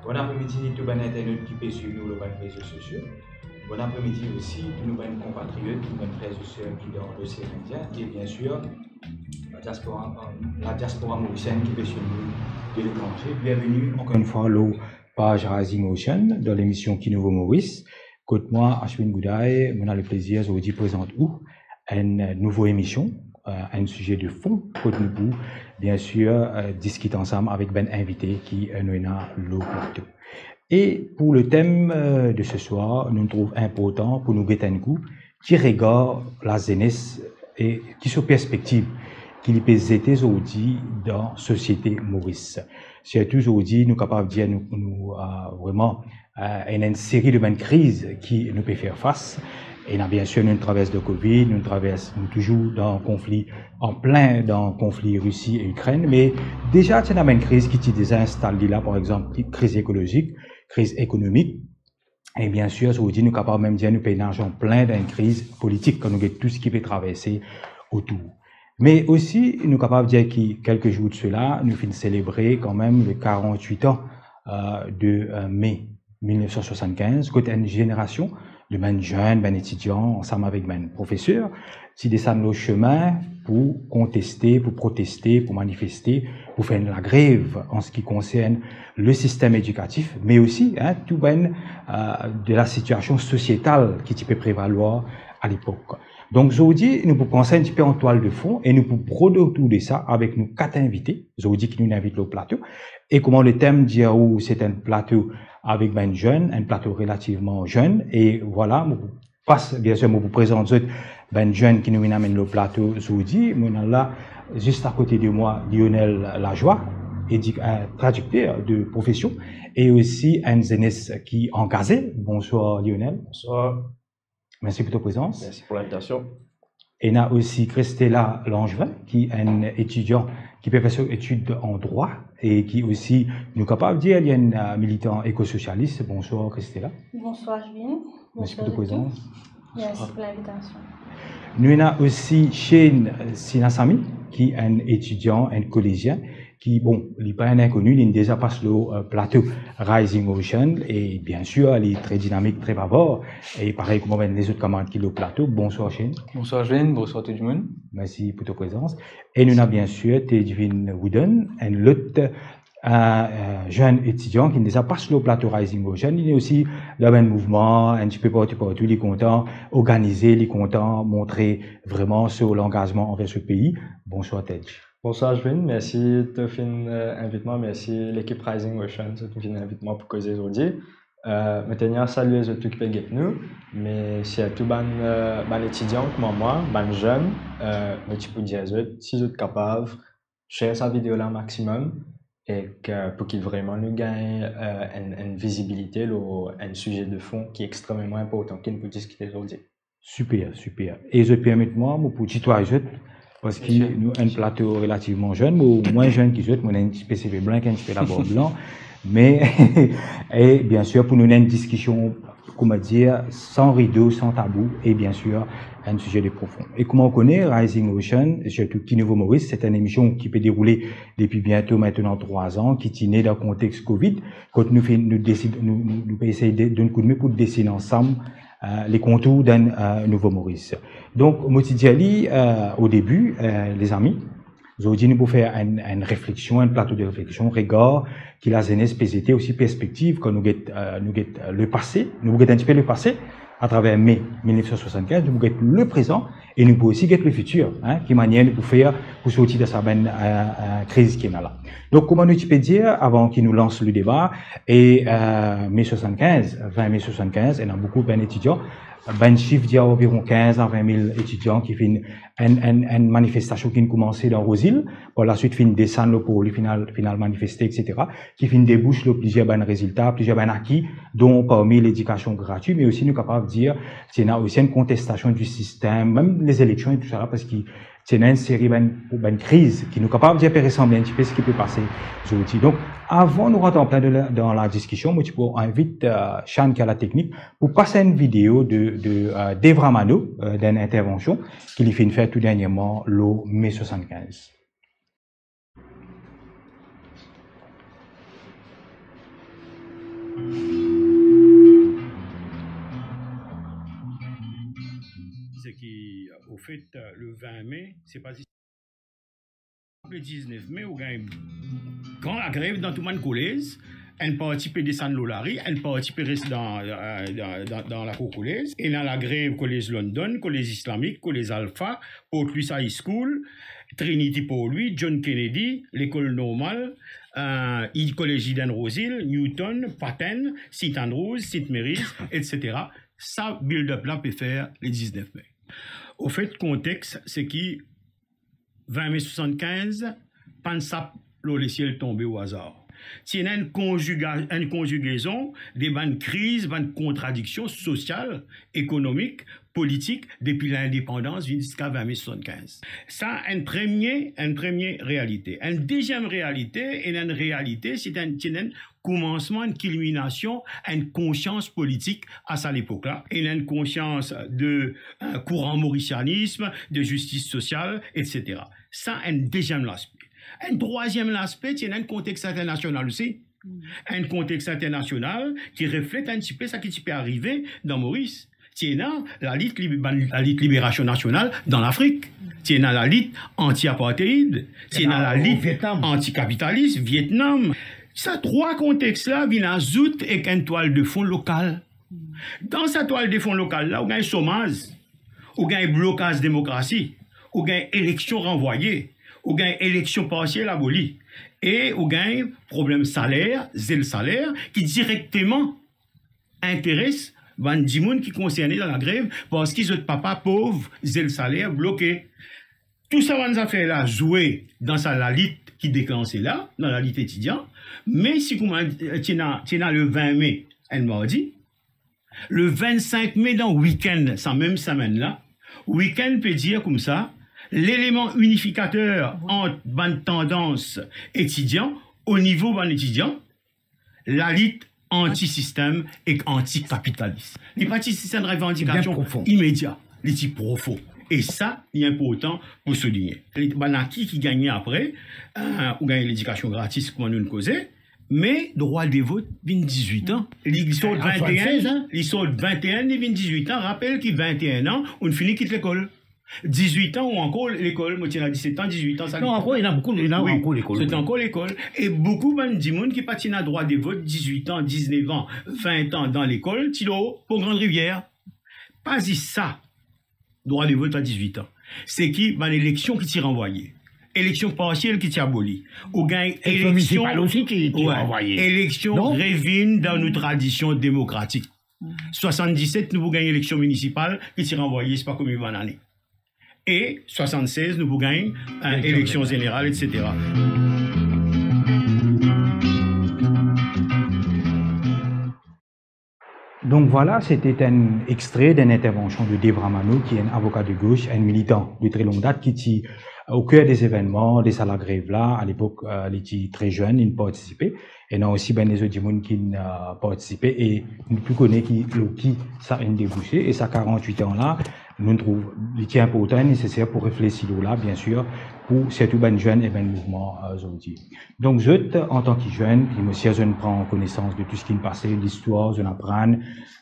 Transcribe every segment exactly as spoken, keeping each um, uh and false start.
Bon apremidi tou bann internet ki pe swiv nou lor bann rezo sosio. Bon apremidi osi tou nou bann konpatriot, tou bann frer e ser ki dan Losean Indien, e bien sir, la diaspora, la diaspora morisienn ki pe swiv nou de letranze. Bienveni ankor enn fwa lor paz Rising Ocean dan lemision Ki Nouvo Moris. Kot mwa, Ashwin Gouday, mo ena leplezir zordi prezant ou enn nouvo emision, eh, enn size de fon, kot nou pou, bien sir, eh, diskit ansam avek bann invite ki, eh, nou ena lor plato. E pou le tem, eh, de se swar, nou trouv inportan pou nou get enn kou ki regar lazenes e ki so perspektiv ki li pe zete zordi dan sosiete Moris. Sirtou zordi, nou kapav dir nou, nou, eh, vreman, eh, ena enn seri de bann kriz ki nou pe fer fas. Ena bien sir, nou travers de Covid, nou travers, nou touzour dan konfli, an plin dan konfli Risi e Ikrenn, me deza ti ena bann kriz ki ti deza instal li la, par exanp, kriz ekolozik, kriz ekonomik, e bien sir, zordi nou kapav mem dir nou pe naz an plin dan enn kriz politik, kan nou get tou seki pe traverse otour. Me osi, nou kapav dir ki kelke zour de sela, nou finn selebre kanmem le quarante-huit an, eh, de, eh, me mil nef san swasannkinz, kot enn zenerasion de bann zenn, bann etidian, ansam avek bann profeser, ti desann lor sime pou konteste, pou proteste, pou manifeste, pou fer enn lagrev an se ki konsern le sistem edikatif, me osi, eh, tou bann, eh, de la sitiasion sosietal ki ti pe prevalwar alepok. Donk, zordi, nou pou pran sa enn tipe an twal de fon e nou pou brode otour de sa avek nou kat invite, zordi ki nou invit lor plato. E kouma le tem dir ou, se enn plato avek bann zenn, enn plato relativman zenn, e vwala, mo pou pas, bien sir, mo pou prezant zot bann zenn ki nou inn amenn lor plato zordi. Mo ena la, zis akote de mwa, Lionel Lajoie, edik-, eh, tradikter de profesion, e osi enn zenes ki angaze. Bonswar, Lionel. Bonswar. Mersi pou to prezans. Mersi pou linvitasion. Ena osi Christella Langevin, ki enn etidian ki pe fer so etid an drwa e ki osi, nou kapav dir, li enn, eh, militan ekososialis. Bonswar, Christella. Bonswar, Ashwin. Mersi pou to prezans. Mersi pou linvitasion. Nou ena osi Shane Sinasamy, ki enn etidian, enn kolezien, ki, bon, li pa enn inkoni, li deza pas lor, eh, plato Rising Ocean, e bien sir, li tre dinamik, tre bavar, e parey kouma bann lezot kamarad ki lor plato. Bonswar, Shane. Bonswar, Ashwin. Bonswar, tou dimoun. Mersi pou to prezans. E nou ena, bien sir, Tedwin Wooden, enn lot, eh, eh, zenn etidian ki deza pas lor plato Rising Ocean. Li osi dan bann mouvman, enn tipe partou, partou. Li kontan organize, li kontan montre vreman so langazman anver so pei. Bonswar, Tej. Bonswar, Ashwin. Mersi to finn, eh, invit mwa. Mersi lekip Rising Ocean, zot finn invit mwa pou koze zordi. Eh, mo tenir a salie zot tou ki pe get nou, me sirtou bann, eh, bann etidian kouma mwa, bann zenn, eh, mo ti pou dir zot, si zot kapav, share sa video la maximum, e ki, pou ki vreman nou gagn, eh, enn, enn vizibilite lor enn size de fon ki extrememan inportan ki nou pou diskite zordi. Super, super. E zot permet mwa, mo pou titway zot, parski nou enn plato relativman zenn, mo mwin zenn ki zot, mo ena enn tipe seve blan, enn tipe labard blan, me, e bien sir, pou nou ena enn diskision, kouma dir, san rido, san tabou, e bien sir, enn size de profon. E kouma ou kone, Rising Ocean, sirtou Ki Nouvo Moris, se enn emision ki pe deroule depi biento mintenan trwa an, ki ti ne dan kontex Covid, kot nou finn, nou desid, nou, nou, nou pe esey de, donn koudme pou desin ansam, eh, le kontour dan, eh, Nouvo Moris. Donk, mo ti dir li, eh, o debi, eh, lezami, zordi nou pou fer enn, enn refleksion, enn plato de refleksion, regar ki lazenes pe zete, osi perspektiv, kan nou get, eh, nou get, eh, lepase, nou get enn tipe lepase, atraver me mil nef san swasannkinz, nou pou get leprezan, e nou pou osi get lefitir, hein, ki manier nou pou fer pou sorti dan sa bann, eh, eh, kriz ki ena la. Donk, kouma nou ti pe dir, avan ki nou lans ledeba, e, eh, me swasannkinz, vin me swasannkinz, ena boukou bann etidian, bann sif dir anviron kinz a vin mil etidian ki finn, enn, enn, enn manifestasion ki finn koumanse dan Rozil, par laswit finn desann lor parli, finn al, finn al manifeste, et cetera, ki finn debous lor plizier bann rezilta, plizier bann aki, don parmi ledikasion gratwi, me osi nou kapav dir, ti ena osi enn kontestasion di sistem, mem lezileksion e tou sa la, parski ti ena enn seri bann, bann kriz ki nou kapav dir pe resanble enn tipe seki pe pase zordi. Donk, avan nou rant anplin de la, dan ladiskision, mo ti pou invit, eh, Shan ki a lateknik pou pas enn video de, de, eh, Devra Mano, eh, dan enn intervansion ki li finn fer tou derniereman lor me swasannkinz. Se ki, ofet, le vin me, se pa zis le diznef me, ou gagn gran lagrev dan tou bann kolez. Enn parti pe desann lor lari, enn parti pe res dan, euh, dan, dan, dan lakour kolez. Ena lagrev Kolez London, Kolez Islamik, Kolez Alpha, Port Louis High School, Trinity Port Louis, John Kennedy, Lekol Normal, euh, Ed-, Kolez Eden Rose Hill, Newton, Patton, Saint Andrews, Saint Mary's, et cetera. Sa build-up la pe fer le diznef me. Ofet, kontex, se ki vin me swasannkinz pa'nn sap lor lesiel tonbe o azar. Ti ena enn konziga-, enn konzigezon de bann kriz, bann kontradiksion sosial, ekonomik, politik, depi lindepandans vinn ziska vin me swasannkinz. Sa enn premie, enn premie realite. Enn deziem realite, ena enn realite, se enn, ti ena enn koumansman, enn kilminasion enn konsians politik a sa lepok la, ena enn konsians de, euh, kouran morisianism, de zistis sosial, et cetera. Sa enn deziem laspe. Enn trwaziem laspe, ti ena enn kontex internasional osi. Enn kontex internasional ki reflet enn tipe sa ki ti pe arive dan Moris. Ti ena lalit lib-, bann lalit liberasion nasional dan Lafrik. Ti ena lalit anti-apartheid. Ti ena lalit antikapitalis, Vietnam. Sa trwa kontex la vinn azout ek enn twal de fon lokal. Dan sa twal de fon lokal la, ou gagn somaz, ou gagn blokaz demokrasi, ou gagn eleksion ranvwaye, ou gagn eleksion parsiel aboli, e ou gagn problem saler, zel saler, ki direkteman interes bann dimoun ki konserne dan lagrev, parski zot papa pov, zel saler, bloke. Tou sa bann zafer la zwe dan sa lalit ki deklanse la, dan lalit etidian. Me si kouma, eh, ti ena, ti ena le vin me, enn mardi, le vinn-sink me dan wikenn, sa mem semenn la, wikenn pe dir koumsa, leleman inifikater ant bann tandans etidian, o nivo bann etidian, lalit anti-sistem ek anti-kapitalis. Li pa ti zis enn revandikasion imedia, li ti profon. E sa, li inportan pou souligne. Li, bann aki ki gagne apre, eh, ou gagn ledikasion gratis, kouma nou koze, me drwa de vot vinn dizwit an. Li, li sort vinn-e-enn, li sort vinn-e-enn, li vinn dizwit an. Rapel ki vinn-e-enn an, ou'nn fini kit lekol. Dizwit an ou ankor lekol, mo ti ena diset an, dizwit an, sa... Non, ankor, ena boukou, ena ankor lekol, wi. Zot ankor lekol. E boukou bann dimoun ki pa ti ena drwa de vot dizwit an, diznef an, vin an dan lekol, ti lor Pon Grande Rivière. Pa zis sa, drwa de vot a dizwit an. Se ki bann eleksion ki ti ranvwaye, eleksion parsiel ki ti aboli, ou gagn eleksion, eleksion revinn dan nou tradision demokratik. Swasanndiset, nou pou gagn eleksion minisipal ki ti ranvwaye, se pa kouma bann ane. E swasannsez, nou pou gagn, eh, eleksion zeneral, et cetera. Donc voilà, c'était un extrait d'une intervention de Devra Mano, qui est un avocat de gauche, un militant de très longue date, qui était au cœur des événements de sa lagrev la. À l'époque, euh, li ti très jeune, li partisipe. Ena osi bann lezot dimoun ki, euh, partisipe e nou tou kone ki, lor ki sa inn debouse. E sa karant-wit an la, nou trouv li ti inportan e neseser pou reflesi lor la, bien sir, pou sirtou bann zenn e bann mouvman, euh, zordi. Donk zot, antan ki zenn, ki mo sir zot inn pran konesans de tou seki inn pase, listwar, zot inn aprann,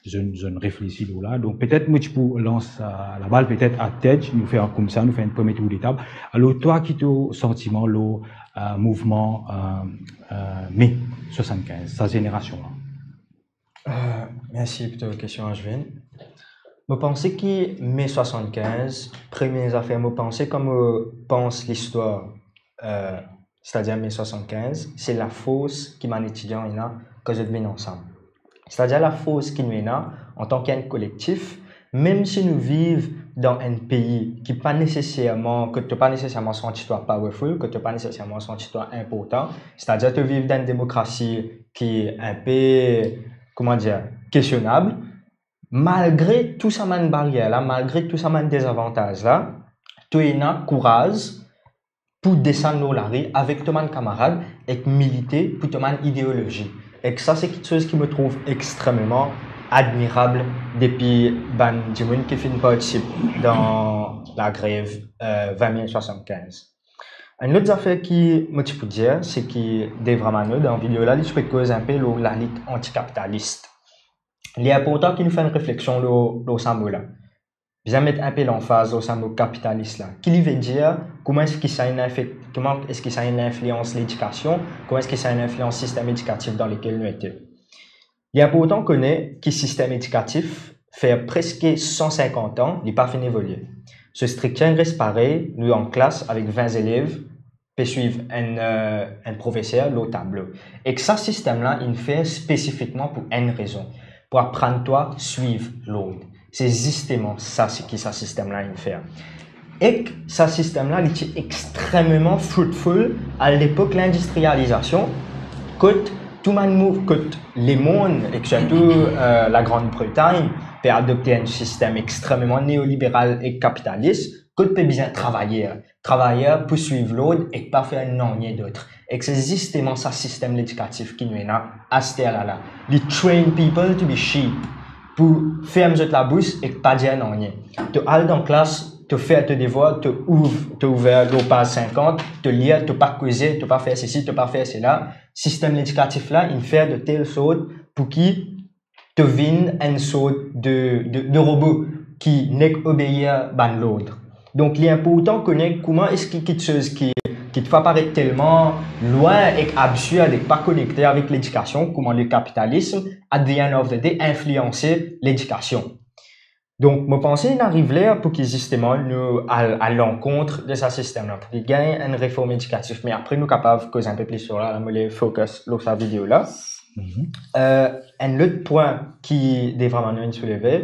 zot inn, zot inn reflesi lor la. Donk petet mo ti pou lans, euh, labal petet a Tej, nou fer koumsa, nou fer enn premie tour de tab. Alor twa, ki to santiman lor, euh, mouvman, euh, euh, me swasannkinz, sa zenerasion la? Euh, mersi pou to kestion, Ashwin. Mo panse ki me swasannkinz, premie zafer mo panse, kan mo pans listwar, euh, setadir me swasannkinz, se lafors ki bann etidian ena kan zot vinn ansam. Setadir lafors ki nou ena antan ki enn kolektif, mem si nou viv dan enn pei ki pa neseserman, kot to pa neseserman santi twa powerful, kot to pa neseserman santi twa inportan, setadir to viv dan enn demokrasi ki inpe, kouma dir, kestionab, malgre tou sa bann barier la, malgre tou sa bann dezavantaz la, to ena kouraz pou desann lor lari avek to bann kamarad ek milite pou to bann ideolozi. Ek sa se kiksoz ki mo trouv extrememan admirab depi bann dimoun ki finn partisip dan lagrev, euh, vinn me swasannkinz. Enn lot zafer ki mo ti pou dir, se ki Dave Ramano, dan video la, li ti pe koz inpe lor lalit antikapitalis. Li inportan ki nou fer enn refleksion lor, lor sa mo la. Bizin met inpe lanfaz lor sa mo kapitalis la. Ki li ve dir, kouma eski sa inn infek-, kouma eski sa inn inflians ledikasion, kouma eski sa inn inflians sistem edikatif dan lekel nou ete. Li inportan kone ki sistem edikatif fer preske san sinkant an, li pa finn evolie. So striktir inn res parey, nou an klas avek vin zelev, pe swiv enn, eh, enn profeser lor tablo. Ek sa sistem la inn fer spesifikman pou enn rezon, pou aprann twa swiv lord. Se zisteman sa, seki sa sistem la inn fer. Ek sa sistem la, li ti extrememan fruitful a lepok lindistrializasion, kot tou bann mou-, kot lemond, ek sirtou, eh, Lagrand Bretagn, pe adopte enn sistem extrememan neoliberal ek kapitalis, kot pe bizin travayer. Travayer pou swiv lord ek pa fer nanye dot. Ek se zisteman sa sistem ledikatif ki nou ena aster la la. Li train people to be sheep, pou ferm zot labous ek pa dir nanye. To al dan klas, to fer to devwar, to ouv-, to ouver lor paz sinkant, to lir, to pa koze, to pa fer sesi, to pa fer sela. Sistem ledikatif la inn fer de tel sort pou ki to vinn enn sort de, de, de robo ki nek obeir bann lord. Donk, li inportan kone kouma eski kiksoz ki, ki twa paret telman lwin ek absird ek pa konekte avek ledikasion, kouma le kapitalism, at the end of the day, inflianse ledikasion. Donk, mo panse inn ariv ler pou ki zisteman nou al, al lankont de sa sistem la, pou ki gagn enn reform edikatif. Me apre, nou kapav koz inpe plis lor la, la, mo le focus lor sa video la. Mhm. Eh, enn lot pwin ki Dave Ramano inn souleve,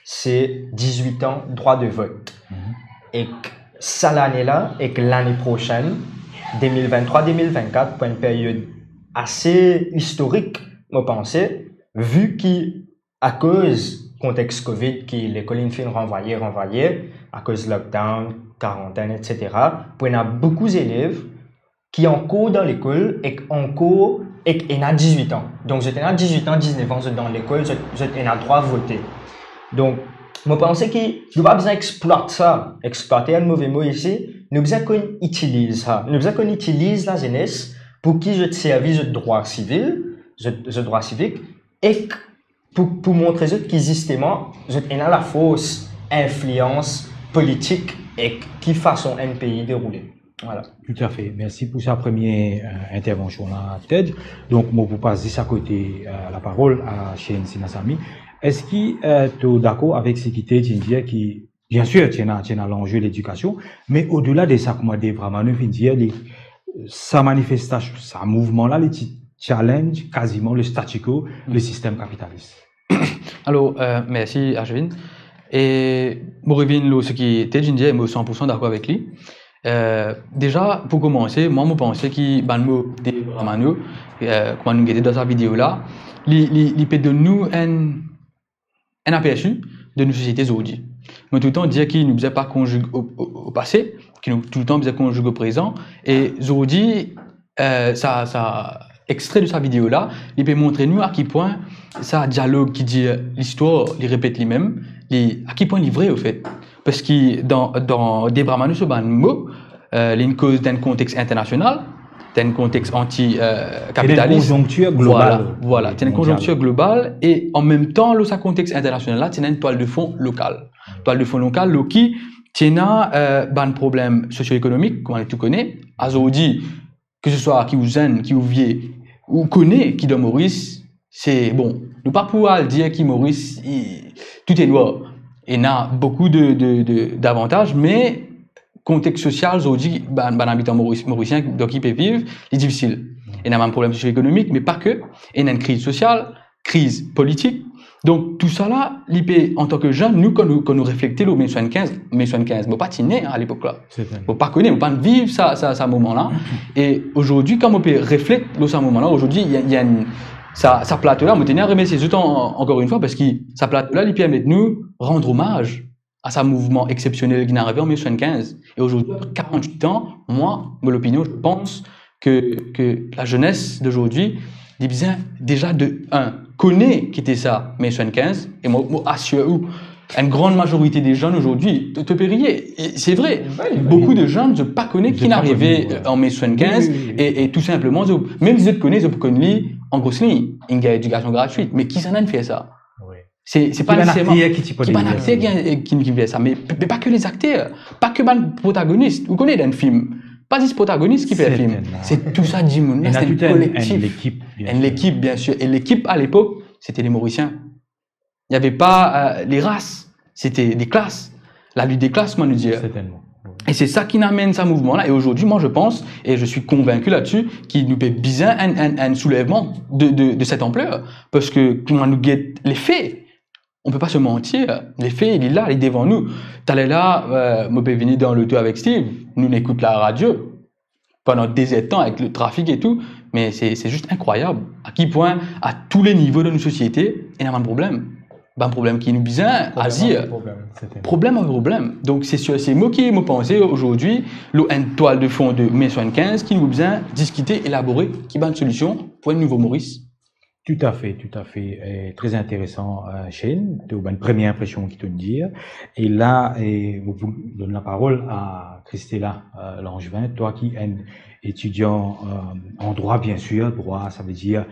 se dizwit an drwa de vot. Mhm. Ek sa lane la, ek lane prosenn, de mil vinn-trwa, de mil vinn-kat, pou enn period ase istorik, mo panse, vi ki akoz kontex Covid ki lekol inn finn ranvwaye, ranvwaye, akoz lockdown, karantenn, et cetera, pou ena boukou zelev ki ankor dan lekol ek ankor, ek ena dizwit an. Donk, zot ena dizwit an, diznef an, zot dan lekol, zot, zot ena drwa vote. Donk, mo panse ki nou pa bizin explwat sa, explwate enn move mo isi, nou bizin konn itiliz sa. Nou bizin konn itiliz lazenes pou ki zot servi zot drwa sivil, zot, zot drwa sivik, ek pou, pou montre zot ki zisteman zot ena lafors inflians politik ek ki fason enn pei deroule. Vwala. Toutafe. Mersi pou sa premie, eh, intervansion la, Ted. Donk, mo pou pas zis akote, eh, laparol a Shein Sinasamy. Eski, eh, to dakor avek seki Ted inn dir ki, biensir, ti ena, ti ena lanze ledikasion, me odela de sa, kouma Dave Ramano finn dir, li, sa manifestasion, sa mouvman la, li ti challenge kaziman le statu quo, le sistem kapitalis. Alor, eh, mersi, Ashwin. E mo revinn lor seki Ted inn dir, e mo san poursan dakor avek li. Eh, deza, pou koumanse, mwa, mo panse ki bann mo Dave Ramano, eh, kouma nou gete dan sa video la, li, li, li pe donn nou enn, enn apersi de nou sosiete zordi. Mo toultan dir ki nou bizin pa konzig o, o, o pase, ki nou toultan bizin konzig o prezan. E zordi, eh, sa, sa extre de sa video la, li pe montre nou a ki pwin sa dialog ki dir listwar, li repet limem, li, a ki pwin li vre, anfet. Parski dan, dan Dave Ramano so bann mo, eh, li inn koz dan enn kontex internasional, dan enn kontex anti, eh, kapitalis. Konzonktir global. Vwala, vwala. Ti ena enn konzonktir global e an mem tan, lor sa kontex internasional la, ti ena enn twal de fon lokal. Twal de fon lokal, lor ki ti ena, eh, bann problem sosio-ekonomik, kouma nou tou kone. Azordi, ke se swa ki ou zenn, ki ou vie, ou kone ki dan Moris, se, bon, nou pa pou al dir ki Moris, i, tou e nwar. Ena boukou de, de, de, davantaz, me kontex sosial, zordi, bann, bann abitan moris-, morisien, dan ki pe viv, li difisil. Ena bann problem sosio-ekonomik, me pa ke, ena enn kriz sosial, kriz politik. Donk, tousala, li pe, antan ke zenn, nou, kan nou, kan nou reflekte lor me swasannkinz, me swasannkinz, mo pa ti ne, a lepok la. Serten. Mo pa kone, mo pa viv sa, sa, sa moman la. E azordi, kan mo pe reflekte lor sa moman la, azordi, ena, ena enn, sa, sa plato la, mo teni a remersie zot an-, ankor enn fwa, parski sa plato la, li permet nou rann omaz a sa mouvman exsepsionel ki inn arive an me swasannkinz. E azordi, apre karant-wit an, mwa, mo lopinion, je pense que, que la jeunesse d'aujourd'hui, li bizin deza de, enn, kone ki ti sa me swasannkinz, e mo, mo asir ou, Une grande majorité des jeunes aujourd'hui, to, to pe rir, e c'est vrai, beaucoup de jeunes, zot pa kone ki arive an mai soixante-quinze, e, e tou sinpleman, zot, mem si zot kone, zot pou konn li an gros lign, inn gagn ledikasion gratwit, me ki sa inn fer sa? Se, se pa neseserman ki bann akter ki, ki, ki fer sa, me, me pa ke les acteurs, pa ke bann protagonis. Ou kone dan enn fim, pa zis protagonis ki fer fim, se tou sa dimoun la, se enn kolektif, enn lekip, bien sir. E lekip a lepok, se te le Morisien. Il n'y avait pas, euh, les races, c'était des classes. La lutte des classes, kouma nou dir. Certainement. E se sa ki amenn sa mouvman la. E aujourd'hui, moi, je pense, et je suis convaincu là-dessus, ki nou pe bizin enn, enn, enn soulevman de, de, de cette ampleur. Parski kouma nou get le fe, on peut pas se mentir, le fe, li la, li devan nou. Taler la, euh, mo pe vini dan loto avek Steve, nou ekout la radio pandan de zer tan avek le trafik e tou, me se, se zis inkrwayab a ki pwin, a tou le nivo de nou sosiete, ena bann problem. Bann problem ki nou bizin azir. Problem apre problem. Donk, se sir se mo ki mo panse aujourd'hui, lor enn twal de fon de mai soixante-quinze, ki nou bizin diskite, elabore ki bann solision pou enn nouvo Moris. Tout à fait, tout à fait. Eh, très intéressant, euh, Shane, to bann premie inpresion ki to'nn dir. E la, eh, mo pou donn laparol a Christella, euh, Langevin, twa ki enn etidian, euh, an drwa, bien sir, drwa, savedir,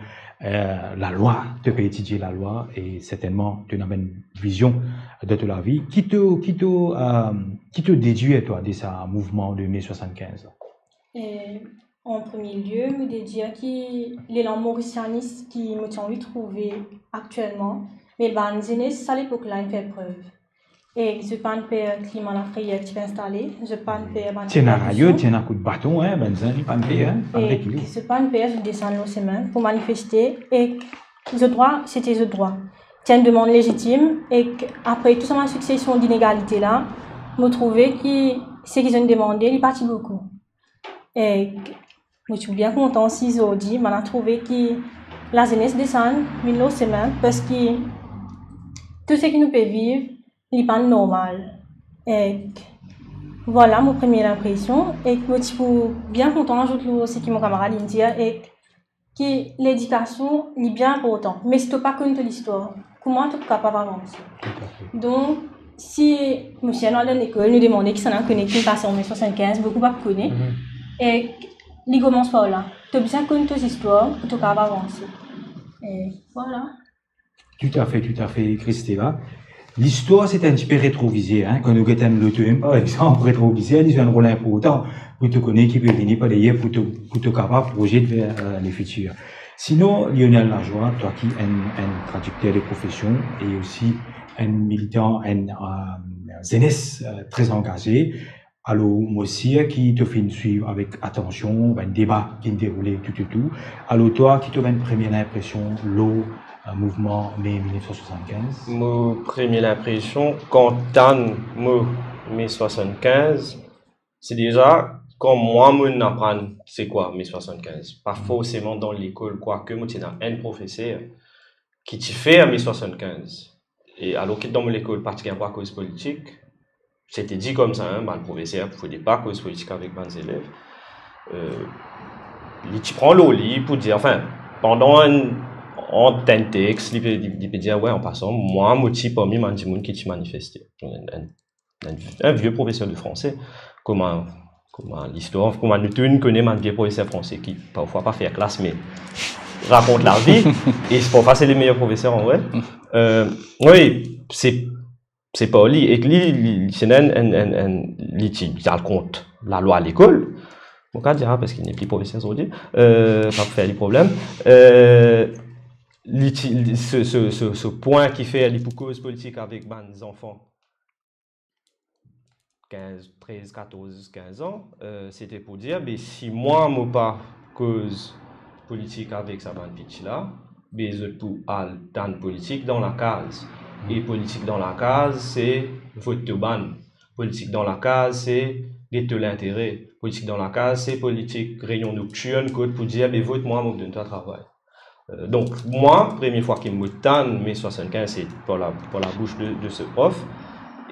euh, lalwa, to pe etidie lalwa, e sertennman, to ena bann vizion dan to lavi. Ki to, ki to, euh, ki to dedwir, twa, de sa mouvman de mai soixante-quinze la? E, an premie lie, mo dedwir ki lelan morisianis ki mo ti anvi trouve aktielman, me bann zenes sa lepok la inn fer prev. E zot pa'nn per klima lafreyer ki ti pe instale, zot pa'nn per bann... Ti ena rayo, ti ena kout baton, hein, bann zenn pa'nn per, hein, pa'nn rekile. Zot pa'nn per, zot desann lor semin pou manifeste, e zot drwa, se ti zot drwa. Ti enn demann lezitim, e apre tou sa bann siksesion dinegalite la, mo trouve ki seki zot inn demande, li pa ti boukou. E mo ti bien kontan si zordi, mo inn trouve ki lazenes desann, vinn lor semin, parski tou seki nou pe viv, li pa normal. E vwala mo premie inpresion, e mo ti pou bien kontan azout lor seki mo kamarad inn dir, e ki ledikasion, li bien inportan. Me si to pa konn to listwar, kouma to pou kapav avanse? Tout à fait. Donk, si nou ti al dan lekol, nou demande kisannla kone ki pase an mai soixante-quinze, boukou pa kone. Mhm. E li koumans par la. To bizin konn to zistwar pou to kapav avanse. E vwala. Tout à fait, tout à fait, Christella. Listwar, se enn tipe retrovizer, hein. Kan nou get enn loto, par exanp, retrovizer, li zwe enn rol inportan pou to kone ki pe vini par deryer, pou to, pou to kapav projet ver, euh, le fitir. Sinon, Lionel Lajoie, twa ki enn, enn tradikter de profesion e osi enn militan, enn, euh, zenes, euh, tre angaze, alor, mo sir ki to finn swiv avek atansion bann deba ki deroule toutotour. Alor, twa, ki to bann premie inpresion lor, euh, mouvman mai mil nef san swasannkinz? Mo premie inpresion, kan tann mo mai swasannkinz, se deza kan mwa mo'nn aprann se kwa mai swasannkinz. Pa forseman dan lekol, kwake mo ti ena enn profeser ki ti fer mai swasannkinz. E alor ki dan mo lekol, pa ti gagn pou koz politik, se ti dir koumsa, hein, bann profeser fode pa koz politik avek bann zelev. Euh, li ti pran lor li pou dir, anfin, pandan enn, ant enn text, li pe, li, li pe dir, "Ouais, an pasan, mwa, mo ti parmi bann dimoun ki ti manifeste." Enn, enn, enn, enn vie profeser de franse, kouma kouma listwar, kouma nou tou nou kone bann vie profeser franse ki parfwa pa fer klas, me rakont lavi, e parfwa se le meyer profeser, an vre. Euh, wi, se, se par li, ek li, li, li ti ena enn, enn, enn, enn, li ti al kont lalwa lekol. Mo kav dir, ah, parski li nepli profeser zordi, euh, pa pou fer li problem. Euh, li ti, li, se, se, se, se pwin ki fer li pou koz politik avek bann zanfan kinz, trez, katorz, kinz an, euh, se ti pou dir, be, si mwa, mo pa koz politik avek sa bann piti la, be, zot pou al tann politik dan lakaz. E politik dan lakaz, se vot to bann. Politik dan lakaz, se get to lintere. Politik dan lakaz, se politik reynion noktirn, kot pou dir, be, vot mwa, mo pou donn twa travay. Euh, donk, mwa, premie fwa ki mo tann mai swasannkinz, se par la, par la bouche de, de ce prof.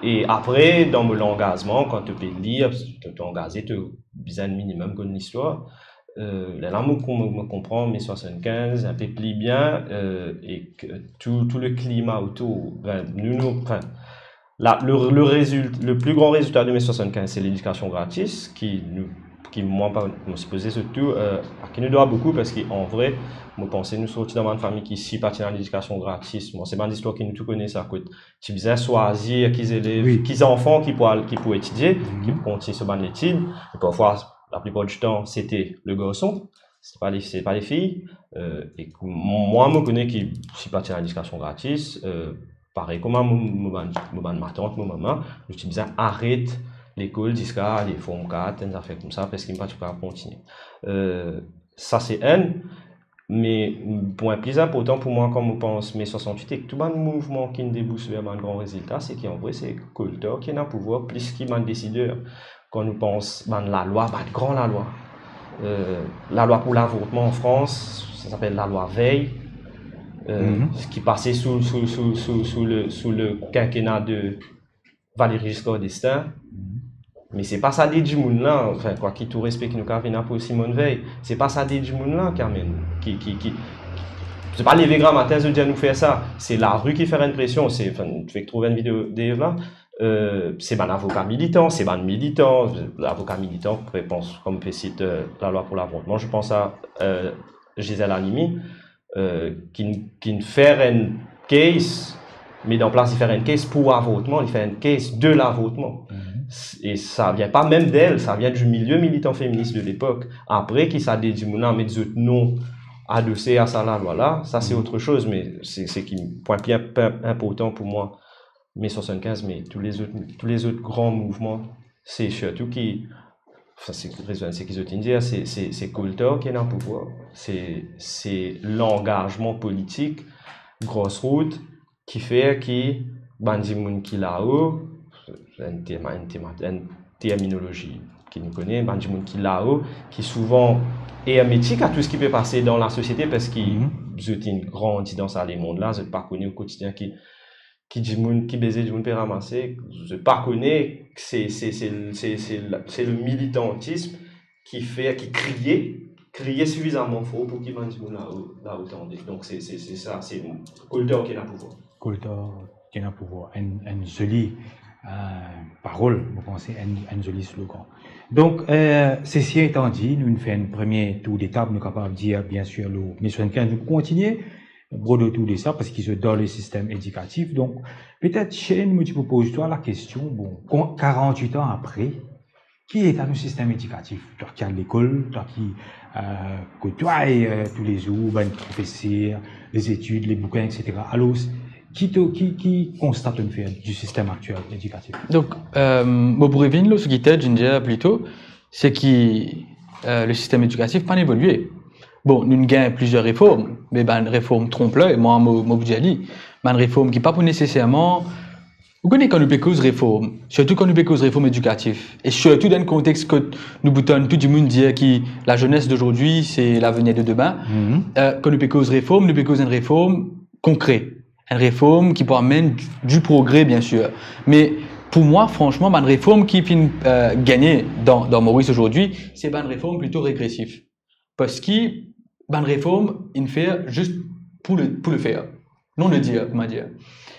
E apre, dan mo langazman, kan to pe lir, to, to angaze, to bizin minimem konn listwar. Euh, lerla mo, mo, mo konpran mai swasannkinz inpe pli bien, euh, ek tou, tou le klima otour. Ben, nou, nou, anfin, la, le, le rézult-, le pli gran rezilta de mai swasannkinz, se ledikasion gratis, ki nou, ki mwa, pa, mo sipoze sirtou, euh, a ki nou dwa boukou, parski an vre, mo panse nou sorti dan bann fami ki si pa ti ena ledikasion gratis. Bon, se bann zistwar ki nou tou kone sa, kot ti bizin swazir ki zelev, wi, ki zanfan ki pou al, ki pou etidie, mhm, ki pou kontign so bann letid. E parfwa, laplipar ditan, se te le garson, se pa le, se pa le fi. Euh, e mwa, mo kone ki si pa ti ena ledikasion gratis, euh, parey kouma mo, mo bann, mo bann matant, mo mama, nou ti bizin aret lekol ziska ale form kat, enn zafer koumsa, parski mo pa ti kapav kontign. Euh, sa se enn, me pwin pli inportan pou mwa, kan mo pans mai swasannwit ek tou bann mouvman ki'nn debous ver bann gran rezilta, se ki an vre, se koltar ki ena pouvwar plis ki bann desider. Kan nou pans bann lalwa, bann gran lalwa, euh, lalwa pou lavortman an Frans, sa apel lalwa Veil, euh, mhm, ki pase sou, sou, sou, sou, sou le, sou le kinkena de Valéry Giscard d'Estaing. Mhm. Me se pa sa de dimoun la, anfin, kwaki tou respe ki nou kav ena pou Simone Veil, se pa sa de dimoun la ki amenn, ki, ki, ki, se pa leve gramatin, zot dir nou fer sa. Se lari ki fer enn presion, se, anfin, nou fek trouv enn video de la, euh, se bann avoka militan, se bann militan, avoka militan, pans, kom pe sit, euh, lalwa pou lavortman, je pense à, euh, Gisèle Halimi, euh, ki, ki fer enn case, me dan plas li fer enn case pou avortman, li fer enn case de l'avortement. Mhm. E sa vien pa mem d'elle, sa vien du milieu militant féministe de l'époque. Apre ki sa de dimoun la met zot non adose a sa lalwa la, sa se, mhm, autre chose, me se, se ki pwin pli inp-, inportan pou mwa, mai swasannkinz, me tou lezot, tou lezot gran mouvman, se sirtou ki, anfin, se ki rezonn, se ki zot inn dir, se, se, se koltar ki ena pouvwar, se, se langazman politik, grassroots, ki fer ki bann dimoun ki lao, enn term, enn term, enn terminolozi ki nou kone, bann dimoun ki lao, ki souvan ermetik a tou seki pe pase dan lasosiete, parski, mhm, zot inn grandi dan sa lemond la, zot pa kone o kotidien ki ki dimoun, ki beze dimoun pe ramase, zot pa kone, se, se, se, se, se la, se le militantism ki fer, ki kriye, kriye sifizaman for pou ki bann dimoun lao, lao tande. Donk se, se, se sa, se koltar ki ena pouvwar. Koltar ki ena pouvwar, enn, enn zoli, euh, parol, mo panse, enn, enn zoli slogan. Donk, euh, sesi etan di, nou finn fer enn premie tour detab, nou kapav dir, biensir, lor mai swasannkinz, nou kontigne, brod otour de sa, parski zot dan le sistem edikatif. Donk, petet, Shane, mo ti pou poz twa lakestion, bon, kan-, karant-wit an apre, ki leta nou sistem edikatif? Twa ki al lekol, twa ki, euh, kotway, euh, toulezour bann profeser, les études, les bouquins, et cetera. Alor, ki to, ki, ki konsta to'nn fer du sistem aktiel edikatif? Donk, euh, mo pou revinn lor seki Tej inn dir pli to, se ki, euh, le sistem edikatif pa'nn evolie. Bon, nou'nn gagn plizier reform, me bann reform tronp ler, mwa, mo, mo pou dir li, bann reform ki pa pou neseserman, ou kone, kan nou pe koz reform, sirtou kan nou pe koz reform edikatif, e sirtou dan enn kontex kot nou pou tann tou dimoun dir ki la jeunesse d'aujourd'hui, c'est l'avenir de demain. Mhm. Euh, kan nou pe koz reform, nou pe koz enn reform konkre, enn reform ki pou amenn du progrès, biensir. Me pou mwa, fransman, bann reform ki finn, euh, gagne dan, dan Moris azordi, se bann reform plito regresif. Parski bann reform inn fer zis pou le, pou le fer. Non le dir, kouma dir.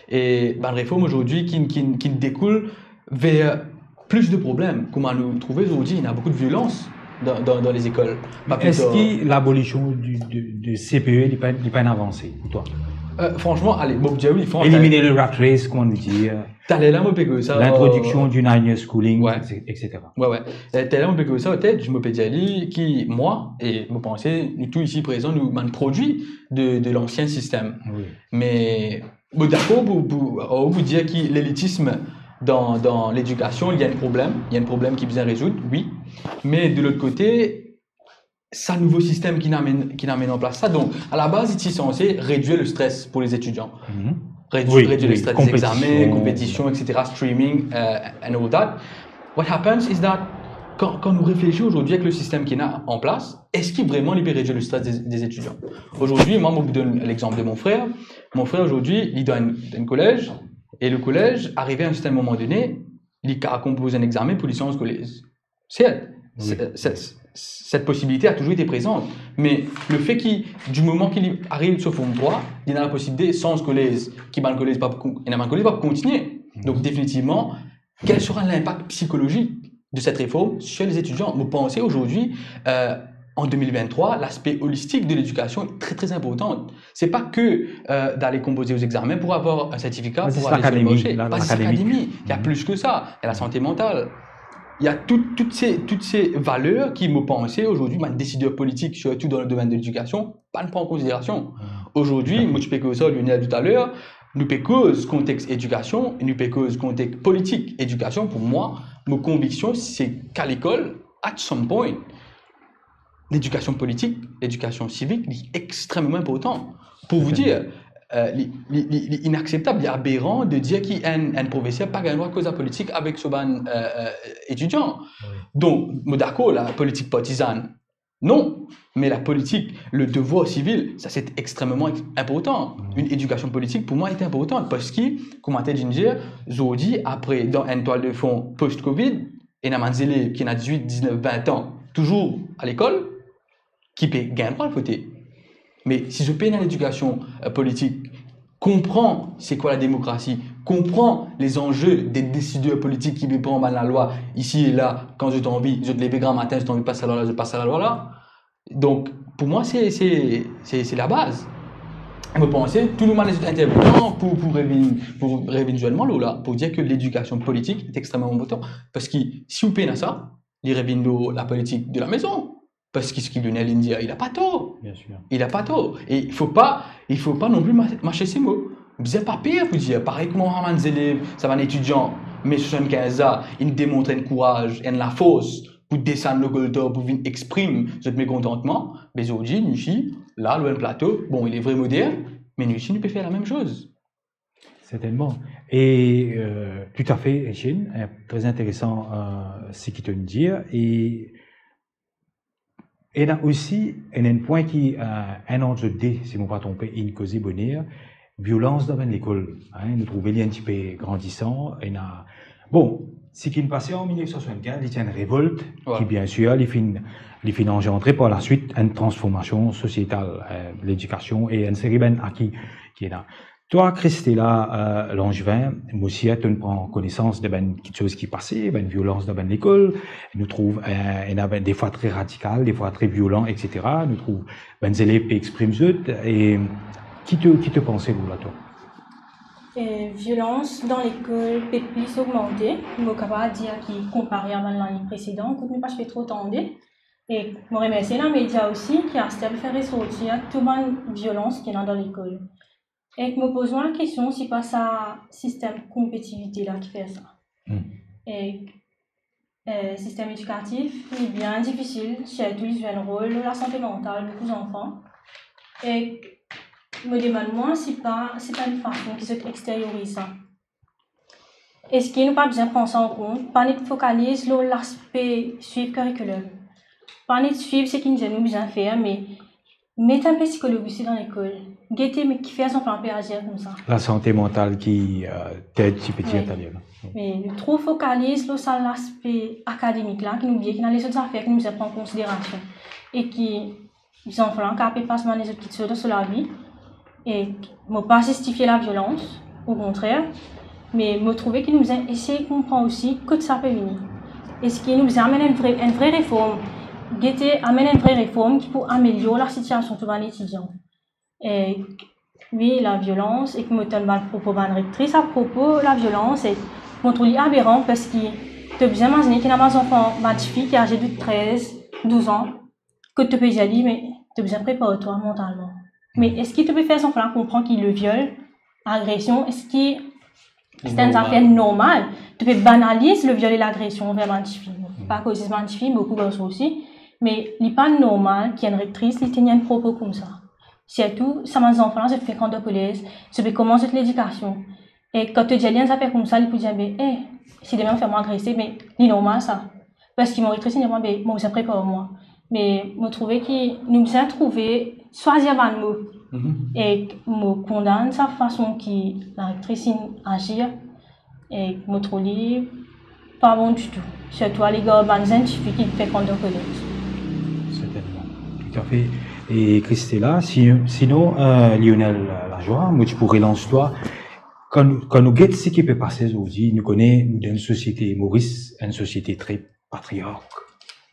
E bann reform azordi ki, ki, ki dekoul ver plis de problem. Kouma nou trouve azordi, ena boukou de violans dan, dan, dan lezekol. Pa pli tar. Eski labolision di, di, di C P E, li pa, li pa enn avanse pou twa? Euh, fransman, ale, mo pou dir wi, fransman, elimine le rat race, kouma nou dir. Taler la, mo pe koz sa, euh, l'introduction du nine year schooling, ouais, et cetera. Ouais, ouais. Euh, taler la, mo pe koz sa, Tej, mo pe dir li ki mwa, e mo panse, nou tou isi prezan, nou bann prodwi de, de lansien sistem. Wi. Me, bon, dakor, pou, pou, ou pou dir ki lelitism dan, dan ledikasion, li enn problem, li enn problem ki bizin rezoud, wi. Me de lot kote, sa nouvo sistem ki inn amenn, ki inn amenn an plas sa. Donk, a la baz, li ti sanse redwir le stres pou lezetidian. Mhm. Redwir, wi, redwir le stres dezegzamen, konpetision, konpetision, et cetera, streaming, euh, and all that. What happens is that, kan, kan nou reflesi azordi avek le sistem ki ena an plas, eski vreman li pe redwir le stres de, dezetidian? Azordi, mwa, mo pou donn lexanp de mon frer. Mon frer, azordi, li dan enn, enn kolez, e le kolez, arive a enn serten moman done, li kav konpoz enn examen pou li sanz kolez. Sert, wi, se, se, cette possibilité a toujours été présente. Me le fe ki, di moman ki li ariv so form trwa, li ena laposibilite sanz kolez, ki bann kolez pa pou kon-, ena bann kolez pa pou kontigne. Donc, définitivement, quel sera l'impact psychologique de cette réforme sur les étudiants? Mo panse azordi, euh, en deux mille vingt-trois, l'aspect holistique de l'éducation est très, très important. C'est pas que, euh, d'aller composer aux examens pour avoir un certificat, pour aller sur le marché. Pas juste l'académie. Il y a plus que ça. Il y a la santé mentale. Il y a tout, toutes ces, toutes ces valeurs ki, mo panse azordi, bann décideurs politiques, surtout dans le domaine de l'éducation, pa pran an konsiderasion. Azordi, mo ti pe koz ar Lionel taltaler, nou pe koz kontex edikasion, e nou pe koz kontex politik edikasion. Pou mwa, mo konviksion, se ke lekol, at some point, ledikasion politik, ledikasion sivik, li extrememan inportan. Pou vous dire, euh, li, li, li, li inakseptab, li aberan de dir ki enn, enn profeser pa gagn drwa koz ar politik avek so bann, euh, euh, etidian. Donk, mo dakor, la politik partizann, non, me la politik, le devoir sivil, sa se extrememan inportan. Enn edikasion politik, pou mwa, li inportan, parski, kouma to inn dir, zordi, apre, dan enn twal de fon post-Covid, ena bann zelev ki ena diz-wit, diz-nef, vin an, touzour lekol, ki pe gagn drwa al vote. Me si zot pena ledikasion, euh, politik, konpran se kwa la demokrasi, konpran lezanze de desider politik ki pe pran bann lalwa isi e la, kan zot anvi, zot leve gramatin, zot anvi pas sa lalwa la, zot pas sa lalwa la. Donk, pou mwa, se, se, se, se labaz. Mo panse, tou nou bann lezot intervenan pou, pou revinn, pou revinn zwenn mwa lor la, pou dir ke ledikasion politik li extrememan inportan. Parski si ou pena sa, li revinn lor lapolitik de la mezon. Parski seki Lionel inn dir, li napa tor. Bien sûr. Li napa tor. E fo pa, fo pa non pli ma-, mache se mo. Bizin pa per pou dir, parey kouma sa bann zelev, sa bann etidian, me swasannkinz la, inn demontre enn kouraz, enn lafors pou desann lor koltor, pou vinn exprim zot mekontantman, be zordi, nou isi, la, lor enn plato, bon, li vre modern, me nou isi, nou pe fer lamem soz. Sertennman. E, euh, toutafe, Etienne, euh, tre interesan, euh, seki to inn dir. E ena osi enn, enn pwin ki, euh, enn an de zot de, si mo pa tronpe, inn koze boner, violans dan bann lekol. Hein, nou trouve li enn tipe grandisan, ena, bon, seki inn pase an mil nef san swasannkinz, li ti enn revolt, ki, bien sûr, li finn, li finn anzandre par laswit enn transformasion sosietal, euh, ledikasion e enn seri bann aki ki ena. Twa, Christella, euh, Langevin, mo sir to'nn pran konesans de bann kiksoz ki pase, bann violans dan bann lekol. Nou trouv, euh, ena bann, defwa tre radikal, defwa tre violan, et cetera. Nou trouv bann zelev pe exprim zot. E ki to, ki to panse lor la, twa? E, violans dan lekol pe plis ogmante. Mo kapav dir ki konpare a bann lane presedan, kot nou pa ti pe tro tande. E mo remersie lamedia osi, ki aster pe fer resorti tou bann violans ki ena dan lekol. Ek mo poz mwa lakestion, si pa sa sistem konpetivite la ki fer sa. Hmm. Ek, eh, sistem edikatif, li bien difisil, sirtou li zwe enn rol lor lasante mantal boukou zanfan. Ek mo demann mwa si pa, si pa enn fason ki zot exteryoriz sa. Eski nou pa bizin pran sa an kont, pa net fokaliz lor laspe swiv kirikilim, pa net swiv seki nou bizin fer, me met enn pe psikologi osi dan lekol. Gete, me kifer zanfan pe azir koumsa. Lasante mantal ki, euh, tet ti pe dir talya la. Me nou tro fokaliz lor sa laspe akademik la, ki nou bliye ki ena lezot zafer ki nou bizin pran an konsiderasion. E ki zanfan la kapav pas bann lezot kiksoz dan so lavi. E mo pa zistifie laviolans, okontrer, me mo trouve ki nou bizin esey konpran osi kot sa pe vini. Eski nou bizin amenn enn vre, enn vre reform, gete amenn enn vre reform ki pou amelior lasitiasion tou bann etidian. E wi, laviolans, e ki mo tann bann propo bann rektris apropo laviolans, e mo trouv li aberan, parski to bizin imazine ki ena bann zanfan, bann tifi ki aze de trez, douz an, kot to pe dir li, me to bizin prepar twa mantalman. Me eski to pe fer zanfan la konpran ki leviol, agresion, eski se enn zafer normal? To pe banaliz leviol e lagresion anver bann tifi. Pa koz zis bann tifi, boukou garson osi. Me li pa normal ki enn rektris, li teni enn propo koumsa. Sirtou, sa bann zanfan la, zot frekant dan kolez, zot pe koumans zot ledikasion. E kan to dir li enn zafer koumsa, li pou dir, be, eh, si demin fer mwa agrese, be, li normal sa. Parski mo rektris inn dir mwa, be, mo bizin prepar mwa. Me mo trouve ki nou bizin trouve, swazir bann mo. E mo kondann sa fason ki larektris inn azir. E mo trouv li pa bon ditou. Sirtou alega bann zenn tifi ki frekant dan kolez. Sertennman. Toutafe. E Christella, si, sinon, euh, Lionel Lajoie, mo ti pou relans twa. kan nou, kan nou get seki pe pase zordi, nou kone nou dan enn sosiete Moris, enn sosiete tre patriark,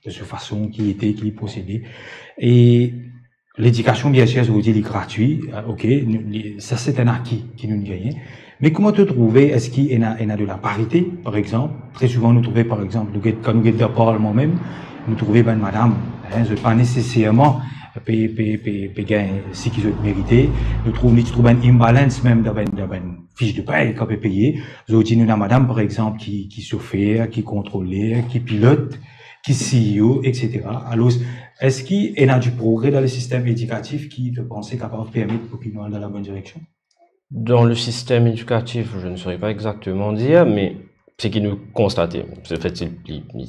de sa fason ki ete, ki li prosede. E ledikasion, biensir, zordi, li gratwi, eh, ok, nou, li, sa se enn aki ki nou gagne. Me kouma to trouve, eski ena, ena de la parite, par exanp? Tre souvan, nou trouve, par exanp, nou get, kan nou get dan parlman mem, nou trouve bann madam, hein, zot pa neseserman pe, pe, pe, pe gagn seki zot merite. Nou trouv, nou trouv bann imbalance mem dan bann, dan bann fich de pey kan pe peye. Zordi, nou ena madam, par exanp, ki, ki sofer, ki kontroler, ki pilot, ki C E O, et cetera. Alor, eski ena di progre dan le sistem edikatif ki, to panse, kapav permet pou ki nou al dan la bonn direksion? Dans le système éducatif, je ne saurais pas exactement dire, mais ce qui nous constatons, c'est fait, c'est li, li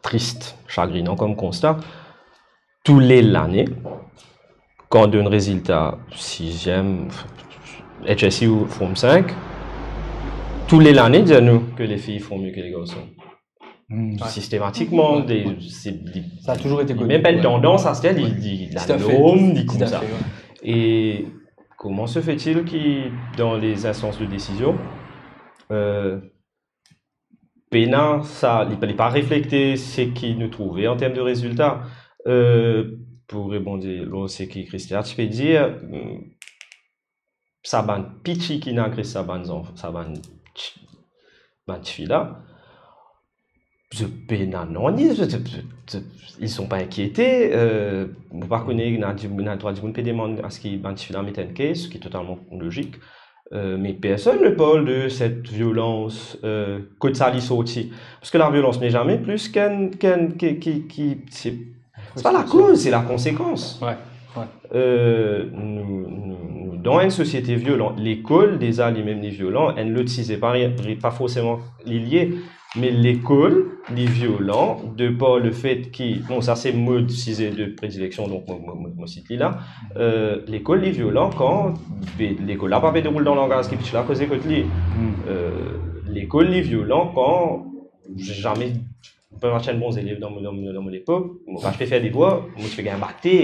tris, sagrinan kom konsta, tou le lane, kan donn rezilta siziem, H S C ou Form cinq, tou le lane dir nou ke les filles font mieux que les garçons. Hmm. Systématiquement, ouais, des, ouais, c'est, des, ça a toujours été connu, même pas une tendance, hein, c'est-à-dire, ouais, des, des, la norme, des, tout à fait, comme ça. Tout à fait, ouais. Et comment se fait-il que dans les instances de décision, euh, pena sa, li, li pa reflekte seki nou trouve an term de rezilta? Euh, pou rebondir lor seki Christian ti pe dir, hmm, sa bann piti ki inn agres sa bann zanf-, sa bann ti, bann tifi la, zot pena nanye, zot, zot, zot, ils sont pas inquiétés. Euh, mo pa kone, ena di, ena trwa dimoun pe demann aski bann tifi la met enn case, ki totalman lozik. Euh, mais personne ne parle de cette violence, euh, kot sa li sorti. Parce que la violence n'est jamais plus qu'un, qu'un, que, que, que, c'est, c'est pas la cause, c'est la conséquence. Ouais, ouais. Euh, nou, nou, nou dan enn sosiete violan. Lekol, deza, li mem, li violan. Enn lot size, pa, pa forseman li lie, me lekol, li violan, de par le fait ki, bon, sa se mo size de predileksion, donk mo, mo, mo, mo sit li la. Euh, lekol, li violan kan, be, lekol la pa pe deroul dan langaz ki piti la koze kot li. Hmm. Euh, lekol, li violan kan, zame, mo pa ti enn bon zelev dan mo, dan mo, dan mo lepok, mo pa ti pe fer devwar, mo ti pe gagn bate.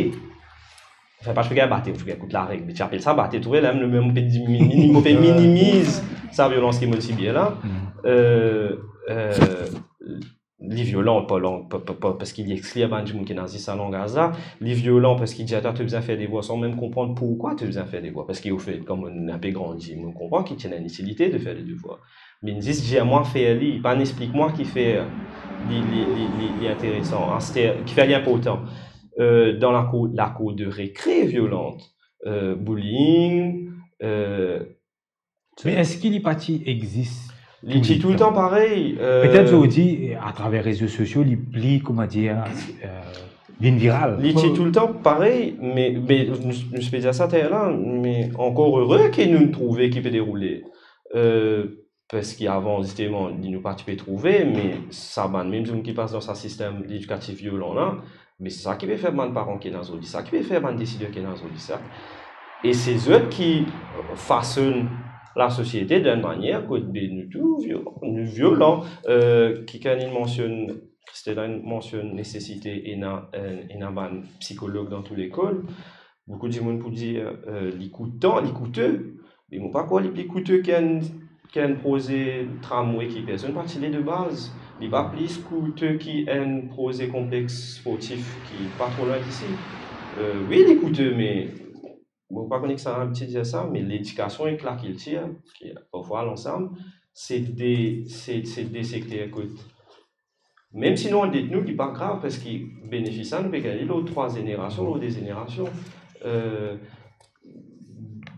Anfin, pa ti pe gagn bate, mo ti pe gagn kout lareg, me ti apel sa bate, trouve la, mo pe di-, mini-, mo pe minimiz sa violans ki mo ti bien la. Hmm. Euh, euh, li violan, pa lang-, pa, pa, pa, parski li exklir bann dimoun ki ena zis sa langaz la. Li violan parski li dir twa to bizin fer devwar san mem konpran pourkwa to bizin fer devwar. Parski, ofet, kan mo inn inpe grandi, mo konpran ki ti ena enn itilite de fer le devwar. Me li zis dir mwa fer li, pa inn explik mwa ki fer li, li, li, li, li interesan, aster, ki fer li inportan. Euh, dan lakour, lakour de rekre violan, euh, bullying, euh, Me eski li pa ti exis? Li ti toultan parey, euh, petet zordi, atraver rezo sosio, li pli, kouma dir, euh, vinn viral. Li ti toultan parey, me, me nou, nou pe dir sa taler la, me ankor ere ki nou trouve ki pe deroule. Euh, parski avan, zisteman, li nou pa ti pe trouve, me sa bann mem dimoun ki pas dan sa sistem ledikatif violan la, me sa ki pe fer bann paran ki ena zordi sa, ki pe fer bann desider ki ena zordi sa. E se zot ki fasonn lasosiete dan enn manier kot, be, nou tou violan, nou violan. Euh, kikenn inn mansionn, Christelle inn mansionn nesesite ena, euh, ena bann psikolog dan tou lekol. Boukou dimoun pou dir, euh, li koutan, li koute. Me mo pa krwar li pli koute ki enn, ki enn proze tramwe ki personn pa ti le de baz. Li pa plis koute ki enn proze konplex sportif ki pa tro lwin disi. Euh, wi, li koute, me mo pa kone ki sa ti dir sa, me ledikasion ek lakiltir, ki parfwa al ansam, se de, se, se de sekter kot Mem si nou andet nou, li pa grav, parski benefis la, nou pe gagn li lor trwa zenerasion, lor de zenerasion. Euh,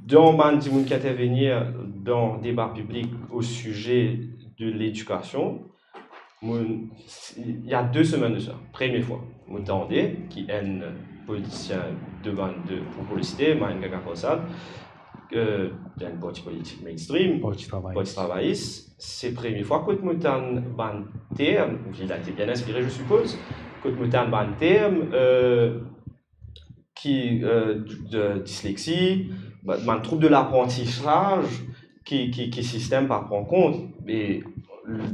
dan bann dimoun ki intervenir dan deba piblik o size de ledikasion, mo, il y a deux semaines de ça, premie fwa, mo tande ki enn politisien de bann de, pou, pou le site, Maïn Gaga Prasad, euh, dan enn parti politik mainstream, Parti Travayis. Parti Travayis, se premie fwa kot mo tann bann term, li ti bien inspire, je suppose, kot mo tann bann term, euh, ki, euh, de, de dislexi, ba-, bann troub de laprantisaz ki, ki, ki sistem pa pran kont. E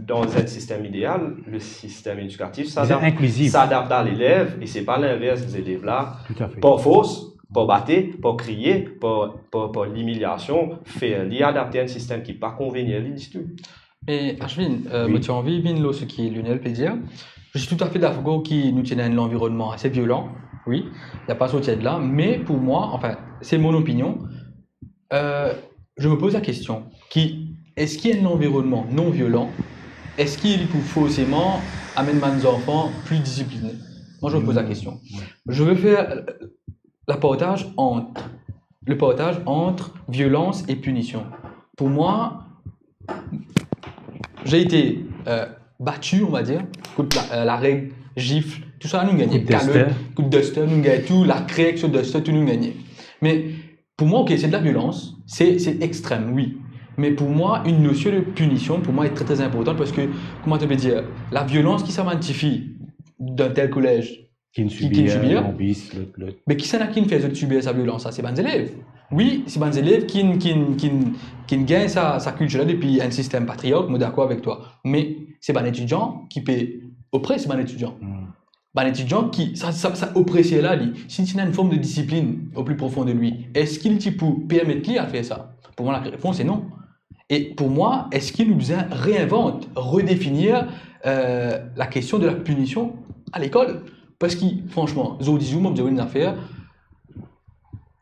dan enn sistem ideal, le sistem edikatif sa adap-, sa adapt a lelev, e se pa linvers, lelev la, par fors, par bate, par kriye, par, par, par limiliasion, fer li adapte a enn sistem ki pa konvenir li ditou. Me Ashwin, euh, Wi. Mo ti anvi vinn lor seki Lionel pe dir. Je suis tout à fait d'accord ki nou ti ena enn lanvironnman ase violan, wi, li pa sorti de la, me pou mwa, anfin, se mon opinion, euh, je me pose la question, ki, eski enn lanvironnman non violan, eski li pou forseman amenn bann zanfan pli disipline? Moi, je me pose la question. Je veux faire, euh, la partage entre, le partage entre violence et punition. Pour moi, j'ai été, euh, battu, on va dire, kout la, euh, lareg, zifl, tou sa nou gagne. Kout duster. Kalot, kout duster, nou gagne tou, lakre ek so duster, tou nou gagne. Me pou mwa, ok, se de la violans, se, se extrem, wi. Me pou mwa, enn nosion de pinision, pou mwa, li tre, tre inportan, parski, kouma to pe dir, la violans ki sa bann tifi dan tel kolez, Ki'nn ki, subir, ki'nn subir. Lonbis, lot, lot. Me kisannla ki'nn fer zot subir sa violans la? Se bann zelev. Wi, se bann zelev ki'nn, ki'nn, ki'nn, ki'nn gagn sa, sa kiltir la depi enn sistem patriark, mo dakor avek twa. Me se bann etidian ki pe opres bann etidian. Hmm. Bann etidian ki, sa, sa, sa opreser la, li, si li ti ena enn form de disiplin o pli profon de li, eski li ti pou permet li al fer sa? Pou mwa, la repons se non. E pou mwa, eski nou bizin reinvant, redefinir, euh, la kestion de la pinision a lekol? Parski, fransman, zordi zour, mo pou dir enn zafer,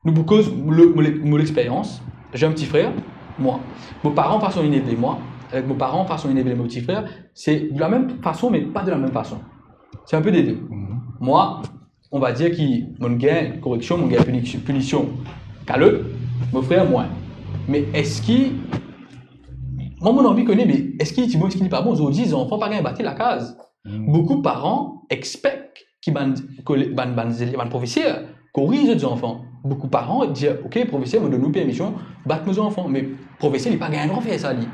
nou pou koz mo, mo, mo lexperyans, j'ai un petit frère, moi. Mo paran fason inn elve mwa, avek mo paran fason inn elve mo ti frer, se de la mem fason, me pa de la mem fason. Se enn pe de de. Mhm. Mwa, on va dir ki mo'nn gagn koreksion, mo'nn gagn pini-, pinision kalot, mo frer mwin. Me eski, mwa, mo anvi kone, me eski li ti bon, eski li pa bon? Zordi, zanfan pa gagn bate lakaz. Hmm. Boukou paran expect ki bann kole-, bann, bann zele-, bann profeser koriz zot zanfan. Boukou paran dir, "Ok, profeser, mo donn ou permision bat mo zanfan." Me profeser, li pa gagn drwa fer sa, li.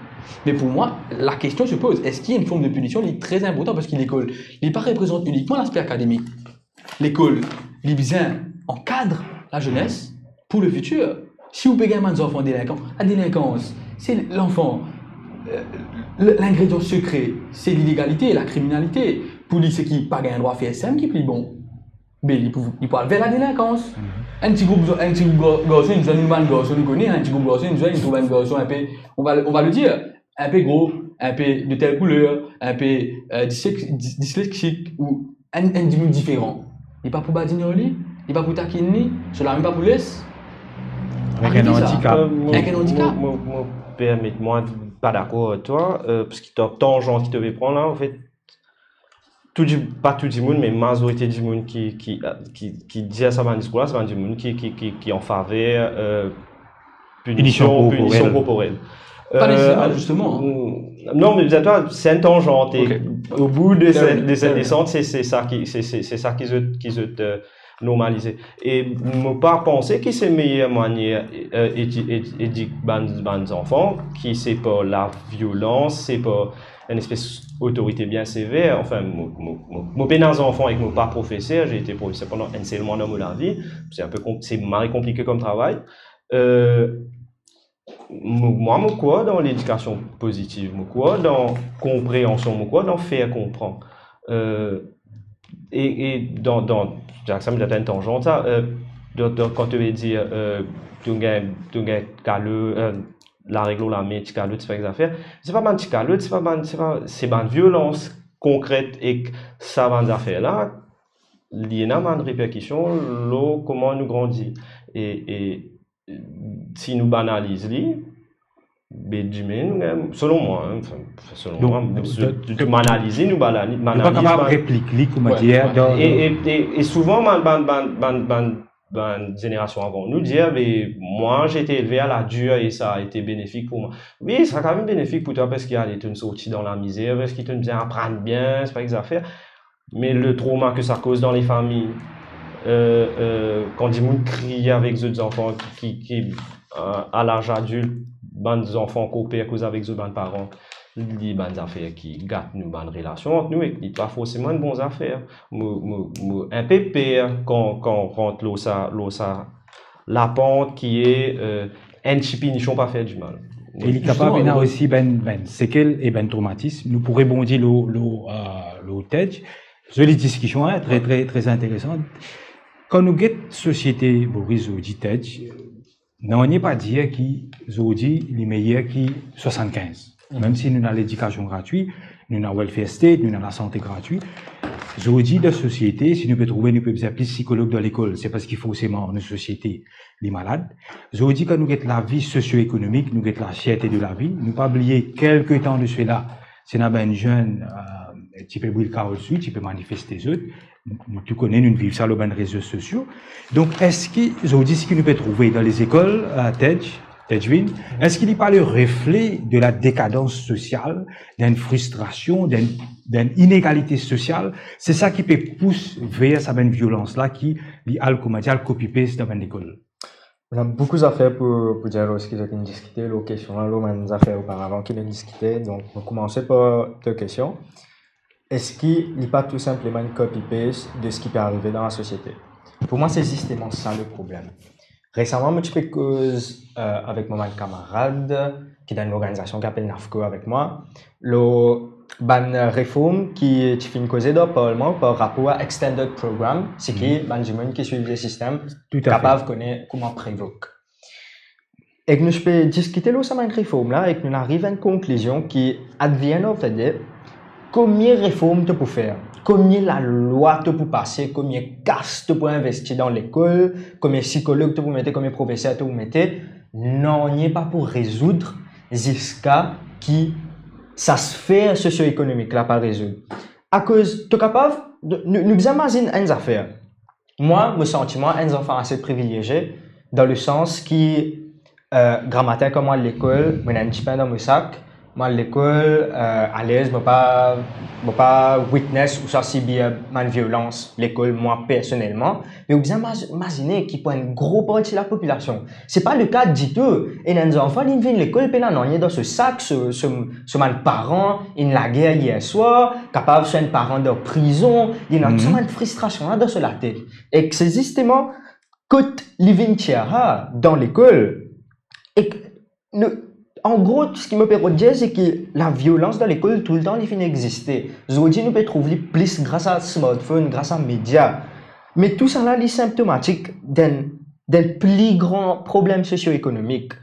Me pou mwa, la kestion se poz, eski enn form de pinision, li tre inportan, parski lekol, li pa reprezant inikman laspe akademik. Lekol, li bizin ankadr lazenes pou lefitir. Si ou pe gagn bann zanfan delinkan, ladelinkans, se lanfan, euh, l-, lingredian sekre, se lilegalite, lakriminalite. Pou li, seki pa gagn drwa fer sa ki pli bon, be li pou, li pou al ver ladelinkans. Mhm. Enn ti group, enn ti group gar-, garson, enn zwenn, enn bann garson nou kone, enn ti group garson, enn zwenn, trouv enn garson enn pe, on va, on va le dire, enn pe gro, enn pe de tel kouler, enn pe, euh, dislex-, dis-, disleksik ou enn, enn dimoun diferan. Li pa pou badinn ar li, li pa pou takinn li, so lame pa pou les. Avek enn andikap. Arive sa. Euh, mo, Avek enn andikap. Mo, mo, mo permet mwa pa dakor avek twa, euh, parski to, tanzan ki to pe pran la, anfet, tou di-, pa tou dimoun, me mazorite dimoun ki, ki, ki, ki dir sa bann diskour la, se bann dimoun ki, ki, ki, ki an faver, euh, pinision, pinision korporel. Pinision korporel. Pa nesesarman, euh, zisteman, hein. Non, me bizin twa, se enn tanzan, e o bout de, fair enough, se, se, se sa ki, se, se, se sa ki zot, ki zot, euh, normalize. E mo pa panse ki se meyer manier, euh, edi-, edi-, edik bann, bann zanfan, ki se par laviolans, se par enn espes otorite bien sever. Anfin, mo, mo, mo, mo pena zanfan ek mo pa profeser, j'ai été professeur pendant enn sel mwa dan mo lavi. Se enn pe konp-, se mari konplike kom travay. Euh, mo, mwa, mo krwar dan ledikasion pozitiv, mo krwar dan konpreansion, mo krwar dan fer konpran. Euh, e, e dan, dan, Jackson, dan enn tanzan sa, euh, dan, dan, kan to ve dir, euh, to gagn, to gagn kalo, euh, lareg lor lame, ti kalo, ti fer zafer. Se pa bann ti kalo, se pa bann, se pa, se bann violans konkret ek sa bann zafer la, li ena bann reperkision lor kouma nou grandi. E, e si nou banaliz li, be dime nou gagn, selon mwa, hein, anfin, selon mwa, donk, nou, donk, nou banaliz li, nou banali-, nou pa banaliz, kapab bann-, replik li, kouma dir, ouais, dan, e, e, e, e souvan, bann, bann, bann, bann, bann, bann zenerasion avan nou dir, be, moi, j'ai été élevé à la dure et ça a été bénéfique pour moi. Wi, sa kapav benefik pou twa, parski, ale, to'nn sorti dan lamizer, parski to'nn bizin aprann bien, se pa ek zafer. Me le trauma ke sa koz dan lefami, euh, euh, kan dimoun kriye avek zot zanfan ki, ki, ki, euh, a laz adilt, bann zanfan ankor per koz avek zot bann paran, li bann zafer ki gat nou bann relasion ant nou ek li pa forseman enn bon zafer. Mo, mo, mo enn pe per kan, kan rant lor sa, lor sa lapant ki e, euh, enn ti pinision pa fer dimal. E li kapav ena osi bann, bann sekel e bann tromatis. Nou pou rebondi lor, lor, euh, lor Tej. Zoli diskision, hein, tre, tre, tre interesan. Kan nou get sosiete Boris zordi, Tej, nanye pa dir ki zordi li meyer ki swasann-kinz. Mem si nou ena ledikasion gratwi, nou ena welfare state, nou ena lasante gratwi, zordi dan sosiete, si nou pe trouve nou pe bizin plis sikolog dan lekol, se parski forseman nou sosiete li malad. Zordi, kan nou get lavi sosio-ekonomik, nou get lasyerte de lavi, nou pa bliye, kelke tan de sela, ti ena bann zenn, eh, ti pe bril kaoutchou, ti pe manifeste zot. Nou tou kone, nou viv sa lor bann rezo sosio. Donk, eski zordi, seki nou pe trouve dan lezekol, eh, Tej, Tejvin, eski li pa le refle de la dekadans sosial, d'enn fristrasion, d'enn, d'enn inegalite sosial? Se sa ki pe pous ver sa bann violans la ki li al, kouma dir, al copy-paste dan bann lekol. Ena boukou zafer pou, pou dir lor seki zot inn diskite, lor kestion la, lor bann zafer oparavan ki nou inn diskite. Donk, nou koumans par to kestion. Eski li pa tou sinpleman enn copy-paste de seki pe arive dan lasosiete? Pou mwa, se zisteman sa leproblem. Resaman, mo ti pe koz, eh, avek mo bann kamarad ki dan enn lorganizasion ki apel NAFCO avek mwa, lor bann reform ki ti finn koze dan parlman par rapor a extended program, seki bann dimoun ki swiv lesistem kapav kone kouma prevok. Ek nou ti pe diskite lor sa bann reform la, ek nou ariv enn konklizion ki, at the end of the day, komie reform to pou fer, komie lalwa to pou pase, komie kas to pou investi dan lekol, komie sikolog to pou mete, komie profeser to pou mete, nanye pa pou rezoud ziska ki sa sfer sosio-ekonomik la pa rezoud. Akoz to kapav, nou, nou bizin mazinn enn zafer. Mwa, mo santi mwa enn zanfan ase privilezie, dan lesans ki, eh, gramatin kan mo al lekol, mo ena enn dipin dan mo sak, mo al lekol, eh, alez, mo pa, mo pa witness ouswa sibir bann violans lekol, mwa, personelman. Me ou bizin maz-, mazine ki pou enn gro parti lapopilasion, se pa leka ditou. Ena enn zanfan, li vinn lekol, pena nanye dan so sak, so, so, so bann paran inn lager yer swar, kapav so enn paran dan prizon, li ena tou sa bann fristrasion la dan so latet. Ek se zisteman kot li vinn tir la dan lekol. Ek nou, an gro, seki mo pe rod dir, se ki laviolans dan lekol toultan li finn existe. Zordi, nou pe trouv li plis gras a smartphone, gras a media. Me tou sa la, li sinptomatik d'enn, d'enn pli gran problem sosio-ekonomik.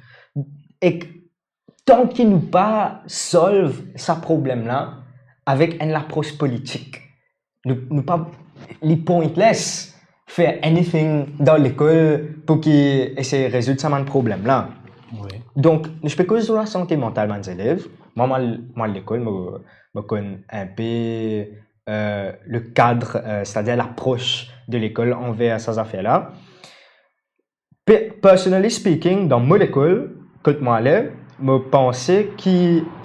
Ek tan ki nou pa solve sa problem la avek enn lapros politik, nou, nou pa, li pointless fer anything dan lekol pou ki esey rezoud sa bann problem la. Wi. Donk, nou ti pe koz lor lasante mantal bann zelev. Mwa, mwa, mwa lekol, mo, mo konn enpe, eh, le kad, eh, setadir lapros de lekol anver sa zafer la. Pe-, personally speaking, dan mo lekol, kot mo ale, mo panse ki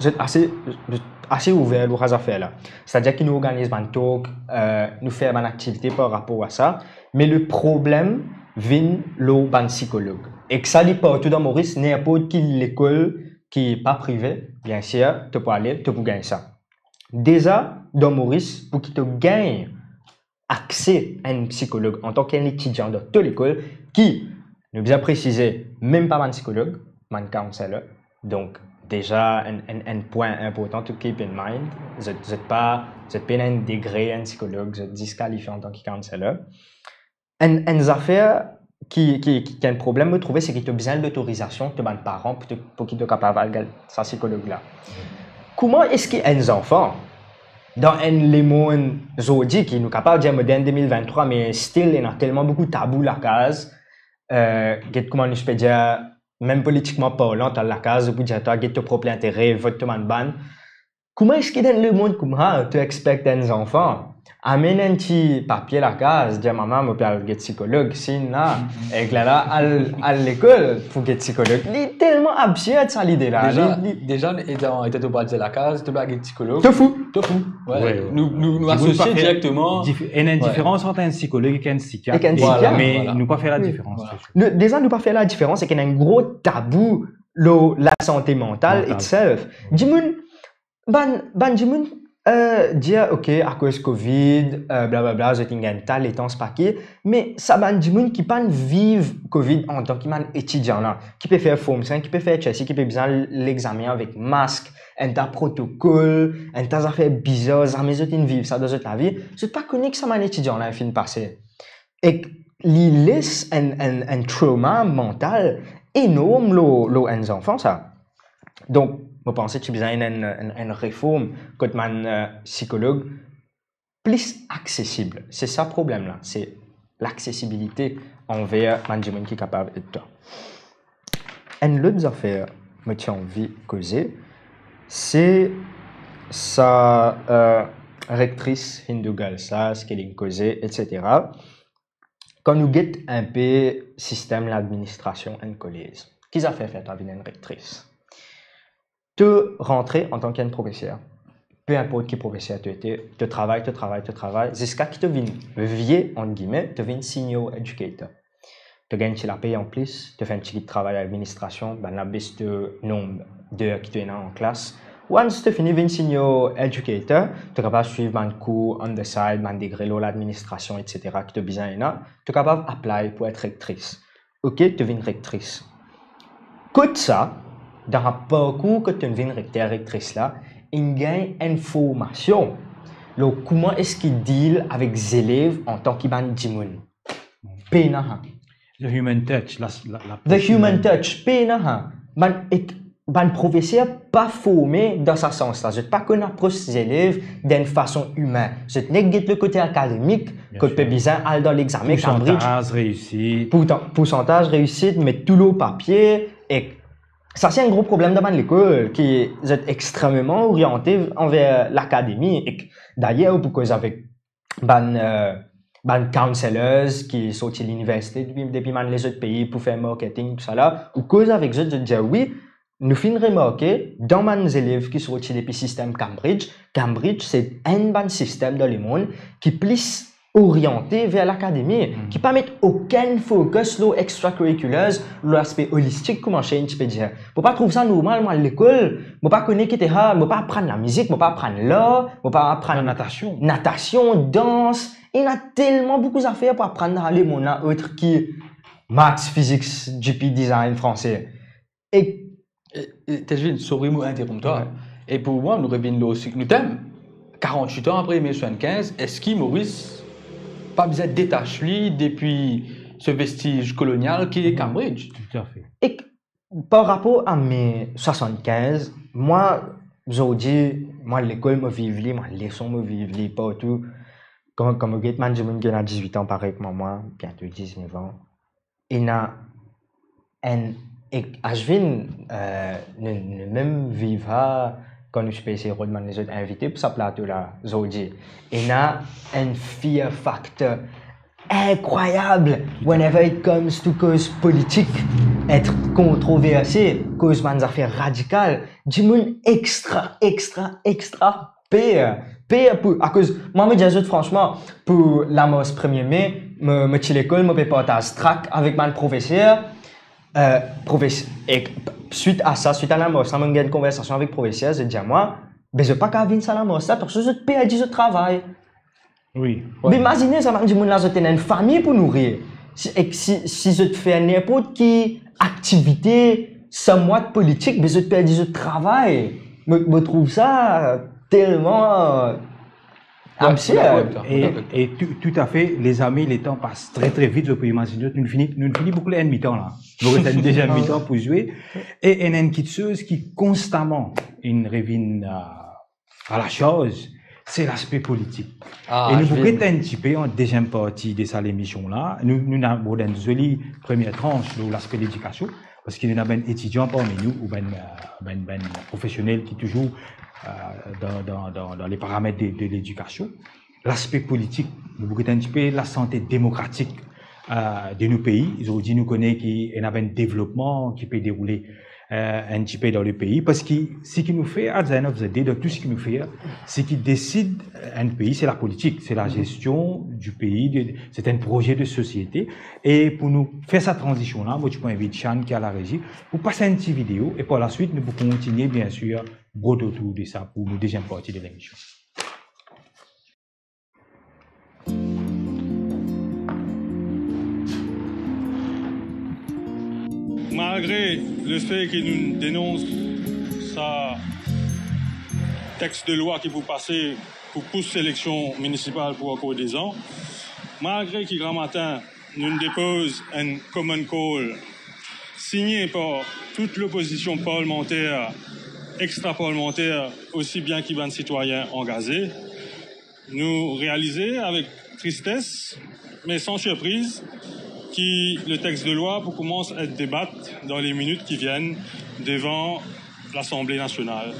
zot ase, zot ase ouver lor sa zafer la. Setadir ki nou organiz bann talk, eh, nou fer bann aktivite par rapor a sa, me leproblem vinn lor bann sikolog. Ek sa, li partou dan Moris, ninport ki lekol ki pa prive, biensir, to pou ale, to pou gagn sa. Deza, dan Moris, pou ki to gagn akse enn sikolog antan ki enn etidian dan to lekol, ki, nou bizin presize, mem pa bann sikolog, bann counselor. Donk, deza, enn, enn, enn pwin inportan to keep in mind, zot, zot pa, zot pena enn degre enn sikolog, zot diskalifie antan ki counselor. Enn, enn zafer ki, ki, ki, ki enn problem, mo trouve, se ki to bizin lotorizasion to bann paran pou to, pou ki to kapav al gagn sa sikolog la. Kouma eski enn zanfan, dan enn lemond zordi ki nou kapav dir modern de mil venntrwa, me still ena telman boukou tabou lakaz, eh, get kouma nou pe dir, mem politikman parlan, to al lakaz, ou pou dir twa, get to prop lintere, vot to bann bann. Kouma eski dan lemond kouma to expect enn zanfan amenn enn ti papie lakaz, dir, "Mama, mo pe al get sikolog," sign la, ek la la al, al lekol pou get sikolog? Li telman absird sa lide la. Deza, li, li deza, etan, etan to pa al lakaz, to pe al get sikolog. To fou. To fou. Wi. Wi, wi. Nou, nou, nou asosie direkteman. Dif-, ena enn diferans ant enn sikolog ek enn sikiat. Ek enn sikiat. Voilà. Me nou pa fer la diferans. Wi. Voilà. Nou, deza, nou pa fer la diferans, ek ena enn gro tabou lor lasante mantal itself. Dimoun, bann, bann dimoun, eh, dir, "Ok, akoz covid, eh, blablabla, zot inn gagn ta, letan, spa ki." Me sa bann dimoun ki pa'nn viv covid antan ki bann etidian la, ki pe fer Form Five, ki pe fer HSC, ki pe bizin al legzamen avek mask, enn ta protokol, enn ta zafer bizar, zame zot inn viv sa dan zot lavi, zot pa kone ki sa bann etidian la finn pase. Ek li les enn, enn, enn trauma mantal enorm lor, lor enn zanfan sa. Donk, mo panse ti bizin enn, enn, enn reform kot bann, eh, sikolog plis aksesib. Se sa problem la, se laksesibilite anver bann dimoun ki kapav ed twa. Enn lot zafer mo ti anvi koze, se sa, eh, rektris Hindu Girls la, seki linn koze, etsetera. Kan nou get inpe sistem ladministrasion enn kolez, ki zafer fer twa vinn enn rektris? To rantre antan ki enn profeser, pe inport ki profeser to ete, to travay, to travay, to travay, ziska ki to vinn vie, ant gime, to vinn senior educator. To gagn ti lapey anplis, to fer enn tigit travay ladministrasion, bannla bes to nonb der ki to ena an klas. Once to fini vinn senior educator, to kapav swiv bann kour on the side, bann degre lor ladministrasion, etsetera, ki to bizin ena, to kapav apply pou et rektris. Ok, to vinn rektris. Kot sa, dan sa parkour kot to vinn rekter, rektris la, inn gagn enn formasion lor kouma eski deal avek zelev antan ki bann dimoun. Pena. The human touch, la, la, la The human touch, pena. Bann, ek, bann profeser pa forme dan sa sans la. Zot pa konn apros zelev dan enn fason imin. Zot nek get le kote akademik, kot pe bizin al dan legzame Cambridge. Poursantaz reisit. Pourtan, poursantaz reisit, met tou lor papie, ek sa se enn gro problem dan bann lekol, ki zot extrememan oriante anver lakademi, ek dayer, pou koz avek bann, eh, bann counselors ki sorti liniversite depi, depi bann lezot pei pou fer marketing, tousala, ou koz avek zot, zot dir, wi, nou finn remarke, dan bann zelev ki sorti depi sistem Cambridge, Cambridge se enn bann sistem dan lemond ki plis oriante ver lakademi, ki pa met okenn focus lor extracurriculars, lor laspe olistik, kouma Shane ti pe dir. Mo pa trouv sa normal, mo al lekol, mo pa kone ki te sa, mo pa aprann lamizik, mo pa aprann lar, mo pa aprann natasion, dans. Ena telman boukou zafer pou aprann dan lemond la, ot ki maths, physics, G P, design, franse. E, e, Tejvin, sorry mo interonp twa. Wi. E pou mwa, nou revinn lor sik-, nou tem, karant-wit an apre mil nev san swasannkinz, eski Moris pa bizin detas li depi se vestiz kolonial ki Cambridge? Toutafe. E par rapor a me swasannkinz, mwa, zordi, mwa lekol mo viv li, mwa leson mo viv li partou. Kan, kan mo get bann dimoun ki ena diz-wit an parey kouma mwa, biento diz-nef an, ena enn, ek Ashwin, eh, nou, nou mem viv sa, kan nou ti pe esey rod bann lezot invite pou sa plato la, zordi. Ena enn fear factor inkrwayab whenever it comes to koz politik, et kontroverse, koz bann zafer radikal. Dimoun extra, extra, extra per, per pou, akoz, mwa, mo dir zot fransman, pou lamars premie me, mo, mo ti lekol, mo pe partaz trak avek bann profeser, eh, profes-, ek swit a sa, swit a lamars la, mo gagn konversasion avek profeser, zot dir mwa, be zot pa kapav vinn sa lamars la, parski zot perdi zot travay. Wi. Be imazine sa, bann dimoun la, zot ena enn fami pou nouri. Si, ek si, si zot fer ninport ki aktivite somewhat politik, be zot perdi zot travay. Mo, mo trouv sa telman absird. Mo dakor ek twa, mo dakor ek twa. E, e tou, toutafe, lezami, letan pas tre, tre vit, zot pe imazine zot, nou fini, nou fini boukou enn mitan la. Nou res enn deziem mitan pou zwe. E ena enn kiksoz ki konstaman inn revinn, eh, a la charz, se laspe politik. Ah, e nou pou get enn tipe an deziem parti de sa lemision la. Nou, nou ena abord enn zoli premie trans lor laspe ledikasion, parski nou ena bann etidian parmi nou, ou bann, eh, bann, bann profesionel ki touzour, eh, dan, dan, dan, dan le paramet de, de ledikasion. Laspe politik, nou pou get enn tipe lasante demokratik, eh, de nou pei. Zordi nou kone ki ena bann devlopman ki pe deroule, eh, enn tipe dan le pei, parski seki nou fer, at the end of the day, dan tou seki nou fer, seki desid, eh, enn pei, se lapolitik, se la gestion du pays, de, c'est un projet de société. E pou nou fer sa tranzision la, mo ti pou invit Shan ki a la rezi, pou pas enn ti video, e par la swit, nou pou kontinie, bien sir, brode otour de sa pou nou deziem parti de lemision. Malgre lefe ki nou denons sa text de loi ki pou pase pou pous eleksion minisipal pou ankor de zan, Malgre ki gramatin nou depoz enn common call signe par tou lopozision parlmanter, extra-parlmanter, osi bien ki bann sitwayin angaze, nou realize avek tristes, me san sirpriz, ki le text de loi pou koumans et debat dan le minit ki vinn devan Lasanble Nasional.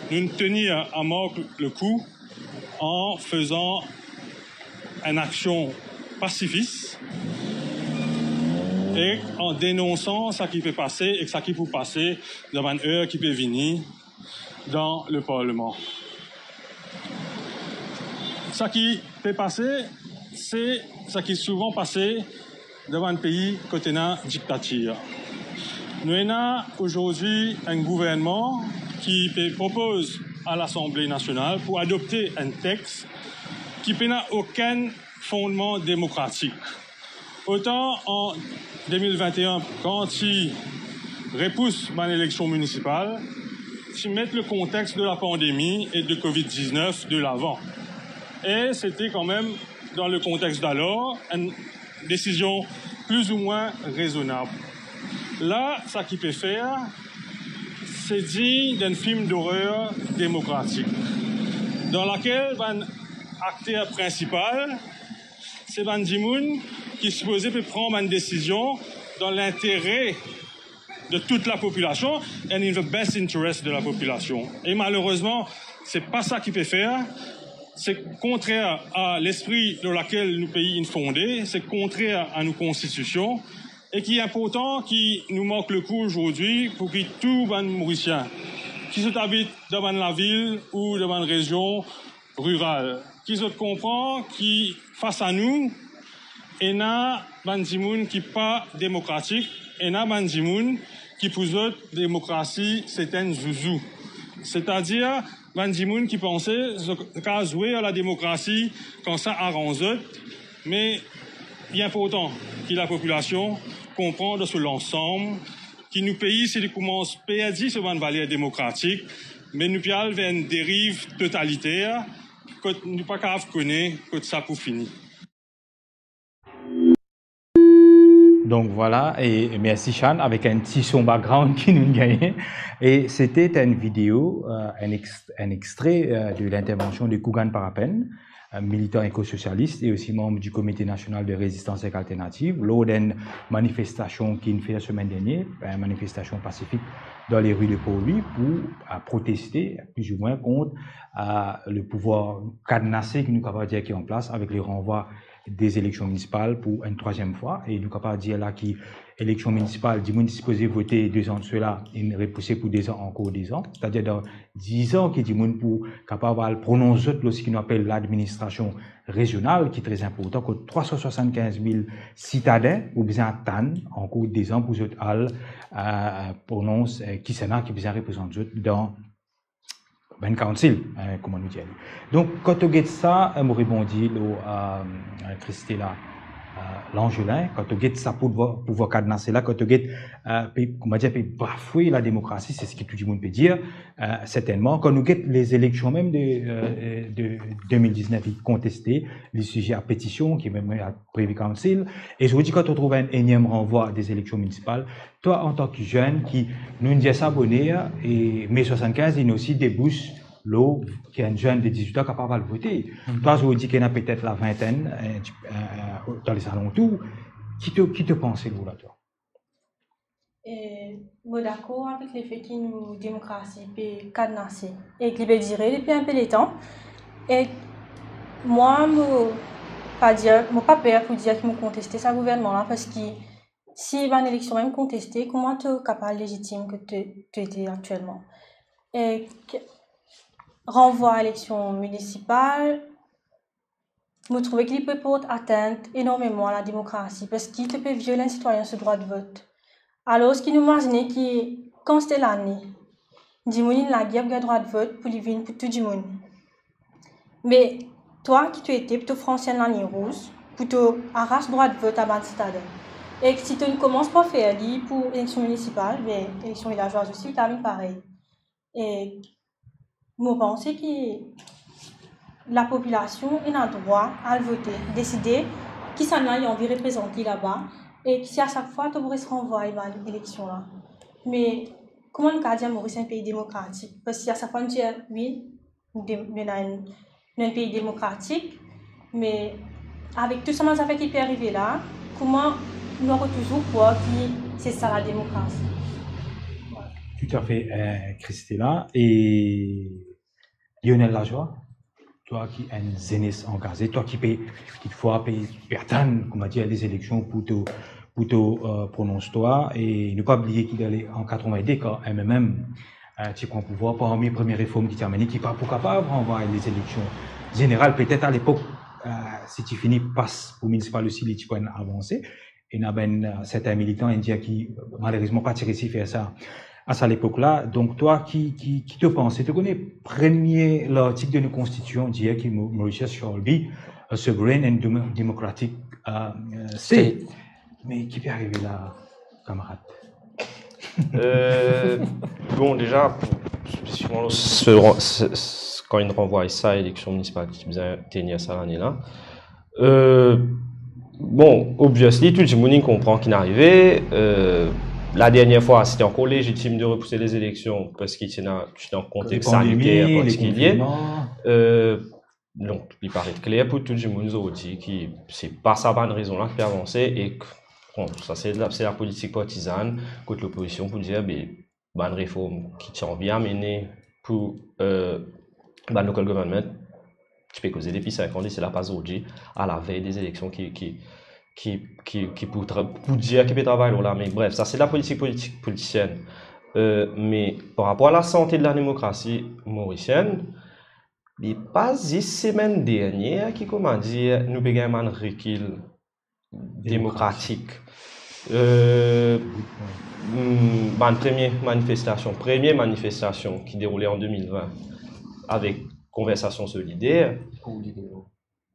Nou tenir a mark le kou an fezan enn aksion pasifis e an denonsan seki pe pase e seki pou pase dan bann er ki pe vini dan le parleman. Seki pe pase, se seki souvan pase dan bann pei kot ena diktatir. Nou ena azordi enn gouvernman ki pe propoz a Lasanble Nasional pou adopte enn text ki pena okenn fondman demokratik. Otan an de mil vinte-enn, kan ti repous bann eleksion minisipal, ti met le kontext de la pandemi e de covid diznef de lavan. E sete kanmem, dan le kontext dalor, enn desizion plizoumwin rezonab. La, seki pe fer, se dign d'enn film d'orer demokratik, dan lakel bann akter prinsipal, se bann dimoun ki sipoze pe pran bann desizion dan lintere de tou lapopilasion and in the best interest de lapopilasion. E malerezman, se pa seki pe fer, se kontrer a lespri lor lakel nou pei inn fonde, se kontrer a nou konstitision, e ki inportan ki nou mark le kou azordi pou ki tou bann Morisien, ki zot abit dan bann lavil ou dan bann rezion riral, ki zot konpran ki fas a nou, ena bann dimoun ki pa demokratik, ena bann dimoun ki pou zot demokrasi se enn zouzou. Setadir bann dimoun ki panse zot kapav zwe ar lademokrasi kan sa aranz zot, me li inportan ki lapopilasion konpran dan so lansam ki nou pei, si li koumans perdi so bann valer demokratik, me nou pe al ver enn deriv totaliter, kot nou pa kapav kone kot sa pou fini. Donk vwala, e, e mersi Shan, avek enn ti son background ki nou gagne. E sete enn video, euh, enn ex-, enn extre, euh, de l'intervention de Kougan Parapen, euh, militan ekososialis e osi manm di Komite Nasional de Rezistans ek Alternativ, lor enn manifestasion ki inn fer semenn dernie, enn manifestasion pasifik dan lari de Port-Louis pou, euh, proteste, plizoumwin, kont, euh, le pouvwar kadnase ki nou kapav dir ki an plas avek le ranvwa de eleksion minisipal pou enn trwaziem fwa. E nou kapav dir la ki eleksion minisipal, dimoun ti sipoze vote dezan de sela, inn repouse pou dezan, ankor dezan. Setadir dan dizan ki dimoun pou kapav al pronons zot lor seki nou apel ladministrasion rezional, ki tre inportan, kot trwa san swasannkinz mil sitaden pou bizin atann ankor dezan pou zot al, euh, pronons, euh, kisannla ki bizin reprezant zot dan bann council, euh, kouma nou dir li. Donk, kan to get sa, euh, mo rebondi lor, euh, Christella, euh, Langelin, kan to get sa pouvwar, pouvwar kadnase la, kan to get, euh, pe, kouma dir, pe bafwe lademokrasi, se seki tou dimoun pe dir, euh, sertennman. Kan nou get lezeleksion mem de, euh, de de mil diznef, li konteste, li sijè a petision, ki mem a Privy Council. E zordi, kan to trouv enn eniem ranvwa de eleksion minisipal, twa, antan ki zenn, ki, nou dir sa boner, e me swasannkinz, li osi debous lor ki enn zenn de dizwit an kapav al vote. Mhm. Twa, zordi, ki ena petet lavintenn, euh, ti-, euh, euh, dan lezalantour, ki to, ki to panse lor la, twa? E mo dakor avek lefe ki nou demokrasi pe kadnase e ki li pe dire depi inpe letan. E mwa, mo pa dir, mo pa per pou dir ki mo konteste sa gouvernman la, parski si bann eleksion mem konteste, kouma to kapav lezitim kot to, to ete aktielman? E ki, ranvwa eleksion minisipal, mo trouve ki li pe port atint enormeman a lademokrasi, parski to pe viol enn sitwayin so drwa de vot. Alor ki nou imazine ki kantite lane dimoun inn lager pou gagn drwa de vot pou li vinn pou tou dimoun. Me twa ki to ete pou to frans enn laliny rouz, pou to aras drwa de vot a bann sitaden. E si to inn koumans par fer li pou eleksion minisipal, be eleksion vilazwaz osi, ta vinn parey. E mo panse ki lapopilasion ena drwa al vote, deside kisannla li anvi reprezant li laba, e si a sak fwa to pou res ranvway bann eleksion la. Me kouma nou kapav dir Moris enn pei demokratik? Parski a sak fwa nou dir, wi, nou de-, nou ena enn, nou enn pei demokratik, me avek tou sa bann zafer ki pe arive la, kouma nou ankor touzour krwar ki se sa lademokrasi? Toutafe, eh, Christella. E Lionel Lajoie, twa ki enn zenes angaze, twa ki pe, kitfwa pe, pe atann, kouma dir, lezeleksion pou to, pou to, eh, pronons twa, e nou pa bliye ki dan le, an katrevinde, kan M M M, eh, ti pran pouvwar, parmi premie reform ki ti amene, ki pa pou kapav ranvway lezeleksion zeneral, petet alepok, eh, si ti fini pas pou minisipal osi, li ti pou enn avanse. Ena bann, eh, sertin militan, inn dir ki, malerezman, pa ti resi fer sa a sa lepok la. Donk, twa, ki, ki, ki to panse? To kone premie lartik de nou konstitision dir ki Mo-, Mauritius shall be a sovereign and dem-, democratic, eh, eh, state. Me ki pe arive la, kamarad? Euh, bon, deza, sirman, se, se, se, kan inn ranvway sa eleksion minisipal ki ti bizin tenir sa lane la, euh, bon, obviously, tou dimoun inn konpran ki inn arive. Euh, ladernie fwa, sete ankor lezitim de repouse lezeleksion parski ti ena, ti ena kontext saniter partikilie. Euh, donk, li paret kler pou tou dimoun zordi ki se pa sa bann rezon la ki pe avanse e k-, bon, sa se la, se lapolitik partizann kot lopozision pou dir, be, bann reform ki ti anvi amene pou, euh, bann local government, ti pe koze depi sink an de sela, pa zordi, alavey de eleksion ki, ki, ki, ki, ki pou tra-, pou dir ki pe travay lor la. Me bref, sa se lapolitik politik, politisienn. Euh, me par rapor a lasante de lademokrasi morisienn, li pa zis semenn dernie ki, kouma dir, nou pe gagn bann rekil demokratik. Euh, hmm, bann premie manifestasion, premie manifestasion ki deroule an de mil vin avek Konversasion Solider,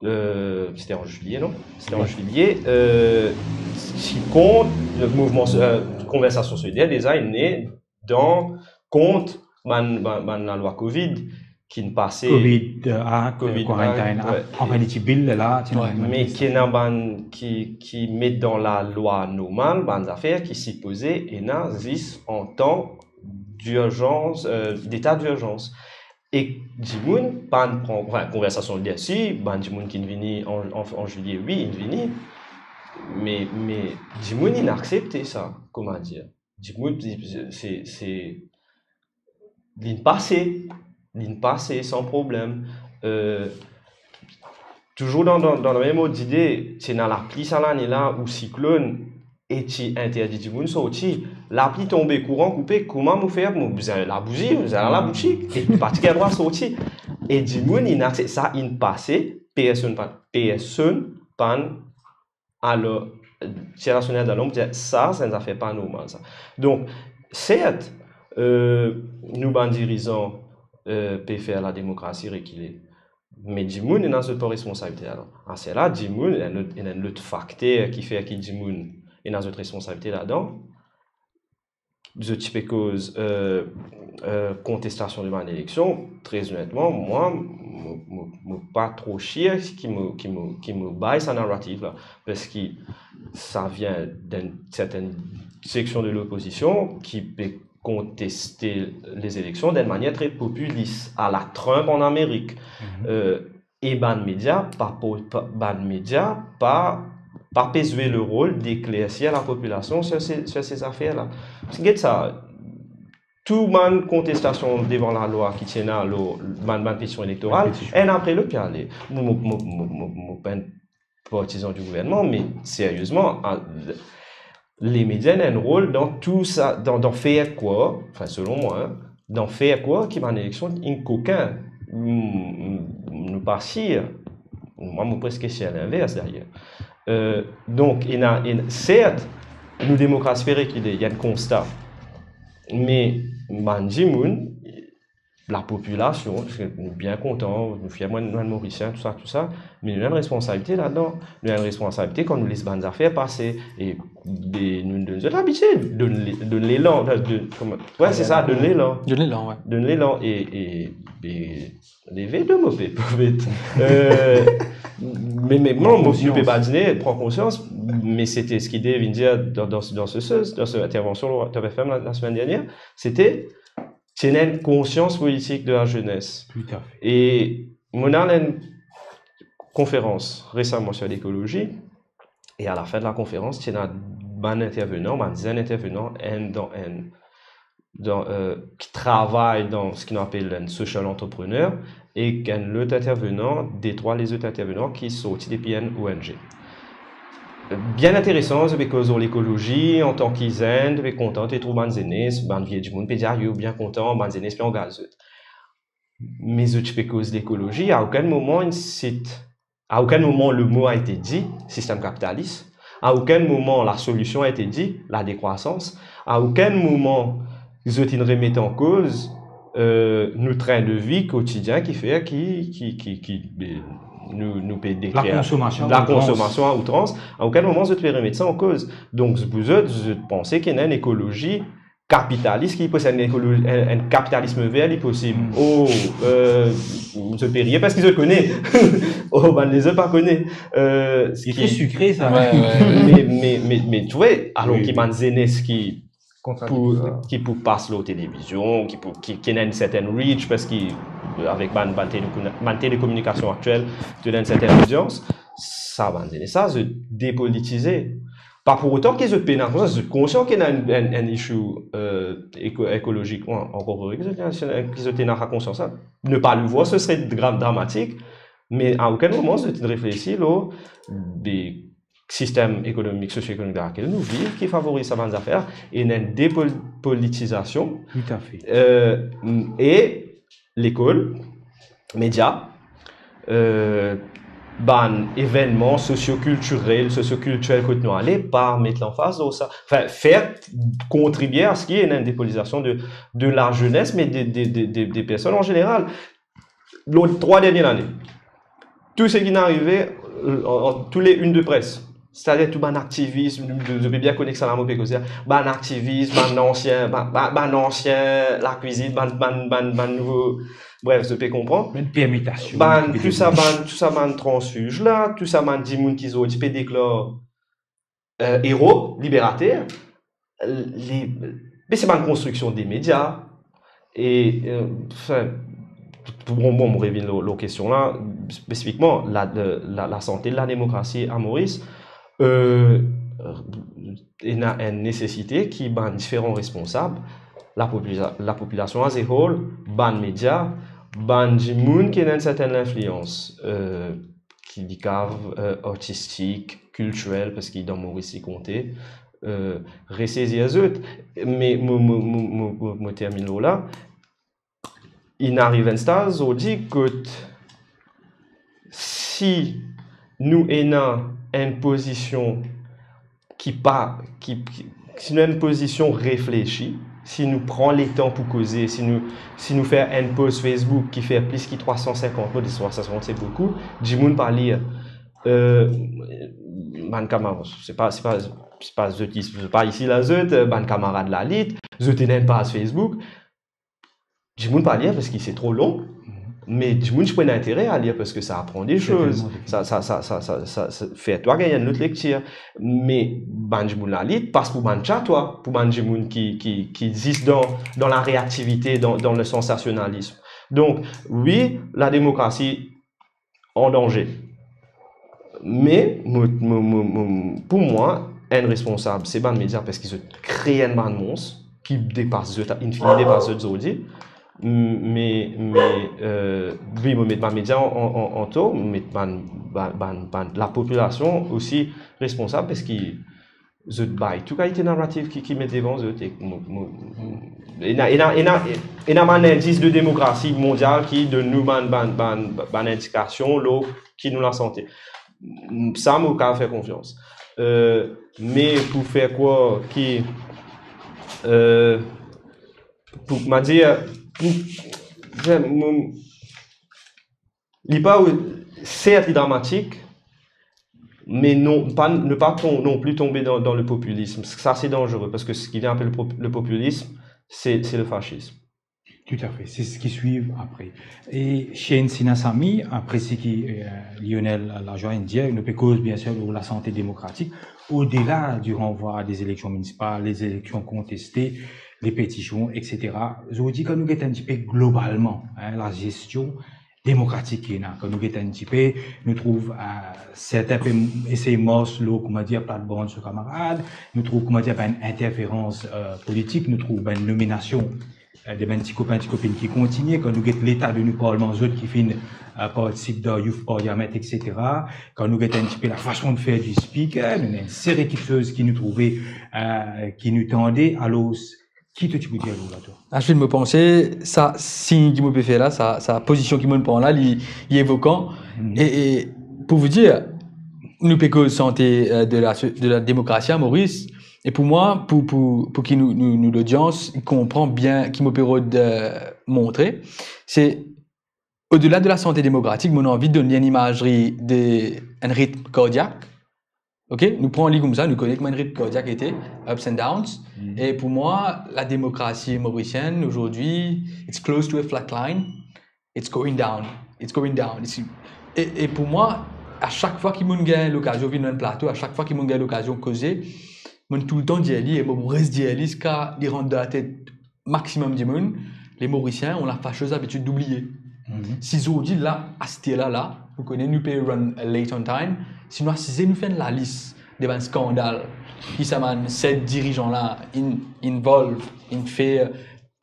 euh, sete an zilie, non? Sete an zilie, euh, ti kont le mouvman, euh, Konversasion Solider deza inn ne dan, kont bann, bann, bann lalwa covid ki inn pase. Covid, euh, ah, covid, quarantine, ouais, ah, anfin, li ti bil la, ti ena, ouais, bann, me ki ena bann ki, ki met dan lalwa normal bann zafer ki sipoze ena zis an tan dirzans, euh, deta dirzans. E dimoun pa'nn pran, anfin, Konversasion Solider, si, bann dimoun ki inn vini an, an, an zilie, wi, inn vini, me, me dimoun inn aksepte sa, kouma dir. Dimoun, se, se, linn pase, linn pase san problem. Euh, touzour dan, dan, dan lamem lord lide, ti ena lapli sa lane la, ou siklonn, e ti interdi dimoun sorti. Lapli tonbe, kouran koupe, kouma mo fer? Mo bizin labouzi, mo bizin al laboutik. E pa ti gagn drwa sorti. E dimoun inn aksepte sa, inn pase, personn pa, personn pa'nn, alor, tir la sonnet d'alarm, dir sa, sa enn zafer pa normal sa. Donk, sert, euh, nou bann dirizan, euh, pe fer lademokrasi rekile. Me dimoun ena zot par responsabilite ladan. Aster la, dimoun, ena enn lot, ena enn lot fakter ki fer ki dimoun ena zot responsabilite ladan. Zot ti pe koz, euh, euh, kontestasion de bann eleksion. Tre onetman, mwa, mo, mo, mo pa tro sir ki mo, ki mo, ki mo bay sa naratif la. Parski sa vinn d'enn sertenn seksion de lopozision ki pe konteste lezeleksion d'enn manier tre popilis, ala Trump an Amerik. Mhm. Euh, e bann media pa, pa, bann media pa, pa pe zwe le rol deklersir lapopilasion sir se, sir se zafer la. Parski get sa, tou bann kontestasion devan lalwa ki ti ena lor bann, bann petision elektoral, petision, enn apre lot pe ale. Mo, mo, mo, mo, mo, mo pa enn partizan di gouvernman, me seriezman, a, lemedia ena enn rol dan tou sa, dan, dan fer krwar, anfin, selon mwa, hein, dan fer krwar ki bann eleksion inn kokin. Hmm, nou pa sir. Mwa, mo preske sir linvers, dayer. Euh, donk, ena, ena, sert, nou demokrasi pe rekile, ena enn konsta. Me bann dimoun, lapopilasion, parski nou bien kontan, nou fier, mwa, nou enn Morisien, tou sa, tou sa, me nou ena enn responsabilite ladan. Nou ena enn responsabilite kan nou les bann zafer pase, e, be, nou donn zot labitid, donn le-, donn lelan, anfin, donn, kouma, wi, se sa, donn lelan. Donn lelan, wi. Donn lelan e, e, be, leve de mo pe, pe, pe, euh, me, me, non, nou pe badine, pran konsians, me sete seki Dave vinn dir dan, dan, dan se, se, dan se intervension Top F M la, la semenn dernier, sete, ti ena enn konsians politik de la zenes. Tout à fait. E mo al enn konferans resaman sur lekolozi, e a la fin de la konferans, ti ena bann intervenan, bann zenn intervenan, enn dan enn, dan, euh, ki travay dan seki nou apel enn social entrepreneur, ek enn lot intervenan, detrwa lezot intervenan ki sorti depi enn O N G. Bien interesan, zot pe koz lor lekolozi, antan ki zenn, zot pe kontan, zot pe trouv bann zenes, bann vie dimoun pe dir, "Ayo, bien kontan, bann zenes pe angaz zot." Me zot ti pe koz lekolozi, a okenn moman inn sit, a okenn moman le mot a été dit, sistem kapitalis, a okenn moman la solution a été dit, la décroissance, a okenn moman zot inn remet an koz, euh, nou train de vie kotidien ki fer ki, ki, ki, ki, be, nou, nou pe dekler la konsomasion a outrans. A okenn moman zot pe remet sa an koz. Donk, pou zot, zot panse ki ena enn ekolozi kapitalis ki posib, enn ekolo-, enn, enn kapitalism ver li posib. Oh, euh, zot pe rir parski zot kone. Oh, bann lezot pa kone. Euh, seki tre sikre sa. Wi, wi, wi. Me, me, me, me, to trouve, alor ki bann zenes ki pou, ki pou pas lor televizion, ki pou, ki, ki ena enn sertenn reach, parski, euh, avek bann, bann tele-, bann telekominikasion aktiel, to ena enn sertenn lodians, sa bann zenes sa, zot depolitize. Pa pou otan ki zot pena konsians, zot konsian ki ena enn, enn, enn issue, euh, eko-, ekolozik, wi, ankor ki zot ena, ki zot ena sa konsians la. Ne pas le voir, ce serait gra-, dramatique, me a okenn moman zot inn reflesi lor de sistem ekonomik, sosio-ekonomik dan lakel nou viv ki favoriz sa bann zafer, e ena enn depol-, politizasion. Tout à fait. Euh, e lekol, media, euh, bann evennman sosio-kiltirel, sosio-kiltirel kot nou ale, pa met lanfaz lor sa. Anfin, fer kontribie a seki ena enn depolitizasion de, de la zenes, me de, de, de, de, de personn an zeneral. Lor trwa dernie lane, tou seki inn arive, euh, an, an, tou le une de presse, setadir tou bann aktivis, nou, nou, nou pe bien kone ki sa lamo pe koze, bann aktivis, bann ansien, ba-, ba-, bann ansien lakwizinn, bann, bann, bann, bann nouvo, bref, zot pe konpran. Bann permitasion, bann, tou sa, bann, tou sa bann transfiz la, tou sa bann dimoun ki zordi pe deklar, euh, ero, liberater, le, me se bann konstriksion de media, e, euh, anfin, bon, bon, mo revinn lor, lor kestion la, spesifikman, la, la, la, lasante, lademokrasi a Moris, euh, ena enn nesesite ki bann diferan responsab, lapopula-, lapopilasion as a whole, bann media, bann dimoun ki ena enn sertenn linflians, euh, ki li kav, euh, artistik, kiltirel, parski dan Moris li konte, euh, resezir zot. Me mo, mo, mo, mo, mo, mo terminn lor la. Inn ariv enn staz zordi kot si nou ena enn pozision ki pa, ki, ki, si nou ena enn pozision reflesi, si nou pran letan pou koze, si nou, si nou fer enn post Facebook ki fer plis ki trwa san sinkant mo, trwa san sinkant se boukou, dimoun pa lir. Euh, bann kamar-, se pa, se pa, se pa zot, se pa isi la zot, euh, bann kamarad lalit, zot ena enn paz Facebook, dimoun pa lir parski se tro long, me dimoun ti pou ena intere a lir parski sa aprann de soz, sa, sa, sa fer twa gagn enn lot lektir. Me bann dimoun lalit pas pou bann tchatwa, pou bann dimoun ki, ki, ki zis dan, dan lareaktivite, dan, dan lesansasionalism. Donk, wi, lademokrasi an danze. Me mo, mo, mo, mo, pou mwa, enn responsab, se bann media, parski zot kree enn bann mons ki depas zot, infini depas zot zordi. Me, me, euh, wi, mo met bann media an, an, an, an tor, mo met bann, bann, bann, bann lapopilasion osi responsab, parski zot bay tou kalite naratif ki, ki met devan zot, e mo, mo, ena, ena, ena, ena bann indis de demokrasi mondial ki donn nou bann, bann, bann, bann indikasion lor ki nou lasante. Sa, mo kav fer konfians. Euh, me pou fer krwar ki, euh, pou, ma dir, pou, Bien, mon, li pa, certes, li dramatik, mais non, pas, ne pas tom-, non plus tomber dans, dans le populisme. Ça, c'est dangereux, parce que ce qui vient après le pop-, le populisme, c'est, c'est le fascisme. Tout à fait, c'est ce qui suit après. E Sheikh Sinasamy, apre seki, euh, Lionel Lajoie inn dir, nou pe koz, bien sûr, lor lasante demokratik, au-delà du renvoi des élections municipales, les élections contestées, les pétitions, et cetera. Zordi, kan nou get enn tipe globalman, hein, lagestion demokratik ki ena, kan nou get enn tipe, nou trouv, euh, sertin pe esey mars lor, kouma dir, platbann so kamarad, nou trouv, kouma dir, bann interferans, euh, politik, nou trouv bann nominasion, euh, de bann ti kopin, ti kopinn ki kontigne, kan nou get leta de nou parlman, zot ki finn, euh, partisip dan Youth Parliament, et cetera. Kan nou get enn tipe lafason de fer di speaker, nou ena enn seri kiksoz ki nou trouve, euh, ki nou tande. Alor, ki to ti pou dir lor la, twa? Ashwin, mo panse, sa sign ki mo pe fer la, sa, sa pozision ki mo pran la, li, li evokan. Mhm. E, e pou vous dire, nou pe koz sante, euh, de la, de la demokrasi a Moris. E pou mwa, pou, pou, pou ki nou, nou, nou lodians konpran bien ki mo pe rod, euh, montre, se au-delà de la santé démocratique, mo anvi donn li enn imazri de enn ritm kardiak. Ok? Nou pran li koumsa, nou kone kouma enn ritm kardiak ete, ups and downs. Mhm. E pou mwa, la demokrasi morisienn, azordi, it's close to a flat line. It's going down. It's going down. It's, e, e pou mwa, a sak fwa ki mo'nn gagn lokazion vinn lor enn plato, a sak fwa ki mo'nn gagn lokazion koze, mo'nn toultan dir li, e mo pou res dir li ziska li rant dan latet maximum dimoun, les Mauriciens ont la fâcheuse habitude d'oublier. Mhm. Si zordi la, aster la, la, nou kone nou pe run late on time, si nou asize nou fer enn lalis de bann skandal ki sa bann set dirizan la inn, inn involve, inn fer,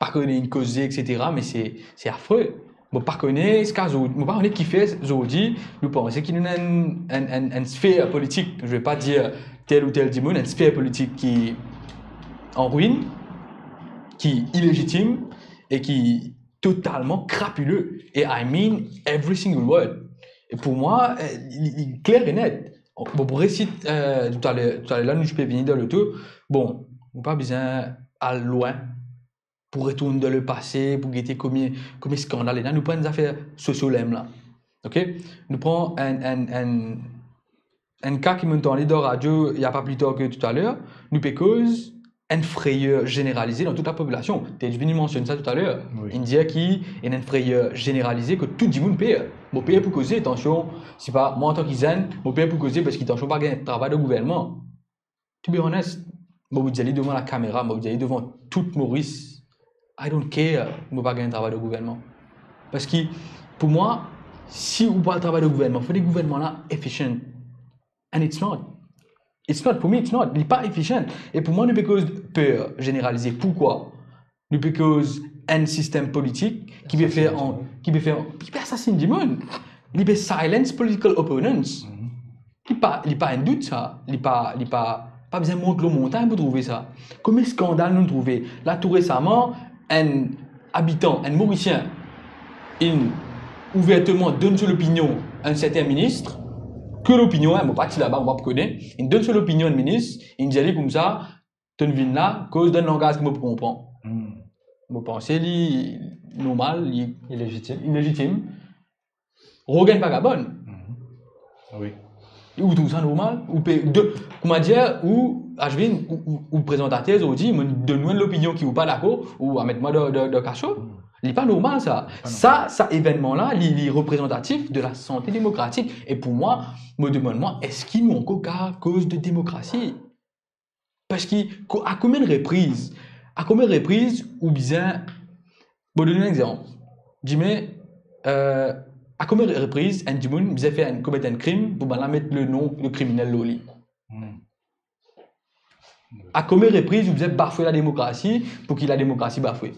pa kone, inn koze, et cetera, me se, se afre. Mo pa kone ziska zordi, mo pa kone kifer zordi nou panse ki nou ena enn, enn, enn, enn sfer politik, je vais pas dire tel ou tel dimoun, enn sfer politik ki an ruinn, ki ilezitim e ki totalman krapile. E I mean every single word. E pou mwa, eh, li, li kler e net. Bon, pou resit, eh, toutaler, toutaler la, nou ti pe vini dan loto. Bon, nou pa bizin al lwin pou retourn dan lepase, pou gete komie, komie skandal ena. Nou pran enn zafer sosyolem la. Ok? Nou pran enn, enn, enn, enn ka ki mo'nn tande dan radio, il y a pas plus tard que toutaler, nou pe koz enn freyer zeneralize dan tout lapopilasion. Te vinn mansionn sa toutaler. Wi. Inn dir ki ena enn freyer zeneralize ki tou dimoun per. Mo per pou koze, atansion, se pa, mwa antan ki zenn, mo per pou koze parski atansion pa gagn travay dan gouvernman. To be honest, mo pou dir li devan lakamera, mo pou dir li devan tou Moris, I don't care, mo pa gagn travay dan gouvernman. Parski, pou mwa, si ou pou al travay dan gouvernman, fode gouvernman la efficient. And it's not. It's not, pou mwa, it's not. Li pa efficient. E pou mwa, nou pe koz per zeneralize. Poukwa? Nou pe koz enn sistem politik ki pe fer an, ki pe fer, ki pe asasinn dimoun. Li pe silence political opponents. Mhm. Li pa, li pa enn dout sa. Li pa, li pa, pa bizin mont lor montagn pou trouve sa. Komie skandal nou trouve? La tou resaman, enn abitan, enn Morisien, inn ouverteman donn so lopinion enn serten minis, ke lopinion, hein, mo pa ti laba, mo pa kone, inn donn so lopinion enn minis, inn dir li koumsa, to'nn vinn la, koz dan langaz ki mo pou konpran. Hmm. Mo panse li normal, li ilezitim. Ilezitim. Rogan vagabon. Mhm. Wi. Ou trouv sa normal? Ou pe, de, kouma dir, ou, Ashwin, ou, ou, ou prezantater, ou dir, mo donn ou enn lopinion ki ou pa dakor, ou a met mwa dan, dan, dan kaso. Hmm. Li pa normal sa. Li pa normal. Sa, sa evennman la, li, li reprezantatif de lasante demokratik. E pou mwa, mo demann mwa, eski nou ankor kapav koz de demokrasi? Parski ko-, a konbien repriz, a konbien repriz ou bizin, mo donn ou enn exanp. Dime, euh, a konbien repriz enn dimoun bizin fer enn, komet enn krim pou bann la met le nom de kriminel lor li? Hmm. A konbien repriz ou bizin bafwe lademokrasi pou ki lademokrasi bafwe?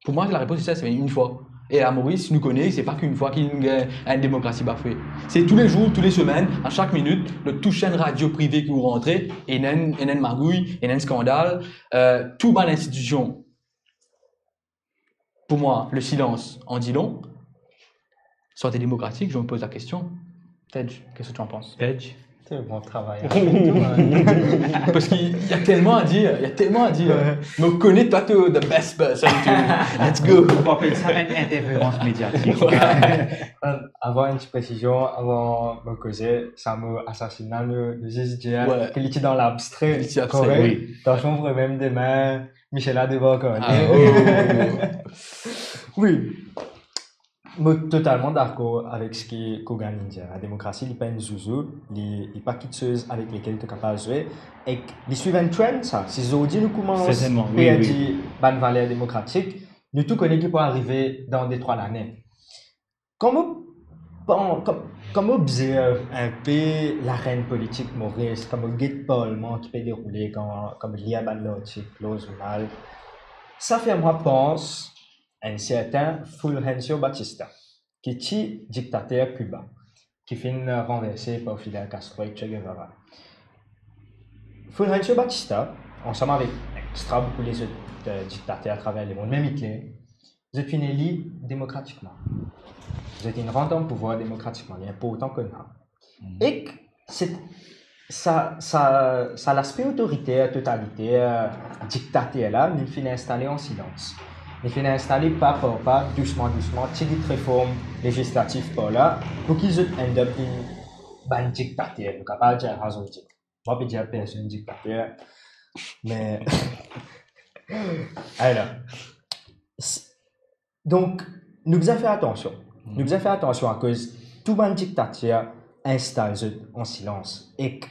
Pou mwa, larepons se sa, se enn fwa. E a Moris, nou kone, se pa ki enn fwa ki nou gagn enn demokrasi bafwe. Se toulezour, toulesemenn, a sak minit, lor tou senn radio prive ki ou rantre, ena enn, ena enn magouy, ena enn skandal, euh, tou bann institision. Pour moi, le silence en dit long. Santé démocratique, je me pose la question. Tej, qu'est-ce que tu en penses? Tej, Bon travay. Parski ena telman a dir, ena telman a dir. Mo kone twa, to the best person to, let's go. Ou apel sa enn interferans mediatik. Avan, enn ti presizion avan mo koze, sa mo asasina, nou, nou zis dir ki li ti dan labstre. Li ti abstre, korek. Wi. Atansion, vremem demin Michel la debark. Wi. Mo totalman dakor avek seki Kogan inn dir. Lademokrasi, li pa enn zouzou, li, li pa kiksoz avek lekel to kapav zwe, ek li swiv enn trend sa. Si zordi nou koumans perdi bann valer demokratik, nou tou kone ki pou arive dan de trwa lane. Kan mo, kan, kan, kan mo obzerv enpe larenn politik Moris, kan mo get parlman ki pe deroule, kan, kan mo lir bann lartik lor zournal, sa fer mwa pans enn sertin Fulgencio Batista, ki ti diktater Kiba, ki finn ranverse par Fidel Castro ek Che Guevara. Fulgencio Batista, ansam avek extra boukou lezot, eh, diktater atraver lemond, mem Hitler, zot finn eli demokratikman. Zot inn rant an pouvwar demokratikman, li inportan kone sa. Ek se, sa, sa, sa laspe otoriter, totaliter, diktater la, li finn instale an silans. Li finn instale pa par pa, dousman dousman, ti git reform lezislatif par la, pou ki zot end up vinn bann diktater, nou kapav dir sa zordi. Mo pa pe dir personn diktater, me, alor, s-, donk, nou bizin fer atansion. Nou bizin fer atansion akoz tou bann diktater instal zot an silans. Ek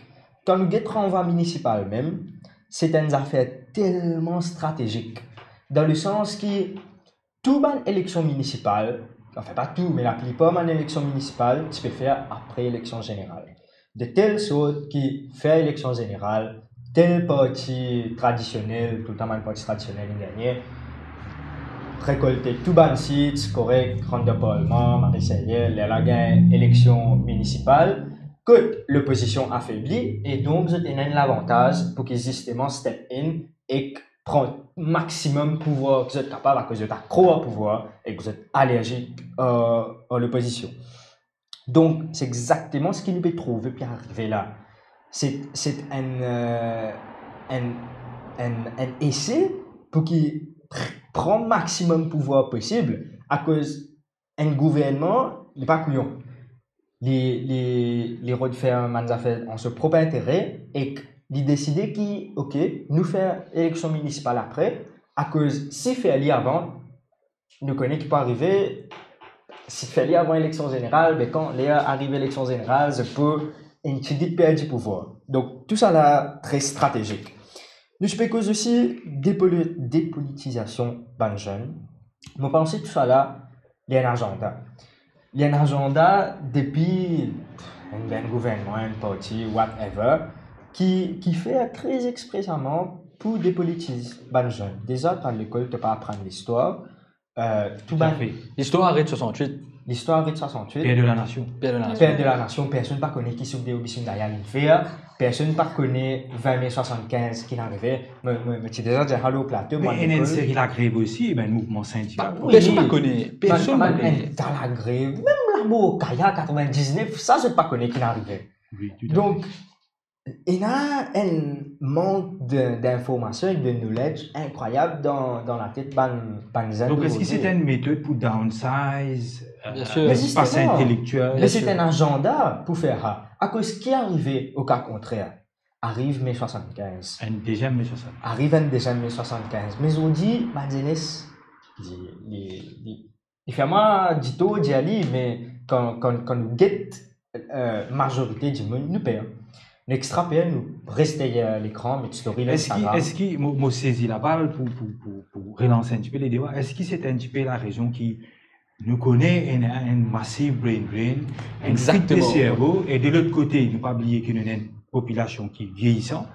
kan nou get ranvwa minisipal mem, se enn zafer telman stratezik, dan lesans ki tou bann eleksion minisipal, anfin, pa tou, me laplipar bann eleksion minisipal ti pe fer apre eleksion zeneral. De tel sort ki fer eleksion zeneral, tel parti tradisionel, toultan bann parti tradisionel inn gagne, rekolte tou bann sit, korek, rant dan parlman, mari serye, lerla gagn eleksion minisipal, kot lopozision afebli, e donk zot ena enn lavantaz pou ki zisteman step in ek pran maximum pouvwar ki zot kapav, akoz zot akror ar pouvwar ek zot alerzik, euh, ar lopozision. Donk, se exakteman seki nou pe trouve pe arive la. Se, se enn, euh, enn, enn, enn ese pou ki pr-, pran maximum pouvwar posib, akoz enn gouvernman, li pa kouyon. Li, li, li rod fer bann zafer an so prop intere ek li deside ki, ok, nou fer eleksion minisipal apre, akoz si fer li avan, nou kone ki pou arive, si fer li avan eleksion zeneral, be kan ler arive eleksion zeneral, zot pou enn tigit perdi pouvwar. Donk, tousala tre stratezik. Nou ti pe koz osi depoli-, depolitizasion bann zenn. Mo panse tousala, li enn azanda. Li enn azanda depi enn, enn gouvernman, enn parti, whatever, ki, ki fer tre expresaman pou depolitiz bann zenn. Deza, to al lekol, to pa aprann listwar. Euh, tou bann... Toutafe. Listwar aret swasant-wit. Listwar aret swasant-wit. Père de la nation. Père de la nation. Père de la nation, personn pa kone ki Sukhdev Bismudayal inn fer, personn pa kone vin me swasant-kinz ki'nn arive. Mo, mo, mo ti deza dir sa lor plato, me ena enn seri lagrev osi, bann mouvman sindika. Personn pa kone, personn pa kone. Enn ta lagrev, mem lamor Kaya katrevin-diznef, sa zot pa kone ki'nn arive. Wi, toutafe. Donk, ena enn mank de, d'informasion ek de knowledge inkrwayab dan, dan latet bann, bann zenn. Donk, eski se enn metod pou downsize, euh, pas intelektiel? Biensir. Me se enn azanda pou fer sa. Akoz ki arive o ka kontrer? Ariv me swasant-kinz. Enn deziem me swasant-kinz. Ariv enn deziem me swasant-kinz. Me zordi, bann zenes, li, li, li, li fer mwa ditor dir li, me kan, kan, kan nou get, euh, mazorite dimoun, nou per. Nou extra per, nou res deryer lekran, met story lor Instagram. Eski, eski, mo, mo sezi labal pou, pou, pou, pou relans enn tipe le deba. Eski se enn tipe larezon ki nou kone enn, enn masiv brain drain, enn fit de servo, e de lot kote, nou pa bliye ki nou ena enn popilasion ki vieyisan.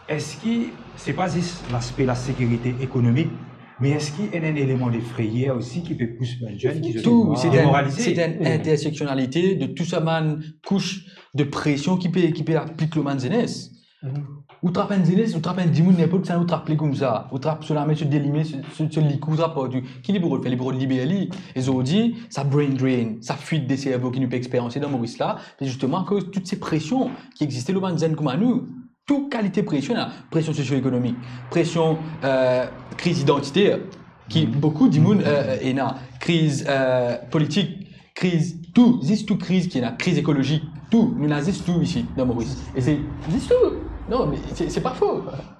Eski se pa zis laspe lasekirite ekonomik, me eski ena enn eleman de frayer osi ki pe pous bann zenn ki zot demoralize? Tou, se enn, se enn interseksionalite de tou sa bann kous de presion ki pe, ki pe aplik lor bann zenes. Ou trap enn zenes, ou trap enn dimoun, ninport kisannla, ou trap li koumsa. Ou trap so lame, so de lime, so, so, so likou, ou trap partou. Ki li pou rod fer? Li pou rod liber li. E zordi, sa brain drain, sa fuit de servo ki nou pe experyanse dan Moris la, se zisteman akoz tou se presion ki existe lor bann zenn kouma nou. Tou kalite presion la, presion sosio-ekonomik, presion, eh, kriz idantiter, ki boukou dimoun, eh, eh, ena, kriz, eh, politik, kriz, tou, zis tou kriz ki ena, kriz ekolozik, tou, nou ena zis tou isi, dan Moris. E se zis tou. Non, me se, se pa fo.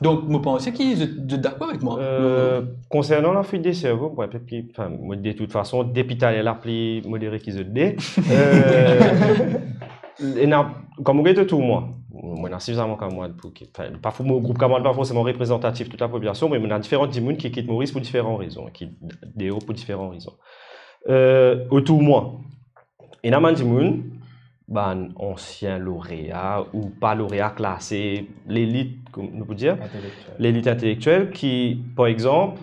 Donk, mo panse ki zot, zot dakor avek mwa. Euh, konsernan lafuit de servo, bon, petet ki, anfin, mo, de tout fason, depi taler la pli modere ki zot de. Euh, ena, kan mo get otour mwa, mo ena sifizaman kamarad pou ki, anfin, pa fo-, mo group kamarad pa forseman reprezantatif tou lapopilasion, me mo ena diferan dimoun ki kit Moris pou diferan rezon, ki deor pou diferan rezon. Euh, otour mwa, ena bann dimoun, bann ansien lorea ou pa lorea klase, lelit, kouma nou pou dir, intelektiel, lelit intelektiel ki, par exanp,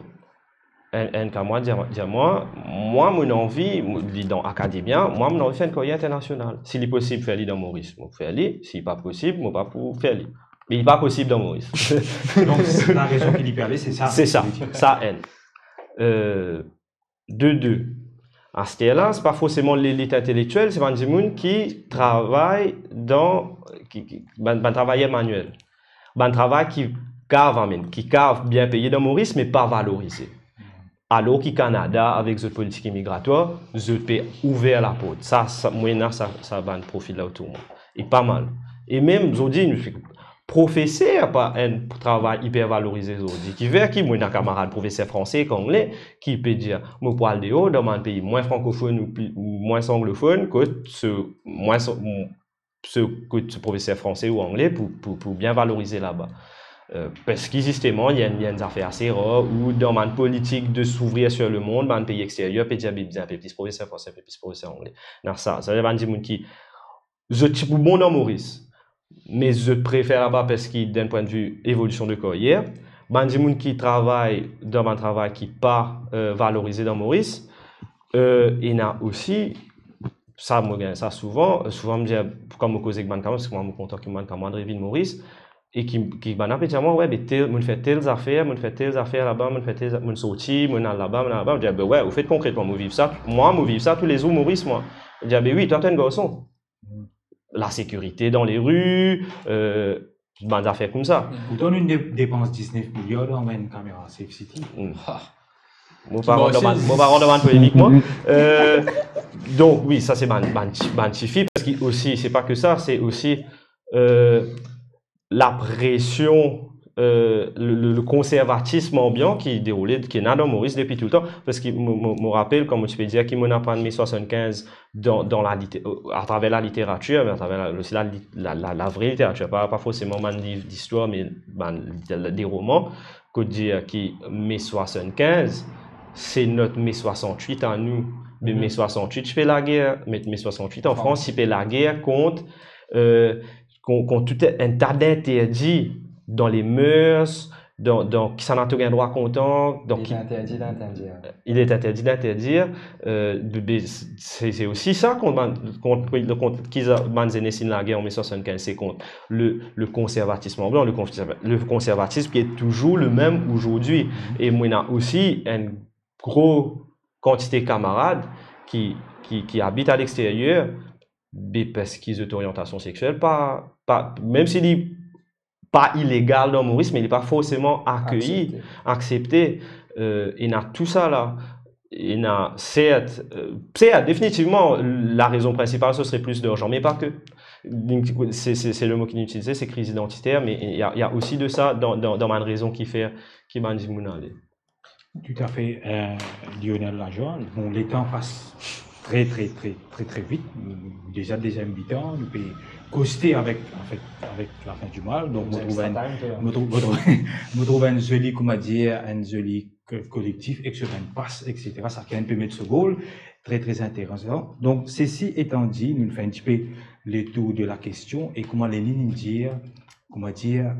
enn, enn kamarad dir, dir mwa, mwa, mo anvi, mo, li dan akademia, mwa, mo anvi fer enn karyer internasional. Si li posib fer li dan Moris, mo fer li. Si li pa posib, mo pa pou fer li. Me li pa posib dan Moris. Donk, la rezon ki li pe ale, se sa. Se sa, sa enn. Euh, de de. Aster la, se pa forseman lelit intelektiel, se bann dimoun ki travay dan, ki, ki, bann, bann travayer maniel. Bann travay ki kav, amen, ki kav bien peye dan Moris, me pa valorize. Alor ki Kanada, avek zot politik imigratwar, zot pe ouver laport. Sa, sa, mwa, ena sa, sa bann profil la otour mwa. E pa mal. E mem, zordi, nou, profeser pa enn travay iper valorize zordi. Kifer ki mo ena kamarad profeser franse ek angle ki pe dir, mo pou al deor dan bann pei mwin frankofonn ou pli, ou mwin anglofonn, kot so, mwin so, so kot so profeser franse ou angle pou, pou, pou bien valorize laba. Euh, parski zisteman, li enn, li enn zafer ase rar, ou dan bann politik de s'ouvrir sur le monde, bann pei exteryer pe dir, be bizin inpe plis profeser franse, inpe plis profeser angle. Ena sa, sa bann dimoun ki, zot ti pou bon dan Moris, me zot prefer laba parski dan pwin de vi evolision de karyer. Bann dimoun ki travay dan bann travay ki pa, euh, valorize dan Moris, euh, ena osi, sa mo gagn sa souvan, souvan mo dir, kan mo koze ek bann kamarad, parski mwa mo kontan ki bann kamarad revinn Moris, e ki, ki bann la pe dir mwa, "Wi, be tel, mo'nn fer tel zafer, mo'nn fer tel zafer laba, mo'nn fer tel za-, mo'nn sorti, mo'nn al laba, mo'nn al laba." Mo dir, "Be wi, ou fer konkretman, mo viv sa, mwa, mo viv sa toulezour Moris, mwa." Mo dir, "Be wi, twa, to enn garson." Lasekirite dan lari, euh, bann zafer koumsa. Pourtan, nou de-, depans diznef miliar dan enn kamera Safe City. Hmm. Ah. Mo pa rant dan bann, mo pa rant dan bann polemik, mwa. Euh, donk, wi, sa se bann, bann ti, bann tifi, parski osi, se pa ke sa, se osi, euh, lapresion, euh, le, le, le konservatism anbian ki deroule, ki ena dan Moris depi toultan. Parski mo, mo, mo rapel, kan mo ti pe dir ki mo'nn aprann me swasannkinz dan, dan lalite-, atraver laliteratir, me atraver la, osi la, la, la, la vre literatir, pa, pa forseman bann liv distwar, me bann, de, de roman, kot dir ki me swasannkinz, se not me swasannwit a nou. Me, me swasannwit ti pe lager, me, me swasannwit an Frans ti pe lager kont, euh, kont, kont tou enn ta d'interdi dan le mœurs, dan, dan kisannla to gagn drwa kontan, dan ki... Il est interdit d'interdire. Il est interdit d'interdire, euh, be, be, se, se osi sa kont bann, kont, kont ki sa bann zenes inn lager an me swasannkinz, se kont le, le konservatism anbian, le konserva-, le konservatism ki est toujours le même aujourd'hui. E mo ena osi enn gro kantite kamarad ki, ki, ki abit aleksteryer, be parski zot oryantasion sexiel pa, pa, mem si li pa ilegal dan Moris, me li pa forseman akeyi, aksepte. Aksepte. Euh, ena tou sa la. Ena, sert, euh, sert, definitivman, larezon prinsipal, se sere plis larzan, me pa ke. Se, se, se le mo ki nou itilize, se kriz idantiter, me ena, ena osi de sa dan, dan, dan bann rezon ki fer ki bann dimoun ale. Toutafe, euh, Lionel Lajoie. Bon, letan pas tre, tre, tre, tre, tre vit. Nou deza deziem mitan, nou pe koste avek, anfet, avek lafin di mal. Donk, mo trouv enn, mo trouv, mo trouv, mo trouv enn zoli, kouma dir, enn zoli ko-, kolektif, ek so bann pas, et cetera. Sakenn pe met so gol. Tre, tre interesan. Donk, sesi etan di, nou finn fer enn tipe le tour de la kestion, e kouma Lénine dir, kouma dir,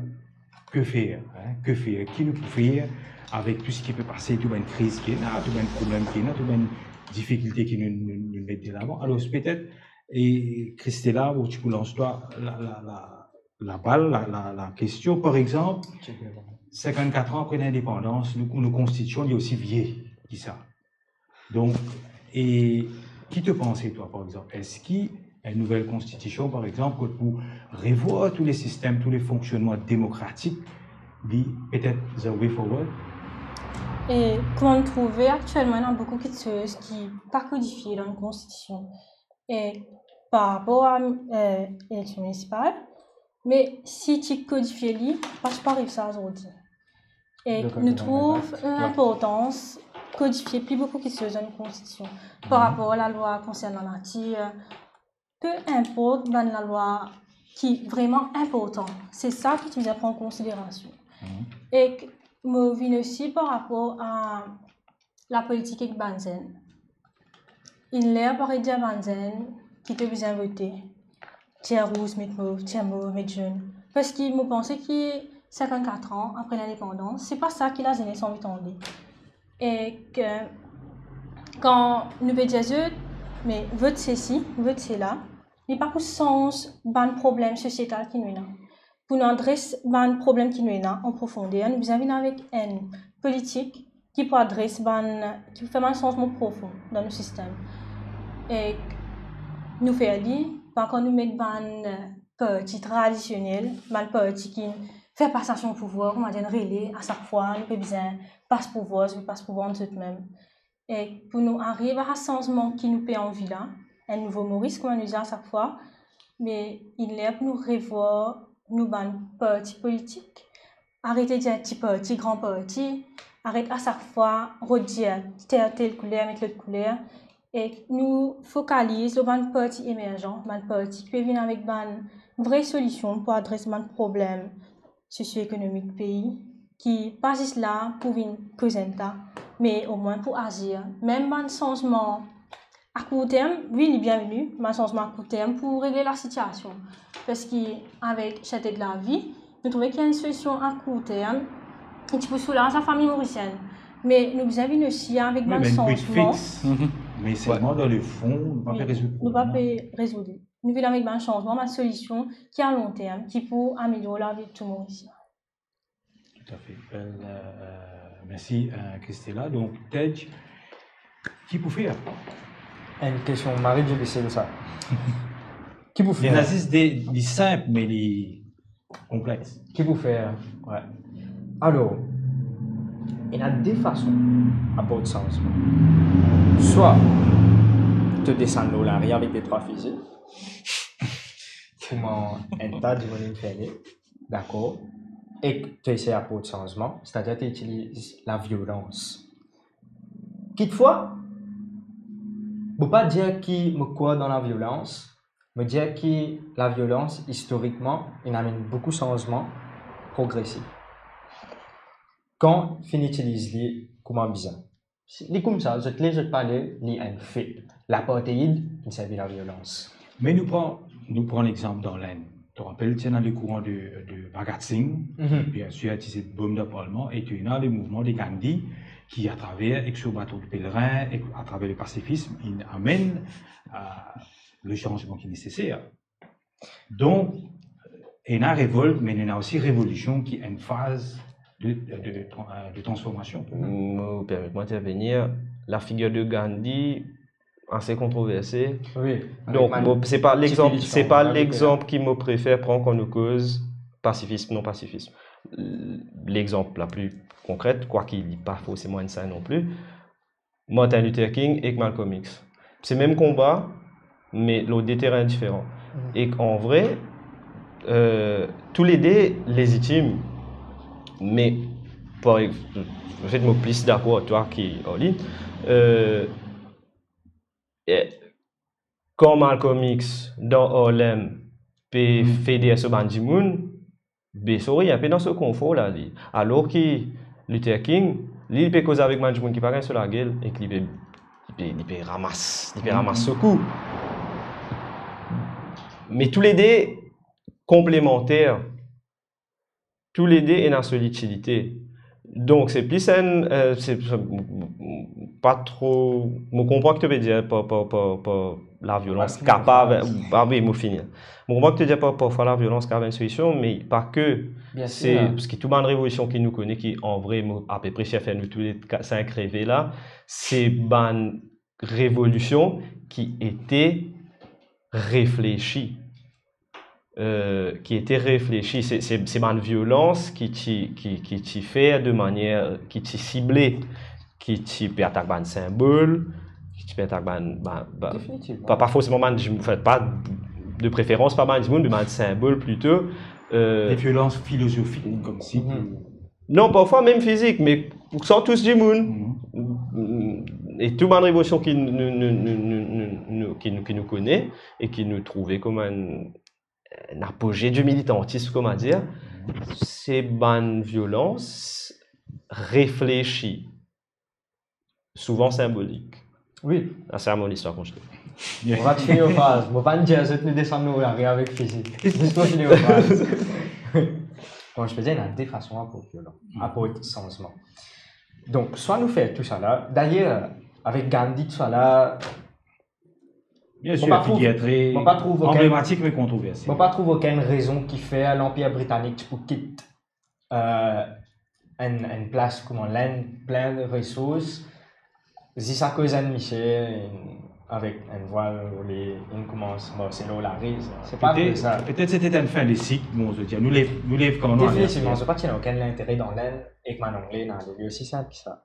que faire, hein, que faire, ki nou pou fer avek tou seki pe pase, tou bann kriz ki ena, tou bann problem ki ena, tou bann difikilte ki nou, nou, nou met delavan. Alor, petet, e Christella, ou ti pou lans twa la, la, la, la bal, la, la, la kestion, par exanp, sinkannkat an apre lindepandans, nou, nou konstitision li osi vie ki sa. Donk, e ki to panse twa, par exanp, eski enn nouvel konstitision, par exanp, kot pou revwar tou le sistem, tou le fonksionnman demokratik, li petet the way forward? E kouma nou trouve aktielman, ena boukou kiksoz ki pa kodifie dan nou konstitision. E par rapor a, eh, eleksion minisipal, me si ti kodifie li, pa ti pou ariv sa zordi. E nou trouv linportans kodifie pli boukou kiksoz dan nou konstitision. Par rapor lalwa konsernan lanatir, pe inport bann lalwa ki vreman inportan, se sa ki ti bizin pran konsiderasion. Ek mo vinn osi par rapor a lapolitik ek bann zenn. Inn ler pou aret dir bann zenn ki to bizin vote, tir rouz, met mov, tir mov, met zonn. Parski mo panse ki sinkannkat an apre lindepandans, se pa sa ki lazenes anvi tande. Ek kan nou pe dir zot, me vot sesi, vot sela, li pa pou sanz bann problem sosietal ki nou ena. Pou nou adres bann problem ki nou ena an profonder, nou bizin vinn avek enn politik ki pou adres bann, ki pou fer bann sanzman profon dan nou sistem. Ek nou fer li, pa kan nou met bann parti tradisionel, bann parti ki fer pasasion pouvwar, kouma dir, enn rele, a sak fwa nou pe bizin pas pouvwar, zot pe pas pouvwar ant zot mem. Ek pou nou ariv a sa sanzman ki nou pe anvi la, enn nouvo Moris, kouma nou dir a sak fwa, me inn ler pou nou revwar nou bann parti politik, arete dir ti parti, gran parti, aret a sak fwa rod dir tel, tel kouler, met lot kouler, ek nou fokaliz lor bann parti emerzan, bann parti ki pe vinn avek bann vre solision pou adres bann problem sosio-ekonomik pei, ki pa zis la pou vinn koz enn ta, me omwin pou azir. Mem bann sanzman a kour term, wi, li bienveni, bann sanzman a kour term pou regle lasitiasion. Parski avek serte de lavi, nou trouve ki enn solision a kour term ki ti pou soulaz lafami morisien. Me nou bizin vinn osi avek bann sanzman. Wi, me enn quick fix, me selman dan lefon, nou pa pe rezoud li. Nou pa pe rezoud li. Nou vinn avek bann sanzman, bann solision ki a lon term, ki pou amelior lavi tou Morisien. Toutafe. Bel, euh, mersi, euh, Christella. Donk, Tej, ki pou fer? Enn kestion mari difisil sa. Ki pou fer? Li ena zis de, li sinp, me li konplex. Ki pou fer? Wi. Alor, ena de fason aport sanzman. Swa to desann lor lari avek de trwa fizi, kouma enn ta dimoun inn fer li, dakor, ek to esey aport sanzman, setadir to itiliz laviolans. Kitfwa, mo pa dir ki mo krwar dan laviolans, mo dir ki laviolans, istorikman, inn amenn boukou sanzman progresif. Kan finn itiliz li kouma bizin. Li koumsa, zot le, zot pa le, li enn fet. Lapartheid inn servi laviolans. Me nou pran, nou pran lexanp dan Lenn. To rapel, ti ena lekouran de, de Bhagat Singh, mhm, biensir, ti se bom dan Parlman, e to ena le mouvman de Gandhi, ki atraver, ek so baton de pelerin, ek atraver le pasifism, inn amenn, euh, le sanzman ki neseser. Donk, ena revolt, me ena osi revolision ki enn faz de, de, de, de transformasion. Mo permet mwa intervenir, lafigir de Gandhi, ase kontroverse. Wi, donk, avek mo, se pa lexanp, se pa lexanp ki mo prefer pran kan nou koz pasifism, non pasifism. Lexanp la pli konkret, kwaki li pa forseman enn sin non pli, Martin Luther King ek Malcolm X. Se mem konba, me lor de terin diferan. Mhm. Ek an vre, euh, toulede lezitim, me par ex-, anfet, mo pli dakor ar twa ki Arline. Euh, e kan Malcolm X dan Harlem pe, mhm, fer deyer so bann dimoun, be sorry, inpe dan so konfor la li. Alor ki Luther King, li, li pe koz avek bann dimoun ki pa gagn so lagel, ek li pe, li pe, li pe ramas, li pe, mhm, ramas so kou. Me toulede konplemanter. Toulede ena so litilite. Donk, se plis enn, eh, se, se, pa tro, mo konpran ki to pe dir par, par, par, par laviolans kapav, ah wi, mo fini. Mo konpran ki to dir par, parfwa laviolans kapav enn solision, me pa ke. Bien sir. Se, parski tou bann revolision ki nou kone, ki an vre, mo apepre sir fer nou tou le ka-, sink reve la, se bann revolision ki ete reflesi. Eh, ki ete reflesi, se, se, se bann violans ki ti, ki, ki ti fer de manier, ki ti sible, ki ti pe atak bann sinbol, ki ti pe atak bann, ba-, ba-, definitivman, pa, pa forseman bann dim-, anfin, pa de preferans pa bann dimoun, me bann sinbol plito. Eh, de violans filozofik, koumsi pou Non, parfwa mem fizik, me san tous dimoun. Mhm. E tou bann revolision ki nou, nou, nou, nou, nou, nou, ki nou, ki nou kone e ki nou trouve kom enn, enn apoze di militantism, kouma dir, se bann violans reflesi, souvan sinbolik. Wi. Sa se mo listwar konstri. Mo pa ti fini mo fraz. Mo pa dir zot nou desann nou lari avek fizi. Zis pou fini mo fraz. Bon, je peux dire, il y a deux façons à apporter, non, apporter changement. Donc, soit nous faire tout ça là. D'ailleurs, avec Gandhi, tout ça là, bien sûr, figure très emblématique, mais controversée. Mo pa trouv okenn rezon ki fer Lanpir Britanik ti pou kit eh, enn, enn plas kouma Lenn, plin de resours, zis akoz enn misie, enn, avek enn vwal, li, li koumans marse lor lari. Se pa ke sa. Petet, petet se ti enn fin de sik, bon, zot dir, nou lev, nou lev kan nou ale. Definitivman, zot pa ti ena okenn lintere dan Lenn, ek bann Angle, non, li osi sinp ki sa.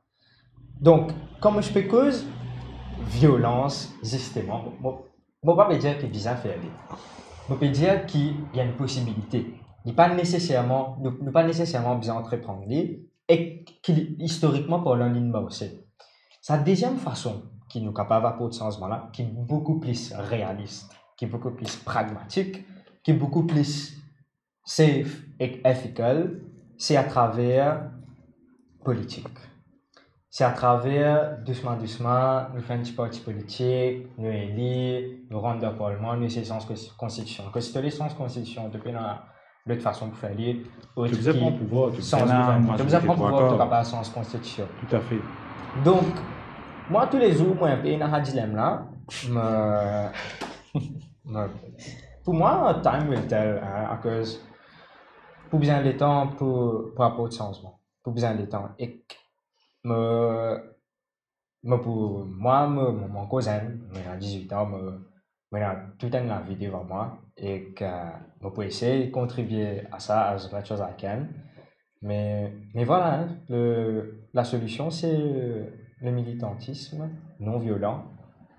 Donk, kan mo ti pe koz violans, zisteman, mo, mo pa pe dir ki bizin fer li. Mo pe dir ki li ena posibilite. Li pa neseserman, nou, nou pa neseserman bizin antreprann li, ek ki li, istorikman parlan, li marse. Sa deziem fason ki nou kapav aport sanzman la, ki boukou plis realis, ki boukou plis pragmatik, ki boukou plis safe ek ethical, se atraver politik. Se atraver, dousman, dousman, nou fer enn ti parti politik, nou eli, nou rant dan parlman, nou esey sanz konsti-, konstitision. Kan si to le sanz konstitision, to pena lot fason pou fer li, ot ki sanz gouvernman. To bizin pran pouvwar, to bizin pran pouvwar, to kapav sanz konstitision. Toutafe. Donk, mwa, toulezour, mo inpe ena sa dilem la, mo, mo, pou mwa, time will tell, hein, akoz pou bizin letan pou, pou aport sanzman. Pou bizin letan. Ek mo, mo pou mwa, mo, mo, mo ankor zenn, mo ena dizwit an, mo, mo ena tou enn lavi devan mwa, ek mo pou esey kontribie a sa as much as I can. Me, me vwala, hein, le, la solution, c'est le militantisme non violent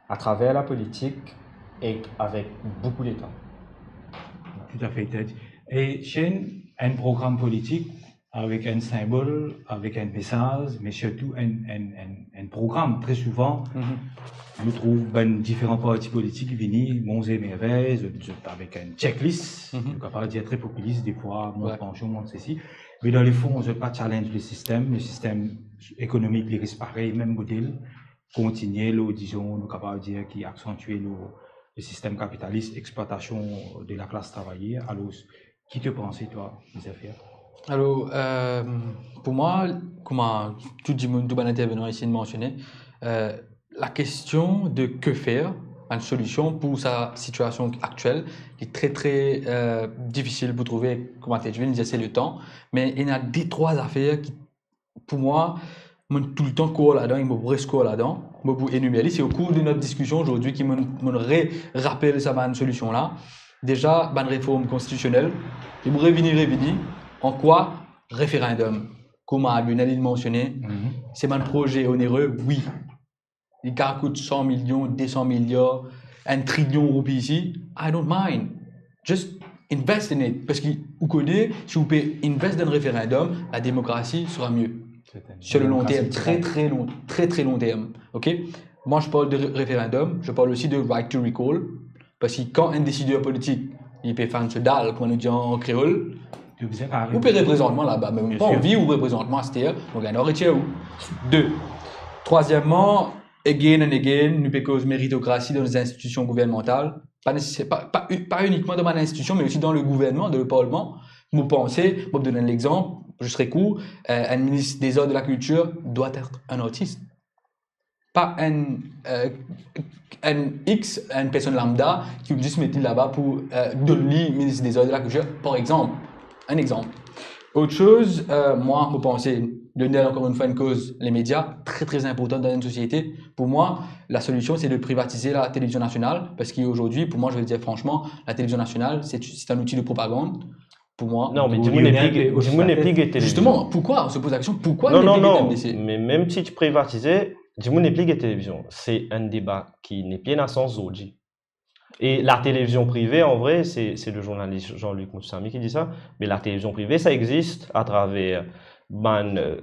à travers la politique et avec beaucoup de temps. Toutafe, Ted. E Shane, enn program politik avek enn sinbol, avek enn mesaz, me sirtou enn, enn, enn, enn program. Tre souvan, nou trouv bann diferan parti politik vini, Monts et Merveilles, zot, zot avek enn checklist, nou kapav dir tre popilis defwa, mont pansion, mont sesi. Me dan lefon, zot pa challenge le sistem, le sistem ekonomik, li res parey, mem model, kontinie lor, dizon, nou kapav dir ki aksantie lor le sistem kapitalis, explwatasion de la klas travayer. Alor, ki to panse, twa, Zafer? Alor, eh, pou mwa, kouma tou dimoun, tou bann intervenan isi inn mansione, eh, la kestion de que faire, enn solision pou sa sitiasion aktiel, li tre, tre, eh, difisil pou trouve, kouma Teddy vinn dir, se letan, me ena de trwa zafer ki, pou mwa, mo toultan kour ladan, e mo res kour ladan. Mo pou enimer li, se o kour de not diskision azordi ki mo, mo re-rapel sa bann solision la. Deza, bann reform konstitisionel, e mo revini, revini, an kwa referendom, kouma Lionel inn mansione, se bann proze onere, wi. Li kapav kout san milion, de san miliar, enn trilion roupi isi, I don't mind. Just invest in it. Parski ou kone, si ou pe invest dan referendom, la demokrasi sera mieux. Sur le long terme, très, très long, très, très long terme. Ok? Moi, je parle de ré-, référendum, je parle aussi de right to recall. Parski kan enn desider politik, li pe fann so dal, kouma nou dir an kreol, ou pe reprezant mwa laba, me mo pa anvi ou reprezant mwa aster, mo gagn retir ou. De. Trwazieman, again and again, nou pe koz meritokrasi dan lezinstitision gouvernmantal, pa neseser, pa, pa, pa inikman dan bann institision, me osi dan legouvernman, dan leparlman. Mo panse, mo pou donn enn lexanp, Je serai court, euh, un ministre des Arts et de la Culture doit être un artiste. Pas un, euh, un X, une personne lambda ki ou zis met li laba pou, euh, donn li ministre des Arts et de la Culture, par exemple. Un exemple. Autre chose, euh, moi, mo panse, Lionel, encore une fois, une cause, les médias, très, très important dans une société. Pour moi, la solution, c'est de privatiser la télévision nationale, parce qu'aujourd'hui, pour moi, je vais le dire franchement, la télévision nationale, c'est, c'est un outil de propagande. Pour moi, Non, mais Ou dimoun Lionel nepli, pe osi dimoun sa nepli fer. get televizion. Justement, pourquoi on se pose la question, pourquoi Non, il non, est non. M D C? Mais même si tu privatises, dimoun nepli get televizion. C'est un débat qui n'est plus dans sens aujourd'hui. Et la télévision privée, en vrai, c'est c'est le journaliste Jean-Luc Moutoussamy qui dit ça, mais la télévision privée, ça existe à travers bann, euh,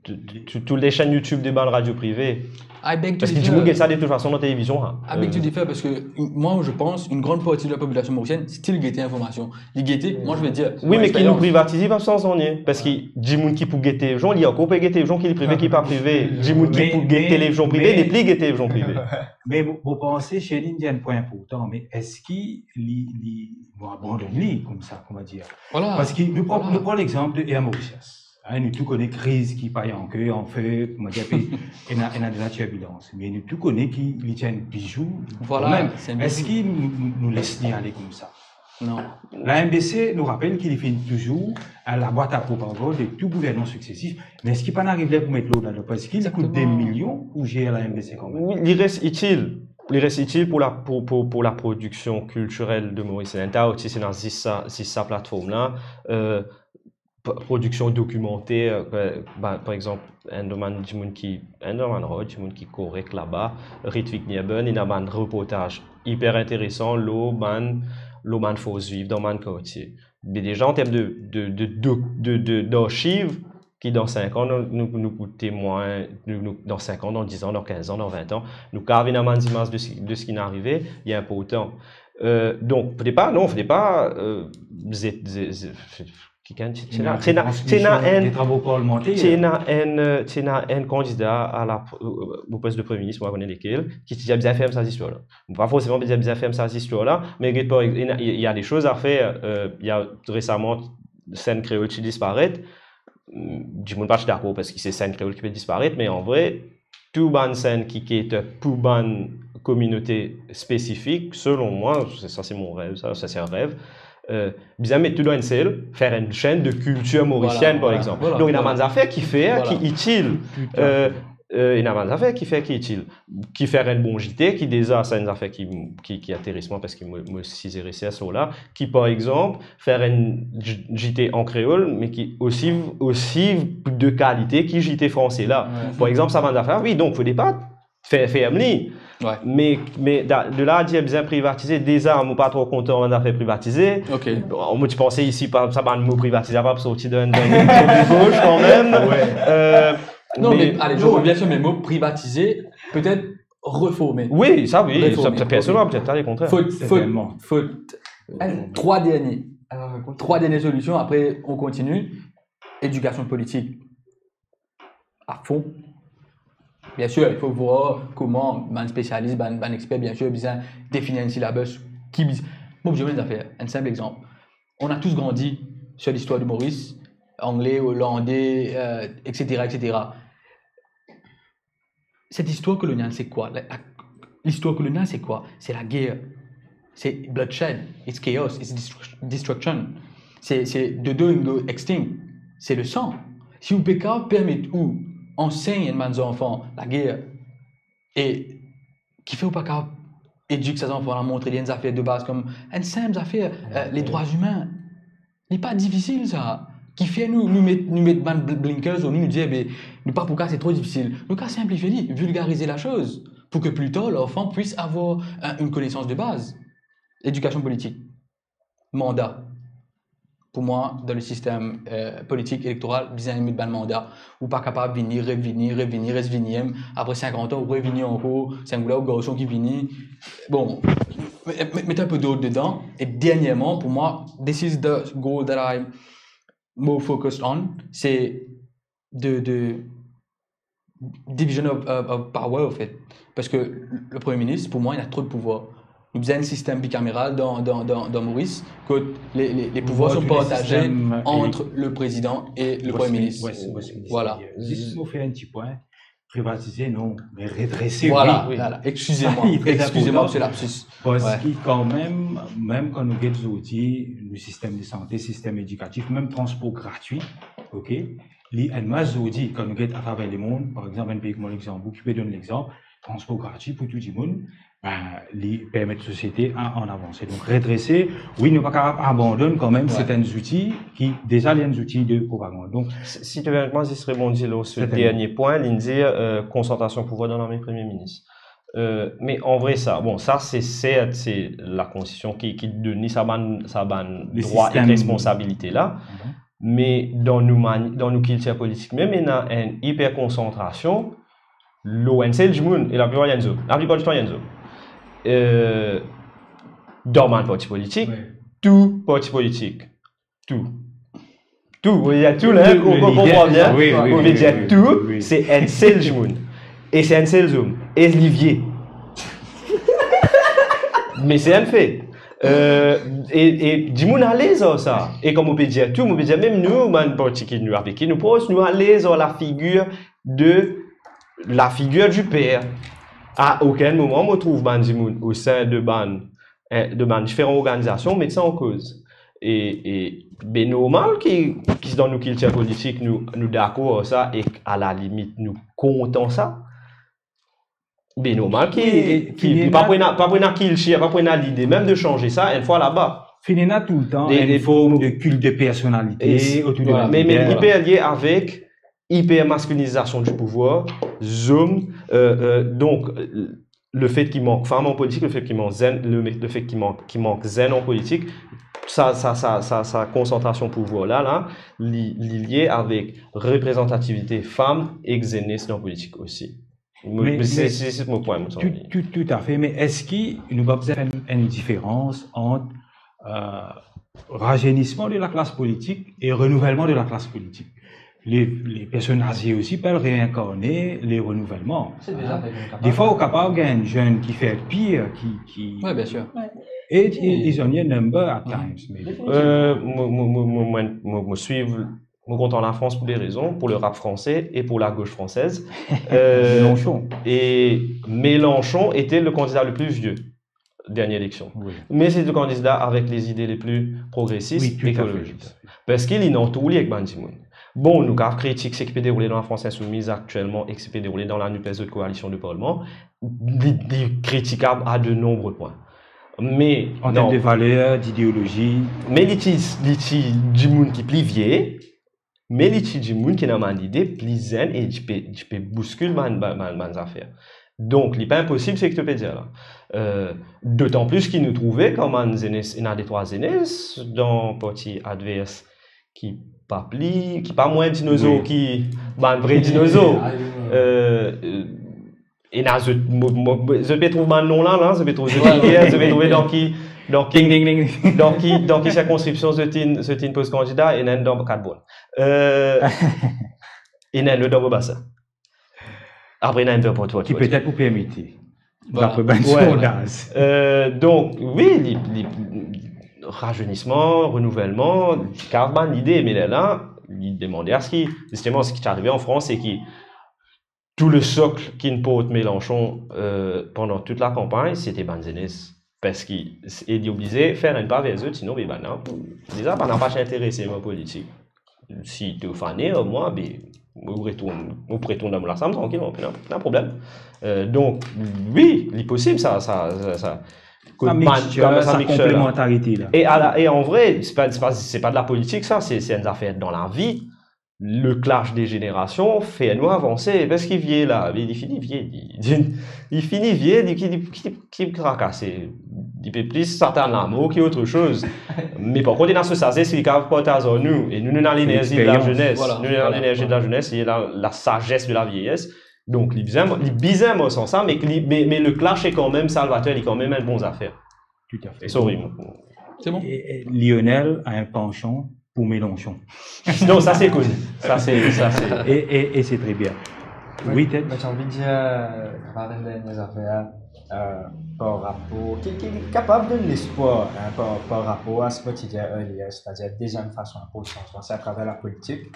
tout- tout- toutes les chaînes YouTube de bann radio privées. I beg to Parce que differ. dimoun get sa de toute façon dans la télévision. Hein. I beg to Euh, differ, parce que moi, je pense, une grande partie de la population mauricienne, still gete information. Li gete, moi, je vais dire, Oui, mon mais qui nous expérience. privatise pas sans rien. Parce que dimoun ki pou get televizion, li ankor pe get televizion ki li prive, ki pa prive. Dimoun ki Mais- pou get mais- televizion prive, mais- nepli get televizion prive. Me mo, mo panse, Sherline dir enn pwen inportan, me eski li, li, mo abandonn li koumsa, kouma dir? Voilà. Parski nou pran, Voilà. nou pran lexanp de Air Mauritius. Hein, nou tou kone kriz ki pa anker, anfer, kouma dir, pe ena, ena de la turbilans. Me nou tou kone ki li ti enn bizou. Voilà, Kanmem. c'est un bizou. Eski nou, nou, nou les li ale koumsa? Non. La M D C, nou rapel ki li finn touzour, euh, labwat a propagand de tou gouvernman suksesif, me eski pa ena ariv ler pou met lord ladan? Parski li kout Exactement. de milion pou zer la M D C kanmem. Oui, li res itil. Li res itil pour la, pour, pour, pour la production culturelle de Maurice. Ena ta osi, se ena zis sa, zis sa plateforme-là. Euh, p- production documentaire, euh, bah, par exemple, enn bann dimoun ki, enn bann rod, dimoun ki korek laba, Ritwik Nierben, ena bann reportaz hiper interesan lor bann, lor bann fors viv dan bann kartie. Me deza, an term de, de, de, de, de, de, d'archiv, ki dan sink an, nou, nou, nou pou temwagn, nou, nou, dan sink an, dan diz an, dan kinz an, dan vin an, nou kav ena bann zimaz de, se- de seki inn arive, li inportan. Euh, donk, fode pa, non, fode pa, euh, zet, zet, zet, kikenn, ti, ti ena, ti ena, ti ena enn, Des travaux parlementaires. ti ena enn, euh, ti ena enn kandida a la, euh, au poste de Premier ministre, mo pa kone lekel, ki ti dir bizin ferm sa zistwar-la. Mo pa forseman dir bizin ferm sa zistwar-là, mais get par, il y a, il y a des choses à faire. Euh, il y a récemment, sinn kreol ti disparet. Dimoun pa ti dakor parski se sinn kreol ki pe disparet, me an vre, tou bann sinn ki cater pou bann kominote spesifik, selon mwa, se, sa se mon rev, sa, sa se enn rev, euh, bizin met tou dan enn sel, fer enn chaîne de culture mauricienne, Voilà, par voilà, exemple. Voilà, Donk, ena voilà. Bann zafer ki fer, Voilà. Ki itil. Tout à Euh, fait. euh, ena bann zafer ki fer, ki itil. Ki fer enn bon J T, ki deza, sa enn zafer ki, ki, ki interes mwa, parski mo, mo size resers la, ki, par exemple, fer enn J-, J T an kreol, me ki osi, osi de kalite ki J T franse la. Ouais. Par exemple, sa bann zafer, oui, donk, fode pa fer, ferm li. Ouais. Me, me da, de la a dir bizin privatize, deza, mo pa tro kontan bann zafer privatize. Ok. Bon, mo ti panse isi, pa, sa bann mo privatize, pa sorti dan, dan, dan goch kanmem. Ouais. Euh, Non, mais, mais- allez, je reviens sur mes mots. Privatiser, peut-être reformer. Oui, ça, oui, Réformer, ça, ça, personne ok. n'a peut-être à les contraires. Faute, faute, Certainement. faute. Allez, trois derniers. Trois dernières solutions, après on continue. Éducation politique. À fond. Bien sûr, il faut voir comment un spécialiste, un, un expert, bien sûr, bizin définir un syllabus. Qui biz-, bon, je vais faire un simple exemple. On a tous grandi sur l'histoire de Maurice, anglais, hollandais, euh, et cetera, et cetera. Cette histoire coloniale, c'est quoi? La, la, l'histoire coloniale, c'est quoi? C'est la guerre. C'est bloodshed, it's chaos, it's destru-, destruction. C'est, c'est dodo and go extinct. C'est le sang. Si ou pe kav permet ou ansegn bann zanfan lager, e kifer ou pa kav edik sa zanfan la, montre li enn zafer de baz kouma enn sinp zafer, euh, les droits humains. Li pa difisil sa. Kifer nou, nou met, nou met bann bl-, blinkers lor nou, nou dir, be, nou pa pou kav, se tro difisil. Nou kav sinplifie li, vulgarize la chose, pour que plus tard, l'enfant puisse avoir, euh, une connaissance de base. Éducation politique. Mandat. Pour moi, dans le système, euh, politique électoral, bizin met bann manda. Ou pa kapav vini, revini, revini, res vini, apre sinkant an, ou revini ankor, si enn kouleur ou garson ki vini. Bon, met, met, met un peu d'ordre dedans. Et dernièrement, pour moi, this is the goal that I'm more focused on, c'est de, de division of, of, of power, en fait. Parce que le Premier ministre, pour moi, il a trop de pouvoir. Nou bizin enn sistem bikameral dan, dan, dan, dan Moris, kot les, les, les pouvoirs sont partagés entre le président et le Premier ministre. Voilà. Zis mo fer enn ti pwin, privatize non, me redrese, wi. Voilà, excusez-moi, excusez-moi pour ce lapsus. Parski kanmem, mem kan nou get zordi, nou sistem de sante, sistem edikatif, mem transpor gratwi, ok? Li enn mwa zordi, kan nou get atraver lemond, par exanp, enn pei kouma Lexanbourg, ki pe donn lexanp, transpor gratwi pou tou dimoun, be, li permet sosiete a, an avanse. Donk, redrese, wi, nou pa kapav abandonn kanmem sertenn zouti ki deza li enn zouti de propagand. Donk, si, si to permet mwa zis rebondi lor se dernie pwin, li dir, euh, konsantrasion pouvwar dan lame Premie Minis. Euh, me an vre sa, bon, sa se sert, se Lakonstitision ki, ki donn li sa bann, sa bann drwa ek responsabilite la. Me dan nou mani-, dan nou kiltir politik mem, ena enn iperkonsantrasion lor enn sel dimoun, e laplipar li enn zom. Laplipar ditan li enn zom. Euh, dan bann parti politik, tou parti politik, tou. Tou, ou pe dir tou la, ou konpran bien. Ou pe dir tou, se enn sel dimoun. E se enn sel zom. E li vie. Me se enn fe. Euh, e, e dimoun alez ar sa. E kouma ou pe dir tou, mo pe dir mem nou, bann parti ki nou, avek ki nou pros, nou alez ar lafigir de, lafigir du père. A okenn moman mo trouv bann dimoun o sein de bann, eh, de bann diferan organizasion met sa an koz. E, e be normal ki, ki dan nou kiltir politik, nou, nou dakor ar sa e a la limit nou kontan sa. Be normal ki, ki, ki pa pou ena, pa pou ena kiltir, pa pou ena lide mem de sanz sa enn fwa laba. Finn ena toultan enn form de kilt de personalite otour de la leader. Me, me li iper lie avek ipermaskulinizasion du pouvwar, zom, euh, euh, donk, euh, lefet ki mank fam an politik, lefet ki mank zenn, le, lefet ki mank, ki mank zenn an politik, sa, sa, sa, sa, sa konsantrasion pouvwar la, la, li, li lie avek reprezantativite fam ek zenes dan politik osi. Mo, me, me se, se, se mo pwin, mo santi. Tou, tou, toutafe, me eski nou pa bizin fer enn, enn diferans ant, euh, rajeunisman de laklas politik e renouvelman de laklas politik? Les, les personnes âgées aussi peuvent réincarner le renouvellement. Hein. Des fois, ou kapav gagn enn zenn ki fer pir, ki, ki... Ouais, bien sûr. Et, et ils ont a number at times, mais... Euh, mo, mo, mo, mo, mo, mo, mo swiv, mo kontan Lafrans pou de rezon, pou le rap fransé e pou la gosh fransez. Euh, Mélenchon. Et Mélenchon était le candidat le plus vieux. Dernie eleksion. Oui. Me se le kandida avek lezide le pli progresis, ekologis. Oui, tout à fait, tout à fait. Parski li ena tour li ek bann dimoun. Bon, nou kapav kritik seki pe deroule dan la France Insoumise aktielman ek seki pe deroule dan la NUPES, lot koalision de parlman. Li, li kritikab a de nonbre pwin. Me an term de valer, dideolozi. Me li ti, li ti dimoun ki pli vie, me li ti dimoun ki ena bann lide pli zenn e ti pe, ti pe bouskil bann, bann, bann, bann zafer. Donk, li pa inposib seki to pe dir la. Euh, dotan plis ki nou trouve kan bann zenes, ena detrwa zenes dan parti advers ki pa pli, ki pa mwin dinozor ki bann vre dinozor. Euh, euh, Ena zot, mo, mo, zot pe trouv bann nom la, la, zot pe trouv zot lide, zot pe trouve dan ki, dan ki, dan ki, dan ki sirkonskripsion zot inn, zot inn poz kandida, ena enn dan Kat Bron. Euh, ena enn lot dan Bourg-Bassin. Apre, ena enn dan Port-au-Prince. Ki petet pou permete. Voilà. Dapre bann sondaz. Euh, donk, wi, li, li, rajeunisman, renouvelman, kapav bann lide, me lerla, li demande aski, zisteman, seki ti arive an Frans, se ki tou le sokl ki inn port Mélenchon, euh, pandan tou lakanpagn, se ti bann zenes. Parski, e li oblize fer enn pa ver zot, sinon, be, bann la, deza, bann la pa ti interese dan politik. Si to fane, euh, mwa, be, mo retourn, mo retourn dan mo lasam trankil, pena, pena problem. Euh, donk, wi, li posib, sa, sa, sa, sa. Sa mixture, sa konplemantarite la. E ala, e an vre, se pa, se pa, se pa de lapolitik, sa, se, se enn zafer dan lavi. Le clash des générations fer nou avanse, parski vie la, li, li fini vie, li, li, li fini vie, li, ki, li, ki, ki trakase, li pe plis atann lamor ki otre soz. Me par kont, ena so sazes ki kapav partaz ar nou, e nou, nou ena lenerzi de la zenes, nou ena lenerzi de la zenes, e la, la sagesse de la vieillesse. Donk, li bizin, li bizin mor san sa, me ki li, me, me le clash, se kanmem salvateur, li kanmem enn bon zafer. Tout à fait. Sorry, mon. C'est bon. Et, et Lionel a un penchant pour Mélenchon. Non, sa se koni. Sa se, sa se... Et, et, et c'est très bien. Oui, Ted ? Mwa, ti anvi dir, euh, par enn dernie zafer, euh, par rapor, ki, ki kapav donn lespwar, hein, par, par rapor a seki mo ti dir earlier, setadir deziem fason aport sanzman, se atraver lapolitik.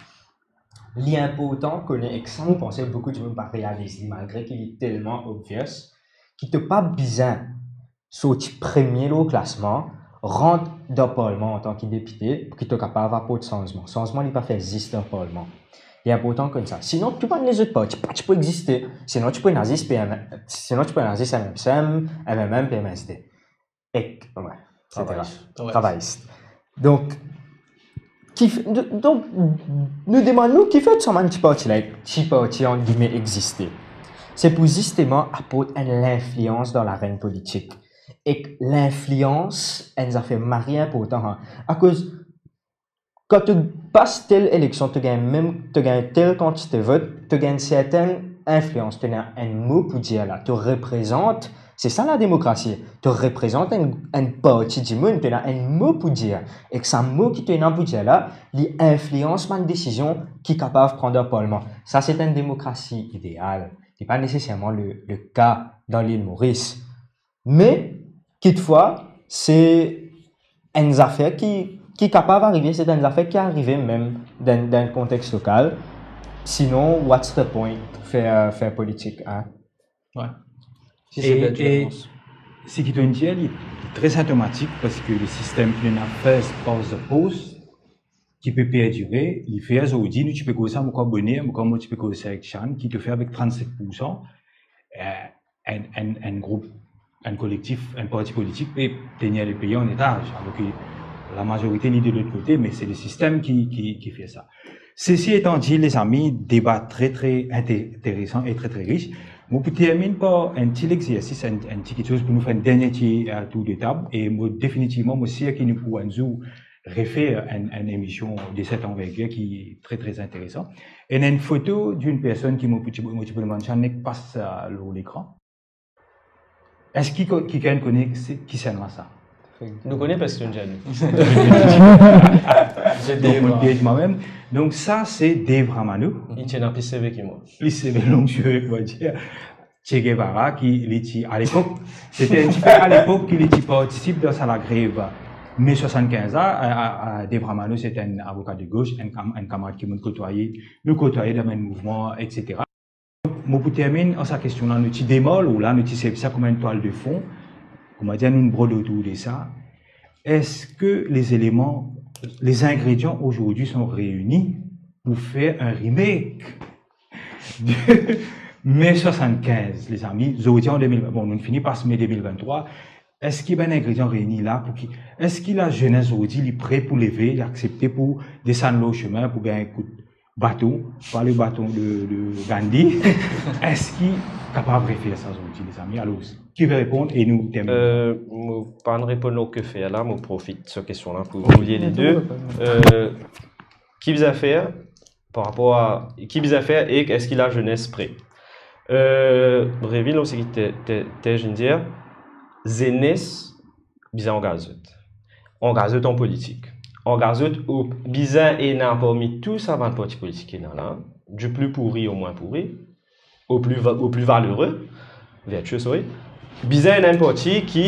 Li inportan kone, ek sa mo panse boukou dimoun pa realiz li, malgre ki li telman obvious, ki to pa bizin sorti premie lor klasman, rant dan parlman antan ki depite, pou ki to kapav aport sanzman. Sanzman, li pa fer zis dan parlman. Li inportan konn sa. Sinon, tou bann lezot parti pa ti pou existe. Sinon, ti pou ena zis P M, sinon, ti pou ena zis M M S M, M M M, P M S D. Ek, ouais, et cetera. Travayis. Ouais. Travayis. Donk, ki f-, do-, donk, nou demann nou, kifer tou sa bann ti parti la, ti parti, ant gime, existe? Se pou zisteman aport enn linflians dan larenn politik. Ek linflians, enn zafer mari inportan, hein. Akoz, kan to pas tel eleksion, to gagn mem, to gagn tel kantite vot, to gagn sertenn inflians, to ena enn mo pou dir la, to reprezant, se sa lademokrasi, to reprezant enn, enn parti dimoun, to ena enn mo pou dir, ek sa mo ki to ena pou dir la, li inflians bann desizion ki kapav pran dan parlman. Sa se enn demokrasi ideal. Li pa neseserman le, le ka dan Lil Moris. Me, kitfwa, se enn zafer ki, ki kapav arive, se enn zafer ki arive mem dan, dan enn kontex lokal. Sinon, what's the point fer, fer politik, hein? Ouais. Si se e, bel e diferans. Seki to'nn dir, li, li tre sintomatik, parski le sistem ki nou ena first past the post, ki pe perdire, li fer zordi, nou ti pe koz sa, mo krwar boner, mo krwar mo ti pe koz sa ek Shan, ki to fer avek trannset poursan, eh, enn, enn, enn group, enn kolektif, enn parti politik pe tenir lepei an etaz, alor ki lamazorite li de lot kote, me se le sistem ki, ki, ki fer sa. Sesi etan di, lezami, deba tre, tre inte-, interesan e tre, tre rich. Mo pou terminn par enn ti lexersis, enn, enn ti kiksoz pou nou fer enn dernie ti, eh, tour de tab, e mo definitivman, mo sir ki nou pou enn zour refer enn, enn emision de set anvergir ki tre, tre interesan. Ena enn foto d'une personne ki mo pou ti, mo ti pou demann sa nek pas, eh, lor lekran. Eski ko-, kikenn kone se, kisannla sa? Nou kone parski nou dir nou. Donk, mo dir mwa mem. Donk, sa se Dave Ramano. Li ti ena plis seve ki mwa. Plis seve, long seve, on va dire. Che Guevara, ki li ti, alepok, se te enn tipe alepok ki li ti partisip dan sa lagrev me swasannkinz la. A, a, a, Dave Ramano, se enn avoka de gos, enn kam-, enn kamarad ki mo'nn kotwaye, nou kotwaye dan bann mouvman, et cetera. Mo pou terminn ar sa kestion la, nou ti demar lor la, nou ti servi sa kouma enn twal de fon, kouma dir, nou brod otour de sa. Eski les éléments, les ingrédients aujourd'hui sont réunis pour faire un remake de mai soixante-quinze, lezami, zordi an de mil vin, bon, nou fini pas me de mil vinn-trwa, eski bann ingredian reini la pou ki, eski lazenes zordi li pre pou leve, li aksepte pou desann lor sime, pou gagn kout baton, pa le baton de, de Gandhi, eski kapav refer sa zordi, lezami? Alor, ki ve reponn e nou termine? Euh, mo pa reponn lor ki fer la, mo profit so kestion la pou relie le de. Euh, ki bizin fer par rapor a, ki bizin fer e eski lazenes pre? Euh, revinn lor seki te, te, te, je veux dire, zenes bizin angaz zot. Angaz zot an politik. Angaz zot o-, bizin ena parmi tou sa bann parti politik ki ena la, du plus pourri au moins pourri, au plus va-, au plus valeureux, vertueux, sorry. Bizin ena enn parti ki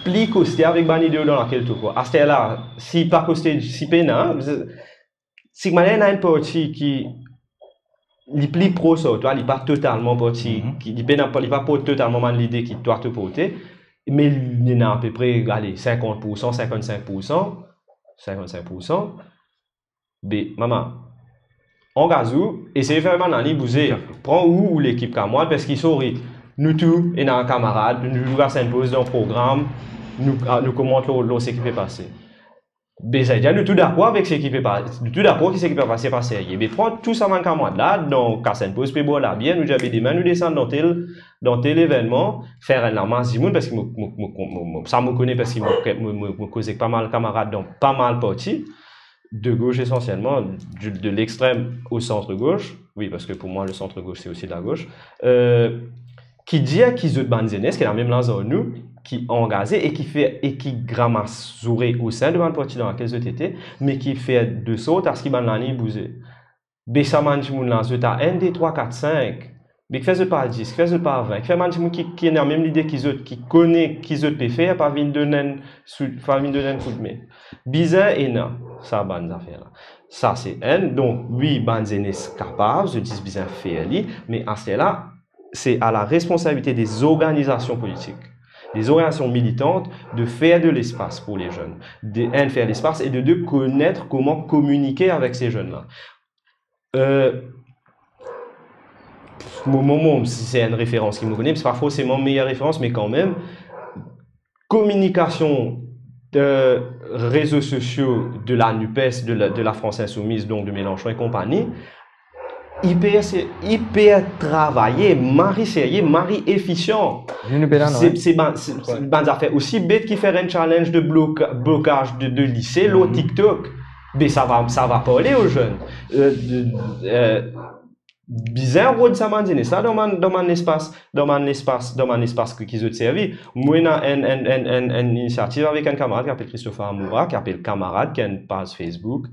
pli koste avek bann ide dan lakel to krwar. Aster la, si pa koste, si pena, si manier ena enn parti ki li pli pros ar twa, li pa totalman parti, mhm, ki, li pena, li pa port totalman bann lide ki twa to porte, me li ena apepre, ale, sinkant poursan, sinkant-sink poursan, sinkant-sink poursan, be, mama, angaz ou, esey fer bann la li bouze. Pran ou, ou lekip kamwad, parski, sorry, nou tou ena kamarad, nou tou kas enn poz dan program, nou, ah, nou komant lor, lor seki pe pase. Be, savedir nou tou dakor avek seki pe pa-, nou tou dakor ki seki pe pase pa serye. Be, pran tou sa bann kamwad la, dan kas enn poz, pe bwar labie, nou dir, be, demin nou desann dan tel, dan tel evennman, fer enn lamas dimoun, parski mo, mo, mo, mo, mo, sa mo kone, parski mo, mo, mo, mo koz ek pa mal kamarad dan pa mal parti, de gos esansielman, de, de l'extrême au centre gauche, wi, parski pou mwa, le centre gauche, se osi la gauche, euh, ki dir ki zot bann zenes, ki ena mem laz ar nou, ki angaze e ki fer, e ki gramas zoure o sein de bann parti dan lakel zot ete, me ki fer de sort a se ki bann la li bouze. Be sa bann dimoun la, zot a enn, de, trwa, kat, sink, Me kifer zot pa al dis, kifer zot pa al vin, kifer bann dimoun ki, ki ena mem lide ki zot, ki kone ki zot pe fer, pa vinn donn enn sou-, pa vinn donn enn koudme? Bizin ena sa bann zafer la. Sa se enn. Donk, wi, bann zenes kapav, zot zis bizin fer li, me aster la, se a la responsabilite de zorganizasion politik, de zorganizasion militant, de fer de lespas pou le zenn, de, enn, fer lespas, e de de, konet kouma kominike avek se zenn la. Euh, mo, mo, mo, si se enn referans ki mo kone, se pa forseman meyer referans, me kanmem, kominikasion de rezo sosio de la NUPES, de la, de la France Insoumise, donk de Mélenchon et compagnie, iper se-, iper travaye, mari serye, mari efisian. Vinn nou pe la, non, se, hein? Se bann, se, se bann zafer osi bet ki fer enn challenge de bloka-, blokaz de, de lise lor TikTok. Be sa va, sa va parle o zenn. Euh, de, euh, bizin rod sa bann zenes la dan bann, dan bann lespas, dan bann lespas, dan bann lespas ki, ki zot servi. Mwa, ena enn, enn, enn, enn, enn inisiativ avek enn kamarad ki apel Christopher Amoura, ki apel Kamarad, ki ena enn paz Facebook,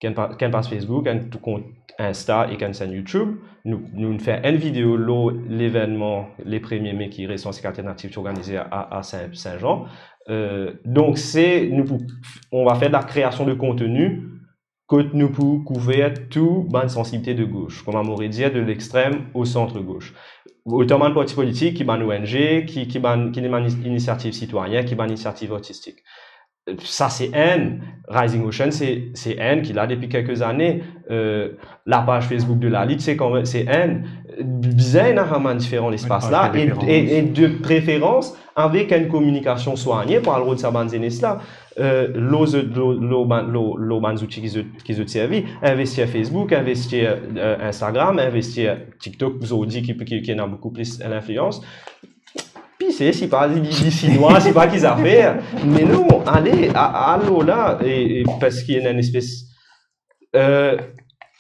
ki ena enn pa-, ki ena enn paz Facebook, enn tou kont Insta ek enn senn YouTube. Nou, nou fer enn video lor levennman le premie me ki Résistance Alternative ti organize a, a Sin, Sin Zan. Euh, donk se, nou pou, on va faire de la création de contenu kot nou pou kouver tou bann sansibilite de gos, kouma mo pe dir, de l'extrême au centre gauche. Otan bann parti politik, ki bann ONG, ki, ki bann, ki bann inisiativ sitwayin, ki bann inisiativ artistik. Sa se enn, Rising Ocean se, se enn ki la depi kelke zane. Euh, la page Facebook de la Ligue, se kanmem, se enn. Bizin ena sa bann diferan lespas la, e, e, e de preferans avek enn kominikasion swanye pou al rod sa bann zenes la. Euh, lor zot, lor, lor bann, lor, lor bann zouti ki zot, ki zot servi, investir Facebook, investir, euh, Instagram, investir TikTok, zordi ki, ki, ki ena boukou plis linflians. Pise, sipa li, li sinwa, sipa ki zafer. Me non, ale, a-, al lor la, e, e parski ena enn espes, euh,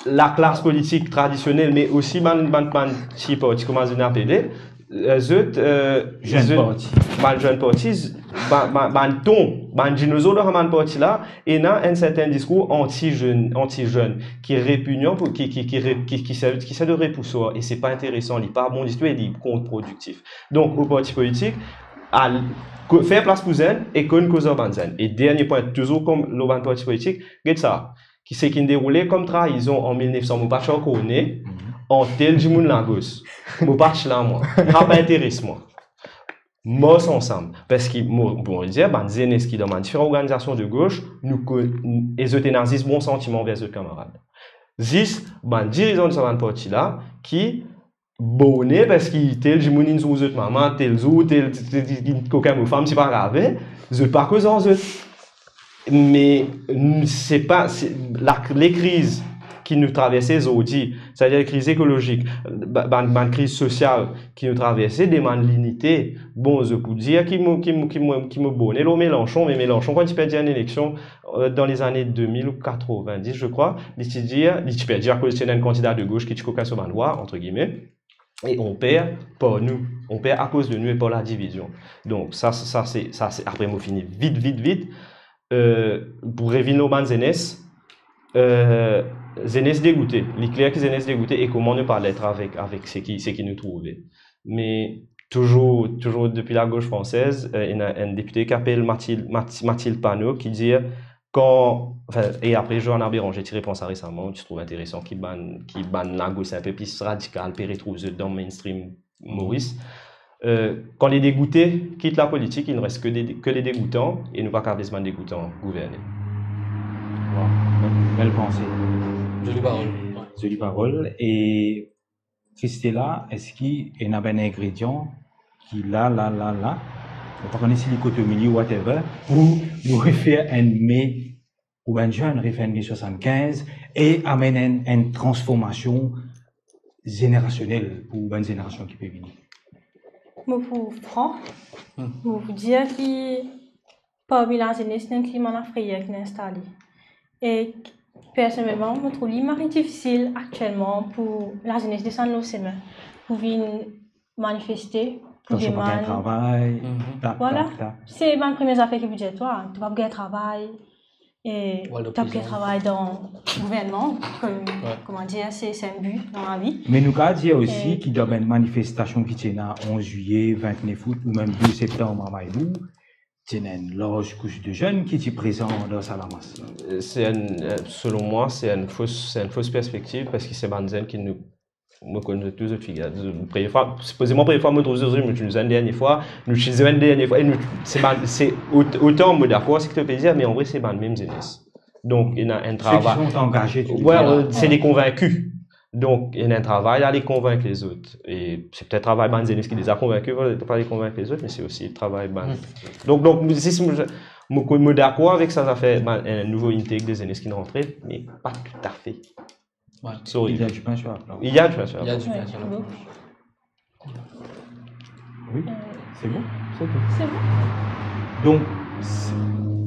laklas politik tradisionel, me osi bann, bann, bann ti parti, kouma zot inn apele, euh, zot, euh, zenn parti. Bann zenn parti, bann, bann, bann ton, bann dinozor dan bann parti la, ena enn sertin diskour anti-zenn, anti-zenn, ki repinian pou, ki, ki, ki re-, ki, ki servi, ki servi de repouswar, e se pa interesan, li pa bon ditou e li kontrprodiktif. Donk, o parti politik, al, ko-, fer plas pou zenn e konn koz ar bann zenn. E dernie pwin, touzour kouma lor bann parti politik, get sa, ki seki inn deroule kom traizon an mil nef san, mo pa ti ankor ne, ant tel dimoun lagos. Mo pa ti la, mwa. Sa pa interes mwa. Mars ansam. Parski mo, bon, dir, bann zenes ki dan bann diferan organizasion de gos, nou ko-, e zot ena zis bon santiman anver zot kamarad. Zis bann dirizan de sa bann parti la ki borne parski tel dimoun inn zour zot mama, tel zour, tel, tel, tel, tel kokin mo fam, sipa grave, zot pa koz ar zot. Me, n-, se pa, se, la, le kriz ki nou traverse zordi, setadir le kriz ekolozik, ba-, bann, bann kriz sosial ki nou traverse, demann linite. Bon, zot pou dir ki mo, ki mo, ki mo, ki mo borne lor Mélenchon, me Mélenchon, kan li ti perdi enn eleksion, euh, dan lezane de mil katrevin-dis, je crois, li ti dir, li ti perdi akoz ti ena enn kandida de gos ki ti kokin so bann vwa, entre guillemets, e on perd par nou, on perd akoz de nou e par la divizion. Donk, sa, sa, sa, se, sa, se, apre mo fini vit, vit, vit, euh, pou revinn lor bann zenes, euh, zenes degoute. Li kler ki zenes degoute e kouma nou pa ale avek, avek seki, seki nou trouve. Me touzour, touzour depi la gauche française, euh, ena enn depite ki apel Mathilde, Math-, Mathilde Panot ki dir, kan, anfin, e apre Johanna Béranger ti reponn sa resaman, ti trouv interesan ki bann, ki bann lagos inpe plis radikal pe retrouv zot dan mainstream Moris. Euh, kan le degoute kit lapolitik, il ne reste que des, que les dégoûtants, e nou pa kapav les bann degoutan gouverne. Waw, bel, bel panse. Zoli parol. Zoli parol. E Christella, eski ena bann ingredian ki la, la, la, la, mo pa kone si li kot omilie ou whatever, pou nou refer enn me pou bann zenn, refer enn me swasann-kinz e amenn enn, enn transformasion zenerasionel pou bann zenerasion ki pe vini? Mo pou fran, mo pou dir ki parmi lazenes, ena enn klima lafreyer ki instale. E personelman, mo trouv li mari difisil aktielman pou lazenes desann lor sime, pou vinn manifeste, pou demann. Travay, ta, ta, ta. Vwala. Se bann premie zafer ki pou dir twa, to pa pou gagn travay, E to pe travay dan gouvernman, kouma dir, se, se enn bi dan lavi. Me nou kapav dir osi ki dan bann manifestasion ki ti ena onz zilye, vintnef out ou mem douz septam a Maybour, ti ena enn larz kous de zenn ki ti prezan dan sa lamas la. Se enn, selon mwa, se enn fos, se enn fos perspektiv, parski se bann zenn ki nou, mo konn zot tou, zot figir. Premie fwa, sipozeman premie fwa mo trouv zot, mo ti zwenn dernie fwa, nou ti zwenn dernie fwa, e nou, se bann, se ot-, otan mo dakor seki to pe dir, me an vre se bann mem zenes. Donk, ena enn travay. Ceux qui sont engagés, tu veux dire. Se de konvinki. Donk, ena enn travay ale konvink lezot. E se petet travay bann zenes ki deza konvinki, fode pa ale konvink lezot, me se osi travay bann. Donk, donk, si, si mo, mo, mo dakor avek sa zafer, bann, enn nouvo intake de zenes ki rantre, me pa toutafe. Sorry. Il y a du pain sur la planche. Il y a du pain sur la planche. Wi, se bon, se bon. Donk, s-,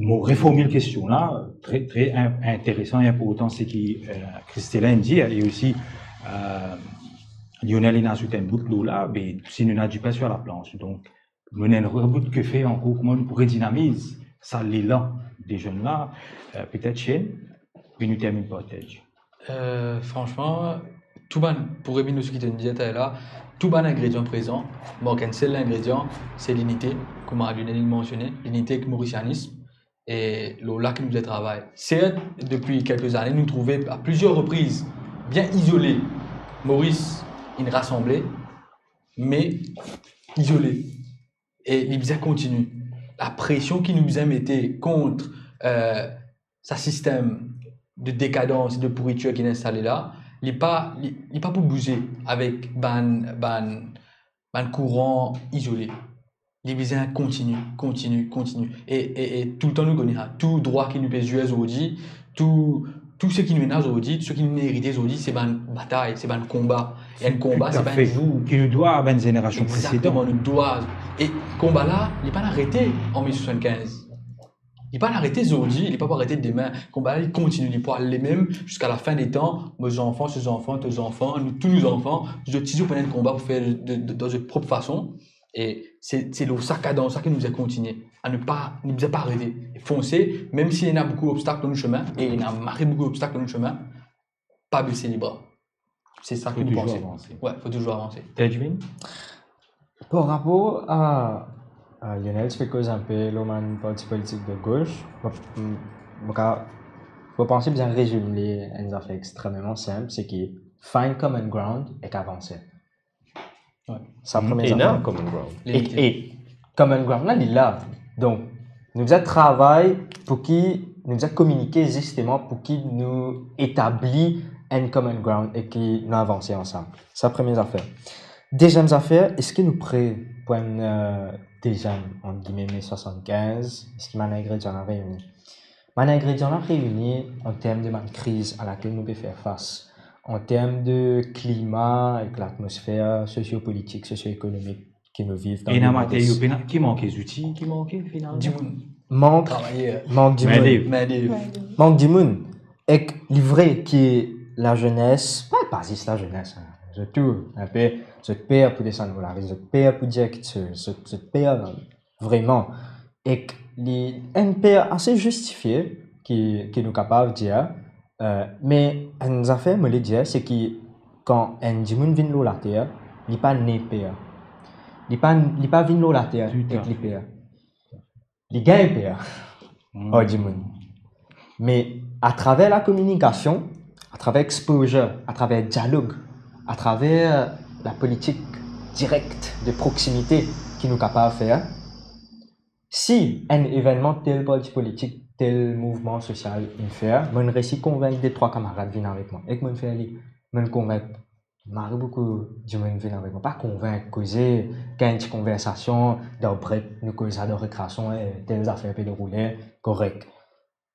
mo reformil kestion la, tre, tre in-, interesan e inportan, seki, eh, Christelle inn dir, e osi, eh, Lionel inn azout enn bout lor la, be si nou ena dipin sir laplanch, donk, nou ena enn lot bout ki fer ankor, kouma nou pou redinamiz sa lelan de zenn la, eh, petet Shane, e nou terminn par Tej. Eh, fransman, tou bann, pou revinn lor seki to'nn dir taler la, tou bann ingredian prezan, mank enn sel ingredian, se linite, kouma Lionel inn mansione, linite ek morisianism, e lor la ki nou bizin travay. Sert, depi kelke zane, nou trouve a plizier repriz, bien izole, Moris inn rasanble, me izole. E li bizin kontinie. Lapresion ki nou bizin mete kont, eh, sa sistem de dekadans, de pouritir ki inn instale la, li pa, li, li pa pou bouze avek bann, bann, bann kouran izole. Li bizin kontinie, kontinie, kontinie. E, e, e toultan nou kone sa, tou drwa ki nou pe zwe zordi, tou, tou seki nou ena zordi, tou seki nou erite zordi, se bann batay, se bann konba. E enn konba, se pa enn zour. Ki nou dwa a bann zenerasion presedan. Exakteman, nou dwa. E konba la, li pa arete an mil swasann-kinz. Li pa arete zordi, li pa pou arete demin. Konba la, li kontinie, li pou ale lemem ziska lafin de tan. Mo zanfan, so zanfan, to zanfan, nou, tou nou zanfan, zot ti pou ena enn konba pou fer de, de, dan zot prop fason. E se, se lor sa kadans la ki nou bizin kontinie. A ne pa, nou bizin pa arete. Fonse, mem si ena boukou obstak dan nou semin, e ena mari boukou obstak dan nou semin, pa bese lebra. Se sa ki nou panse. Fo touzour avanse. Wi, fo touzour avanse. Tejvin? Par rapor a, a Lionel ti pe koz inpe lor bann parti politik de gos, mo, mo, mo ka, mo panse bizin rezime li enn zafer extrememan sinp, seki find common ground ek avanse. Wi. Sa premie zafer. Ena common ground. E, e common ground la, li la. Donk, nou bizin travay pou ki, nou bizin kominike zisteman pou ki nou etabli enn common ground e ki nou avanse ansam. Sa premie zafer. Deziem zafer, eski nou pre pou enn, eh, deziem, ant gime, me swasann-kinz? Eski bann ingredian la reini? Bann ingredian la reini an term de bann kriz a lakel nou pe fer fas, an term de klima ek latmosfer sosio-politik, sosio-ekonomik ki nou viv dan lemonn. Ena materyo prime, ki manke, zouti ki manke finalman. Dimoun. Mank, travayer. Mank dimoun. Main d'œuvre. Main d'œuvre. Mank dimoun. Ek li vre ki lazenes, pa, pa zis lazenes, in, zot tou, inpe, zot per pou desann lor lari, zot per pou dir kiksoz, zot, zot per, vreman. Ek li enn per ase zistifie ki, ki nou kapav dir, eh, me enn zafer mo le dir, seki kan enn dimoun vinn lor later, li pa ne per. Li pa, li pa vinn lor later ek li per. Li gagn per ar dimoun. Me atraver lakominikasion, atraver exposure, atraver dialog, atraver lapolitik direk de proksimite ki nou kapav fer, si enn evennman tel parti politik, tel mouvman sosial inn fer, mo'nn resi konvink de trwa kamarad vinn avek mwa, ek mo'nn fer li, mo'nn konvink mari boukou dimoun vinn avek mwa, pa konvink, koze, gagn ti konversasion, dan brek, nou koz sa dan rekreasion, eh, tel zafer pe deroule, korek.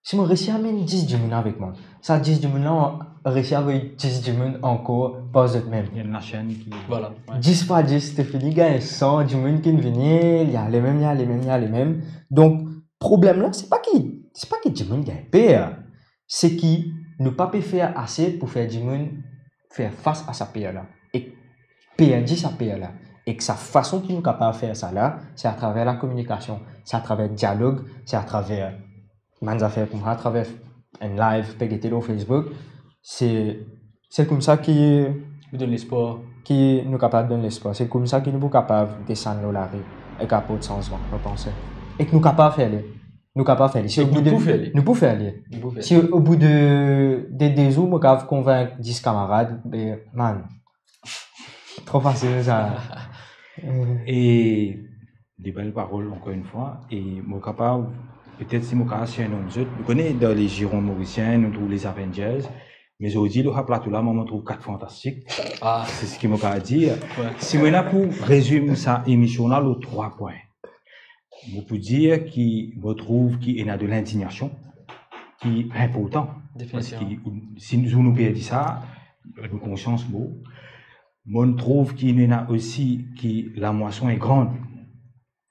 Si mo resi amenn dis dimoun avek mwa, sa dis dimoun la, mo resi avoy dis dimoun ankor par zot mem. Enn lasenn ki... Vwala. Dis fwa dis, to fini gagn san dimoun ki vini, li ale mem, li ale mem, li ale mem. Donk, problem la, se pa ki, se pa ki dimoun gagn per, seki nou pa pe fer ase pou fer dimoun fer fas a sa per la, ek perdi sa per la. Ek sa fason ki nou kapav fer sa la, se atraver lakominikasion, se atraver dialog, se atraver bann zafer koumsa atraver enn live pe gete lor Facebook, se, se koumsa ki, ki donn lespwar, ki nou kapav donn lespwar. Se koumsa ki nou pou kapav desann lor lari ek aport sanzman, mo panse. Ek nou kapav fer li. Nou kapav fer li. Si Ek nou pou fer li. Nou pou fer li. Nou pou fer li. Si o bout de, de de zour, mo kapav konvink dis kamarad, be, man, tro fasil sa. Eh. E de bel parol, ankor enn fwa, e mo kapav, petet si mo kapav sinn zot, nou kone dan le ziron morisien, nou trouv les Avengers, me zordi, lor sa plato la, mwa, mo trouv Kat Fantastik. Ah. Se seki mo kapav dir. Wi. Si mo ena pou rezim sa emision la lor trwa pwin, mo pou dir ki mo trouv ki ena de lindignasion ki inportan. Definitivman. Parski si nou, nou perdi sa, nou konsians mor. Mo trouv ki nou ena osi ki lamwason est grande,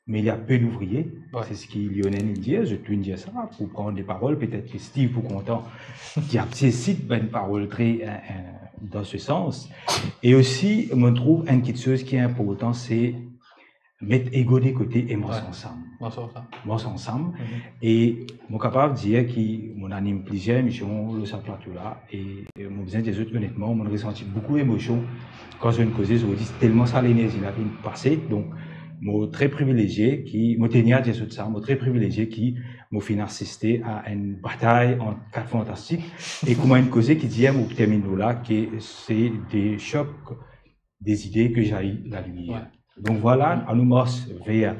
mais il y a peu d'ouvriers. Wi. Se seki Lionel inn dir, zot tou inn dir sa, pou pran de parol, petet ki Steve pou kontan, ki a pe sit bann parol tre, eh, eh, dan se sans. E osi, mo trouv enn kiksoz ki inportan, se met ego de kote e mars ansam. Wi. Mars ansam. Mars ansam. Mhm. E mo kapav dir ki mo anim plizier emision lor sa plato la, e mo bizin dir zot onetman, mo resanti boukou emosion kan zot inn koze zordi, telman sa lenerzi la finn pase. Donk, mo tre privilezie ki, mo tenir a dir zot sa, mo tre privilezie ki mo finn asiste a enn batay ant kat fantastik. E kouma enn koze ki dir, mo terminn lor la, ke c'est des chocs des idées que jaillit la lumière. Wi. Donk vwala, anou mars ver,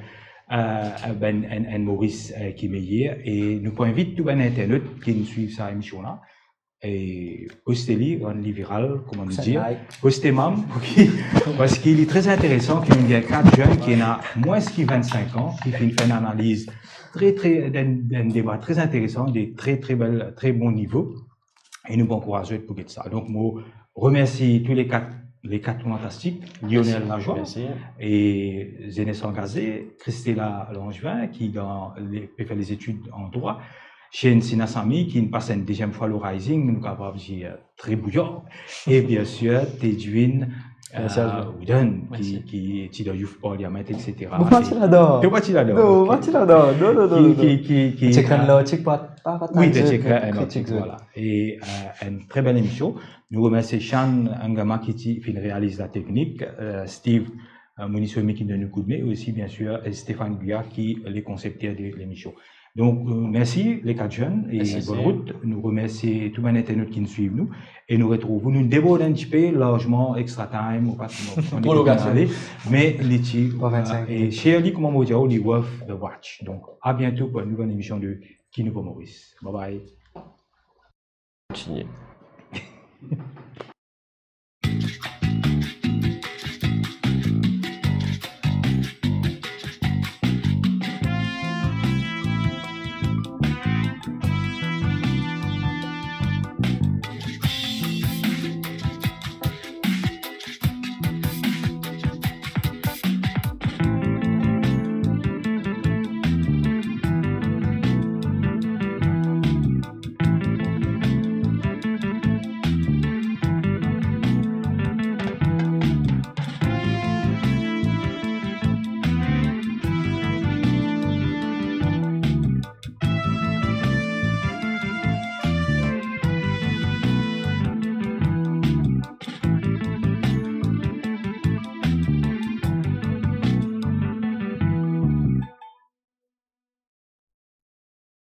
eh, bann, enn, enn Moris, eh, ki meyer, e nou pou invit tou bann internot ki inn swiv sa emision la, e poste li, rann li viral, kouma nou dir. Poste mem, ok. Parski li tre interesan ki nou gagn kat zenn ki ena mwins ki vinn-sink an, ki finn fer enn analiz tre, tre, dan, dan enn deba tre interesan, de tre, tre bel, tre bon nivo. E nou pou ankouraz zot pou get sa. Donk, mo remersi tou le kat, le kat fantastik, Lionel Lajoie, mersi, e Zenes Angaze, Christella Langevin, ki dan le, pe fer lezetid an drwa, Shane Sinasamy, ki inn pas enn deziem fwa lor Rising, nou kapav dir, eh, tre bouyan, e bien sir, Tedwin, eh, Wooden, ki, ki ti dan Youth Parliament, et cetera. Mo pa ti ladan. To pa ti ladan, ok. Non, mo pa ti ladan. Non, non, non, non, non. Ki, ki, ki, ti ekrir enn lartik, pa, pa, pa, wi, ti ekrir enn lartik, vwala. E, eh, enn tre bel emision. Nou remersie Shan Angama ki ti finn realiz lateknik, eh, Steve, eh, Monisome ki donn nou koudme, e osi, bien sir, eh, Stéphane Guyard ki le konsepter de lemision. Donk, eh, mersi le kat zenn e bonn rout. Nou remersie tou bann internot ki inn swiv nou e nou retrouv ou. Nou debord enn tipe, larzman extra time, ou pa, nou pran de prolongasion, ale, me li ti, eh, e share li, kouma mo dir, li worth the watch. Donk, a biento pou enn nouvel emision de Ki Nouvo Moris. Bye bye. Kontinie.